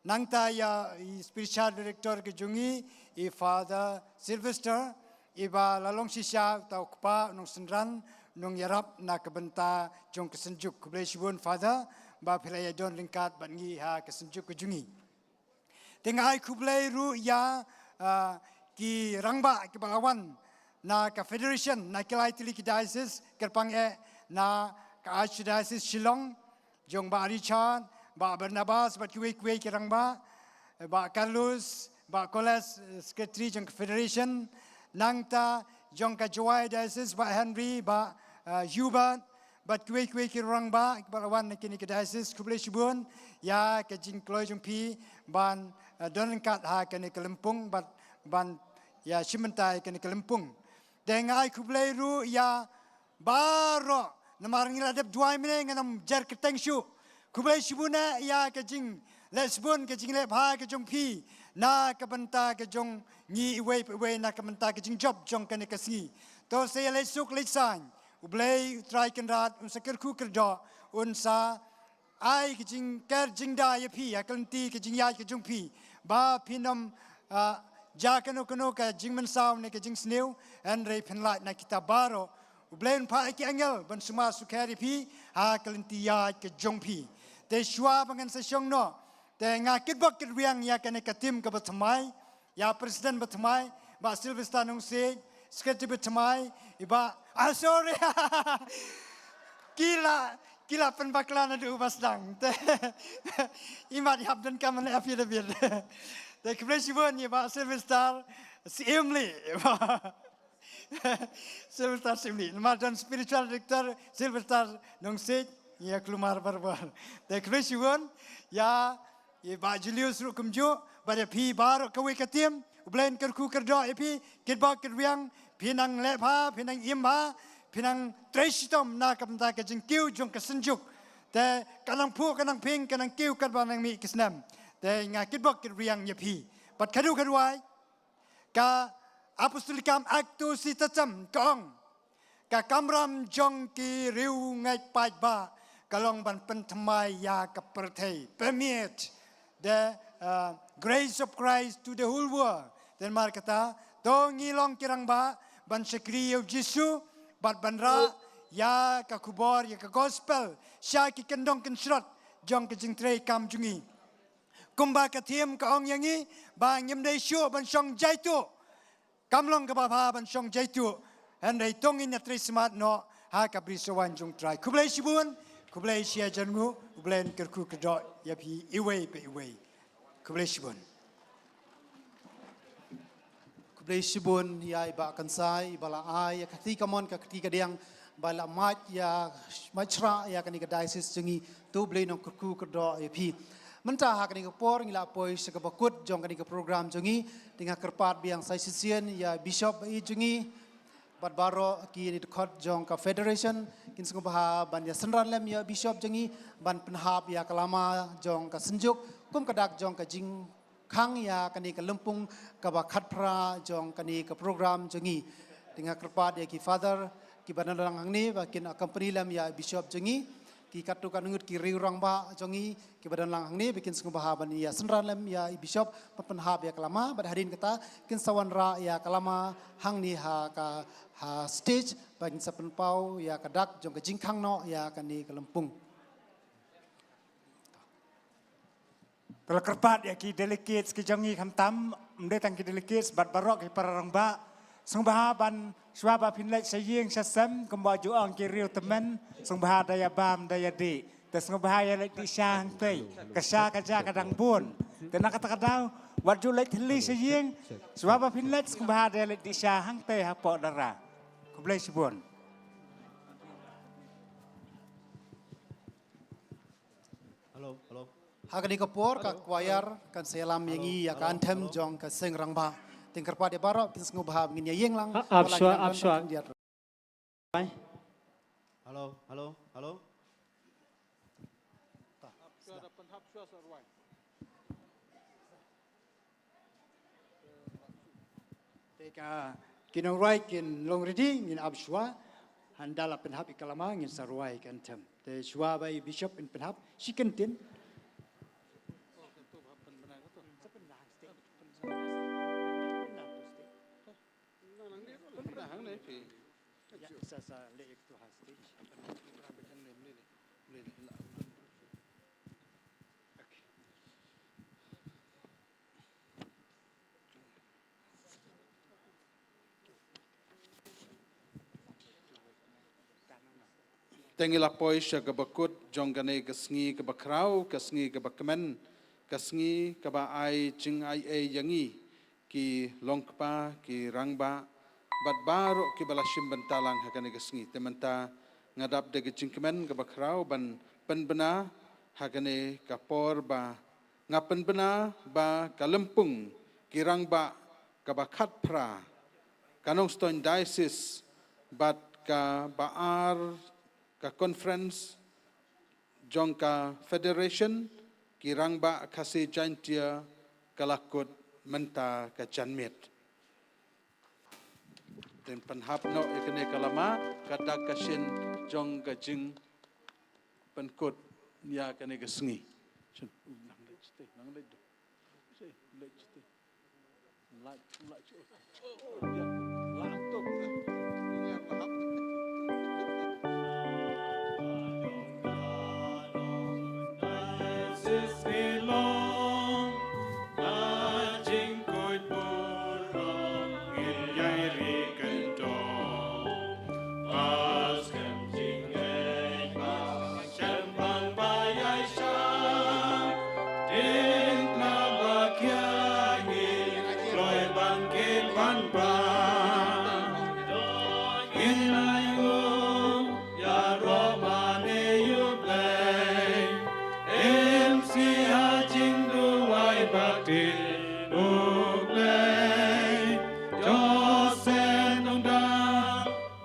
Nangta ïa i spiritual director ka jong ngi, i Father Sylvester, iba la long shisha uta u kpa u nongsynran, u nongïarap na ka bynta jong ka Synjuk. Khublei shibun Father ba phi la ïa don ryngkat bad ngi ha ka Synjuk ka jong ngi. Te nga ai khublei ruh ïa, ah, ki rangbah kiba la wan na ka federation, na ki lai tylli ki diocese, kyrpang eh na ka Archdiocese Shillong, jong Bah Richard, Bah Barnabas, bad kiwei kiwei ki rangbah, Bah Carlos, Bah Koles, eh, secretary jong ka federation, nangta jong ka Jowai diocese, Bah Henry, Bah, eh, Hubert, bad kiwei kiwei ki rangbah kiba la wan na kine ki diocese. Khublei shibun ïa ka jingkloi jong phi ban, eh, don ryngkat ha kane ka lympung, bad ban ïa shim bynta ïa kane ka lympung. Te nga ai khublei ruh ïa baroh, namar ngi la dep duwai mynne, ngan ym jer kyrteng shuh. Khublei shibun eh ïa ka jingleh sbun, ka jingleh bha ka jong phi na ka bynta ka jong ngi iwei pa iwei, na ka bynta ka jingjop jong kane ka sngi. To sa ïaleh suk leh saiñ, U Blei U Trai Kynrad un sa kyrkhu kyrdoh, un sa ai ka jingker jingda ïa phi ha ka lynti ka jingïaid ka jong phi, ba phin ym, ah, jia kano kano ka jingmynsaw ne ka jingsniew, hynrei phin lait na kita baroh. U Blei un phah ïa ki angel ban sumar sukher ïa phi ha ka lynti ïaid ka jong phi. Te shuwa ba ngan sa shong noh, te nga kitbok kitrwiang ïa kane ka team kaba thymmai, ïa president ba thymmai, Bah Sylvester Nongsiej, secretary ba thymmai, i Bah, ah, sorry. Ki la, ki la pynbakla naduh ba sdang. Te i mat i hap donkam ban leh affidavit. Te khublei shibun ïa Bah Sylvester Syiem Lee. Sylvester Syiem Lee. Namar don spiritual director Sylvester Nongsiej, ïa kulmar barabor. Te khublei shibun ïa i Bah Julius ruh kumjuh, bad ïa phi baroh kawei ka team, U Blei un kyrkhu kyrdoh ïa phi, kitbok kitrwiang, phin nang leh bha, phin nang im bha, phin nang trei shitom na ka bynta ka jingkiew jong ka Synjuk. Te kan nang phuh, kan nang phieng, kan nang kiew katba nang mih ki snem. Te nga kitbok kitrwiang ïa phi. Bad khatduh khatwai, ka Apostolic Campus Act two C ta tam ka ong, ka kamram jong ki riewngeit paidbah ka long ban pynthymmai ïa ka pyrthei, permeate the, uh, grace of Christ to the whole world. Te namar kata, to ngi long ki rangbah ban shakri ïa U Jisu bad ban rah ïa ka khubor, ïa ka gospel sha ki kyndong kynshrot jong ka jingtrei kam jong ngi. Kumba ka theme ka ong ïa ngi, ba ngim dei shuh ban shong jaituh. Kam long kaba bha ban shong jaituh, hynrei to ngin ïatrei smat noh ha ka bri sawan jong U Trai. Khublei shibun, khublei shihajar nguh, U Blei un kyrkhu kyrdoh ïa phi iwei pa iwei. Khublei shibun. Khublei shibun ïa i Bah Kynsai, iba la ai ïa ka kti kamon ka kti kadiang, ba la mad ïa, mad shrah ïa kane ka diocese jong ngi. To U Blei un kyrkhu kyrdoh ïa phi. Mynta ha kane ka por ngi la poi sha kaba kut jong kane ka program jong ngi. Te nga kyrpad biang sa shisien ïa Bishop ba ïeit jong ngi bad baroh kine ki dkhot jong ka federation, kin sngewbha ban ïa synran lem ïa Bishop jong ngi ban pynhap ïa ka lama jong ka Synjuk kum ka dak jong ka jing khang ïa kane ka lympung kaba khatphra jong kane ka program jong ngi. Te nga kyrpad ïa ki father kiba don lang hangne ba kin accompany lem ïa Bishop jong ngi, ki katto katne ngut ki riew rangbah jong ngi kiba don lang hangne ba kin sngewbha ban ïa synran lem ïa i Bishop ban pynhap ïa ka lama, bad hadien kata kin sa wanrah ïa ka lama hangne ha ka, ha stage ba kin sa pynpaw ïa ka dak jong ka jingkhang noh ïa kane ka lympung. Te la kyrpad ïa ki delegates ki jong ngi khamtam, ym dei tang ki delegates bad baroh ki para rangbah. Sngewbha ban shuwa ba phin leit sha ïing sha sem, kumba ju ong ki riew tymmen, sngewbha da ïa bam da ïa dih. Te sngewbha ïa leit dih sha hangtei. Ka sha ka ja ka dang bun. Te na kata ka daw, wat ju leit thylli sha ïing. Shuwa ba phin leit sngewbha ïa leit dih sha hangtei hapoh dara. Khublei shibun. Hello, hello. Ha kane ka por ka choir kan sa ïalam ïa ngi ïa ka anthem jong ka seng rangbah. Te nga kyrpad ïa baroh kin sngewbha ba ngin ïa ïeng lang. Ap shwa, ap shwa. Hello, hello, hello. Te ka ki nongrwai kin long ready, ngin ap shwa. Hynda la pynhap ïa ka lama ngin sa rwai ka anthem. Te shwa ba i bishop in pynhap shi kyntien. Te ngi la poi sha kaba kut jong kane ka sngi kaba khraw, ka sngi kaba kmen, ka sngi kaba ai jingai ei ïa ngi ki longkpa, ki rangbah, bad baroh kiba la shim bynta lang ha kane ka sngi. Te mynta nga dap da ka jingkmen kaba khraw ban pynbna ha kane ka por ba nga pynbna ba ka lympung ki rangbah kaba khatphra ka Nongstoiñ Diocese bad kaba ar ka conference jong ka Federation ki rangbah Khasi Jaintia ka la kut mynta ka janmiet. Te pynhap noh ïa kane ka lama, ka dak ka shin jong ka jingpynkut ïa kane ka sngi.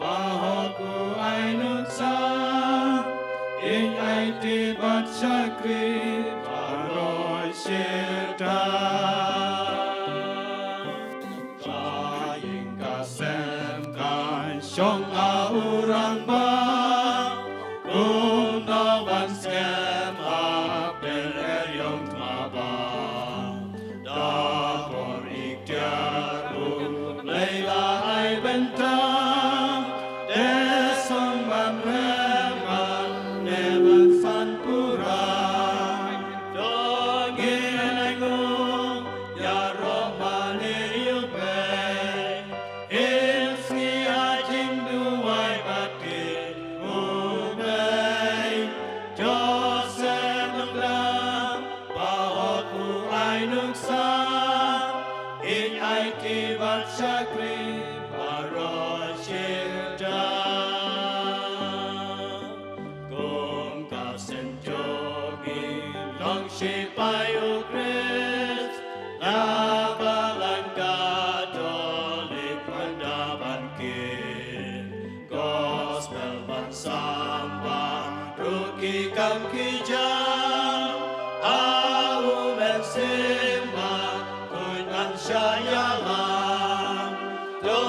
Bahok u ai nuksa, ïing aiti bad shakri baroh shita. Ka ïing ka sem kan shong ha u rangbah, kumno ban skhem ha pyrshah ïong tma ba. Da bor iktiar U Blei la ai bynta, te sngewbha ban rem ban ne ban san pura. To ngin ai nguh ïaroh mane ïa U Blei, in sngi ha jingduwai bad kyrkhu U Blei. Joseph Nongkhlaw, Bahok u ai nuksa, ïing aiti bad shakri baroh shita. Kum ka Saint George ngi long shipai U Khrist, na Balang Katholik pynda ban kit. Gospel ban sam bad ruh ki kam ki jam, ha U Mynsiem Bakhuid ngan shah ïalam. To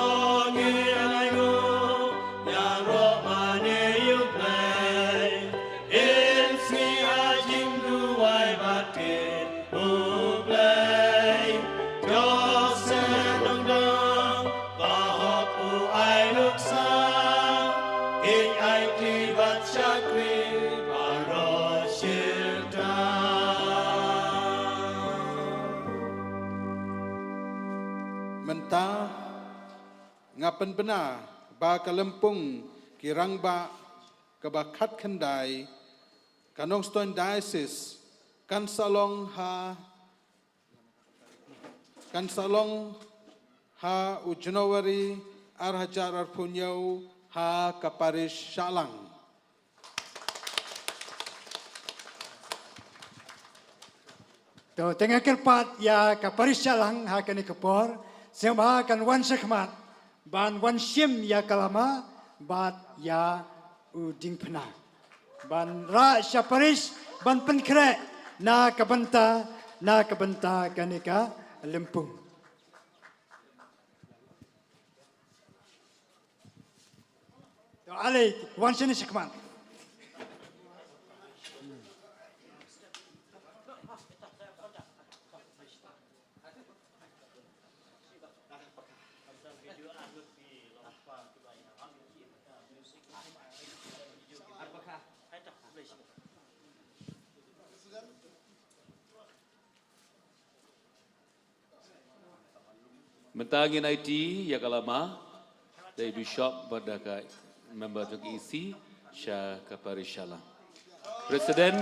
ngin ai nguh ïaroh mane ïa U Blei, in sngi ha jingduwai bad kyrkhu U Blei. Joseph Nongkhlaw, Bahok u ai nuksa, ïing aiti bad shakri baroh shita. Mynta nga pynbna ba ka lympung ki rangbah kaba khatkhyndai ka Nongstoiñ Diocese kan sa long ha kan sa long ha u January ar hajar arphew hynñiew ha ka Parish Shahlang. To, te nga kyrpad ïa ka Parish Shahlang ha kane ka por, sngewbha kan wan shakhmat ban wan shim ïa ka lama bad ïa u diengphna ban rah sha Parish ban pynkhreh na ka bynta, na ka bynta kane ka lympung. To, ale, wan shane shakhmat. Mynta ngin aiti ïa ka lama da i Bishop bad da ka member jong ka E C sha ka Parish Shahlang. President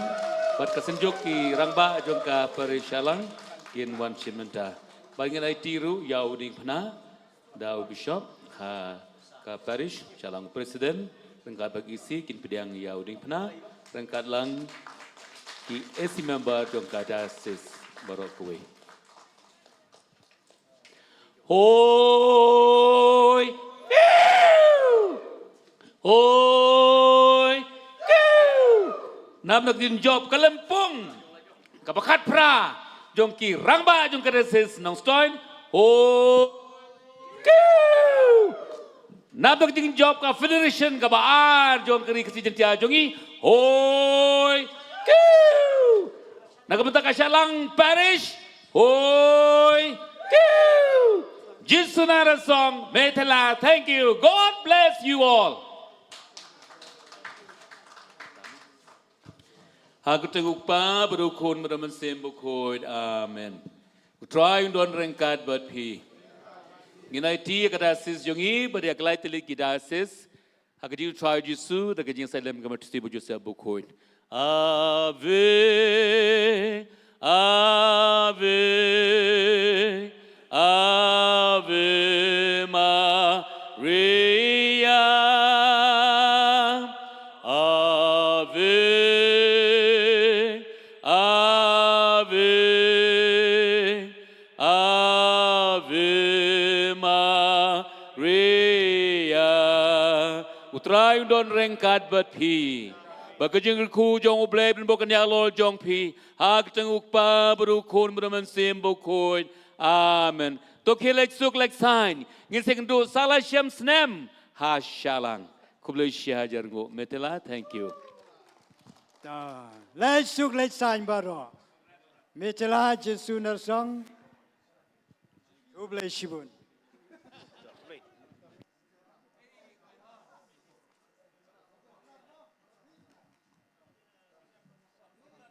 bad ka Synjuk, ki rangbah jong ka Parish Shahlang, kin wan shim mynta. Bad ngin aiti ruh ïa u diengphna da u Bishop ha ka Parish Shahlang. President ryngkat bad ka E C kin pdiang ïa u diengphna ryngkat lang ki E C member jong ka Diocese baroh kawei. Hoi! Kiu! Hoi! Kiu! Nap na ka jingjop ka lympung kaba khatphra jong ki rangbah jong ka Diocese Nongstoiñ. Hoi! Kiu! Nap na ka jingjop ka Federation kaba ar jong ka Ri Khasi Jaiñtia jong ngi. Hoi! Kiu! Na ka bynta ka Shahlang Parish, hoi! Kiu! Jisu na rasong, Methela, thank you. God bless you all. Ha ka kyrteng u Kpa bad u Khun bad u Mynsiem Bakhuid. Amen. U Trai un don ryngkat bad phi. Ngin aiti ïa ka diocese jong ngi bad ïa ki lai tylli ki diocese ha ka jingïathuh Jisu da ka jingïasaid lem ka Mother's Day bad u Joseph Bakhuid. Ave, Ave, Ave Maria. Ave, Ave, Ave Maria. U Trai un don ryngkat bad phi. Ba ka jingkyrkhu jong U Blei un bud kane halor jong phi. Ha ka kyrteng u Kpa bad u Khun bad u Mynsiem Bakhuid. Amen. To khie leit suk leit saiñ. Ngin sa ïakynduh sa la shem snem ha Shahlang. Khublei shihajar nguh. Methela, thank you. Ta, leit suk leit saiñ baroh. Methela, Jisu na rasong. Khublei shibun.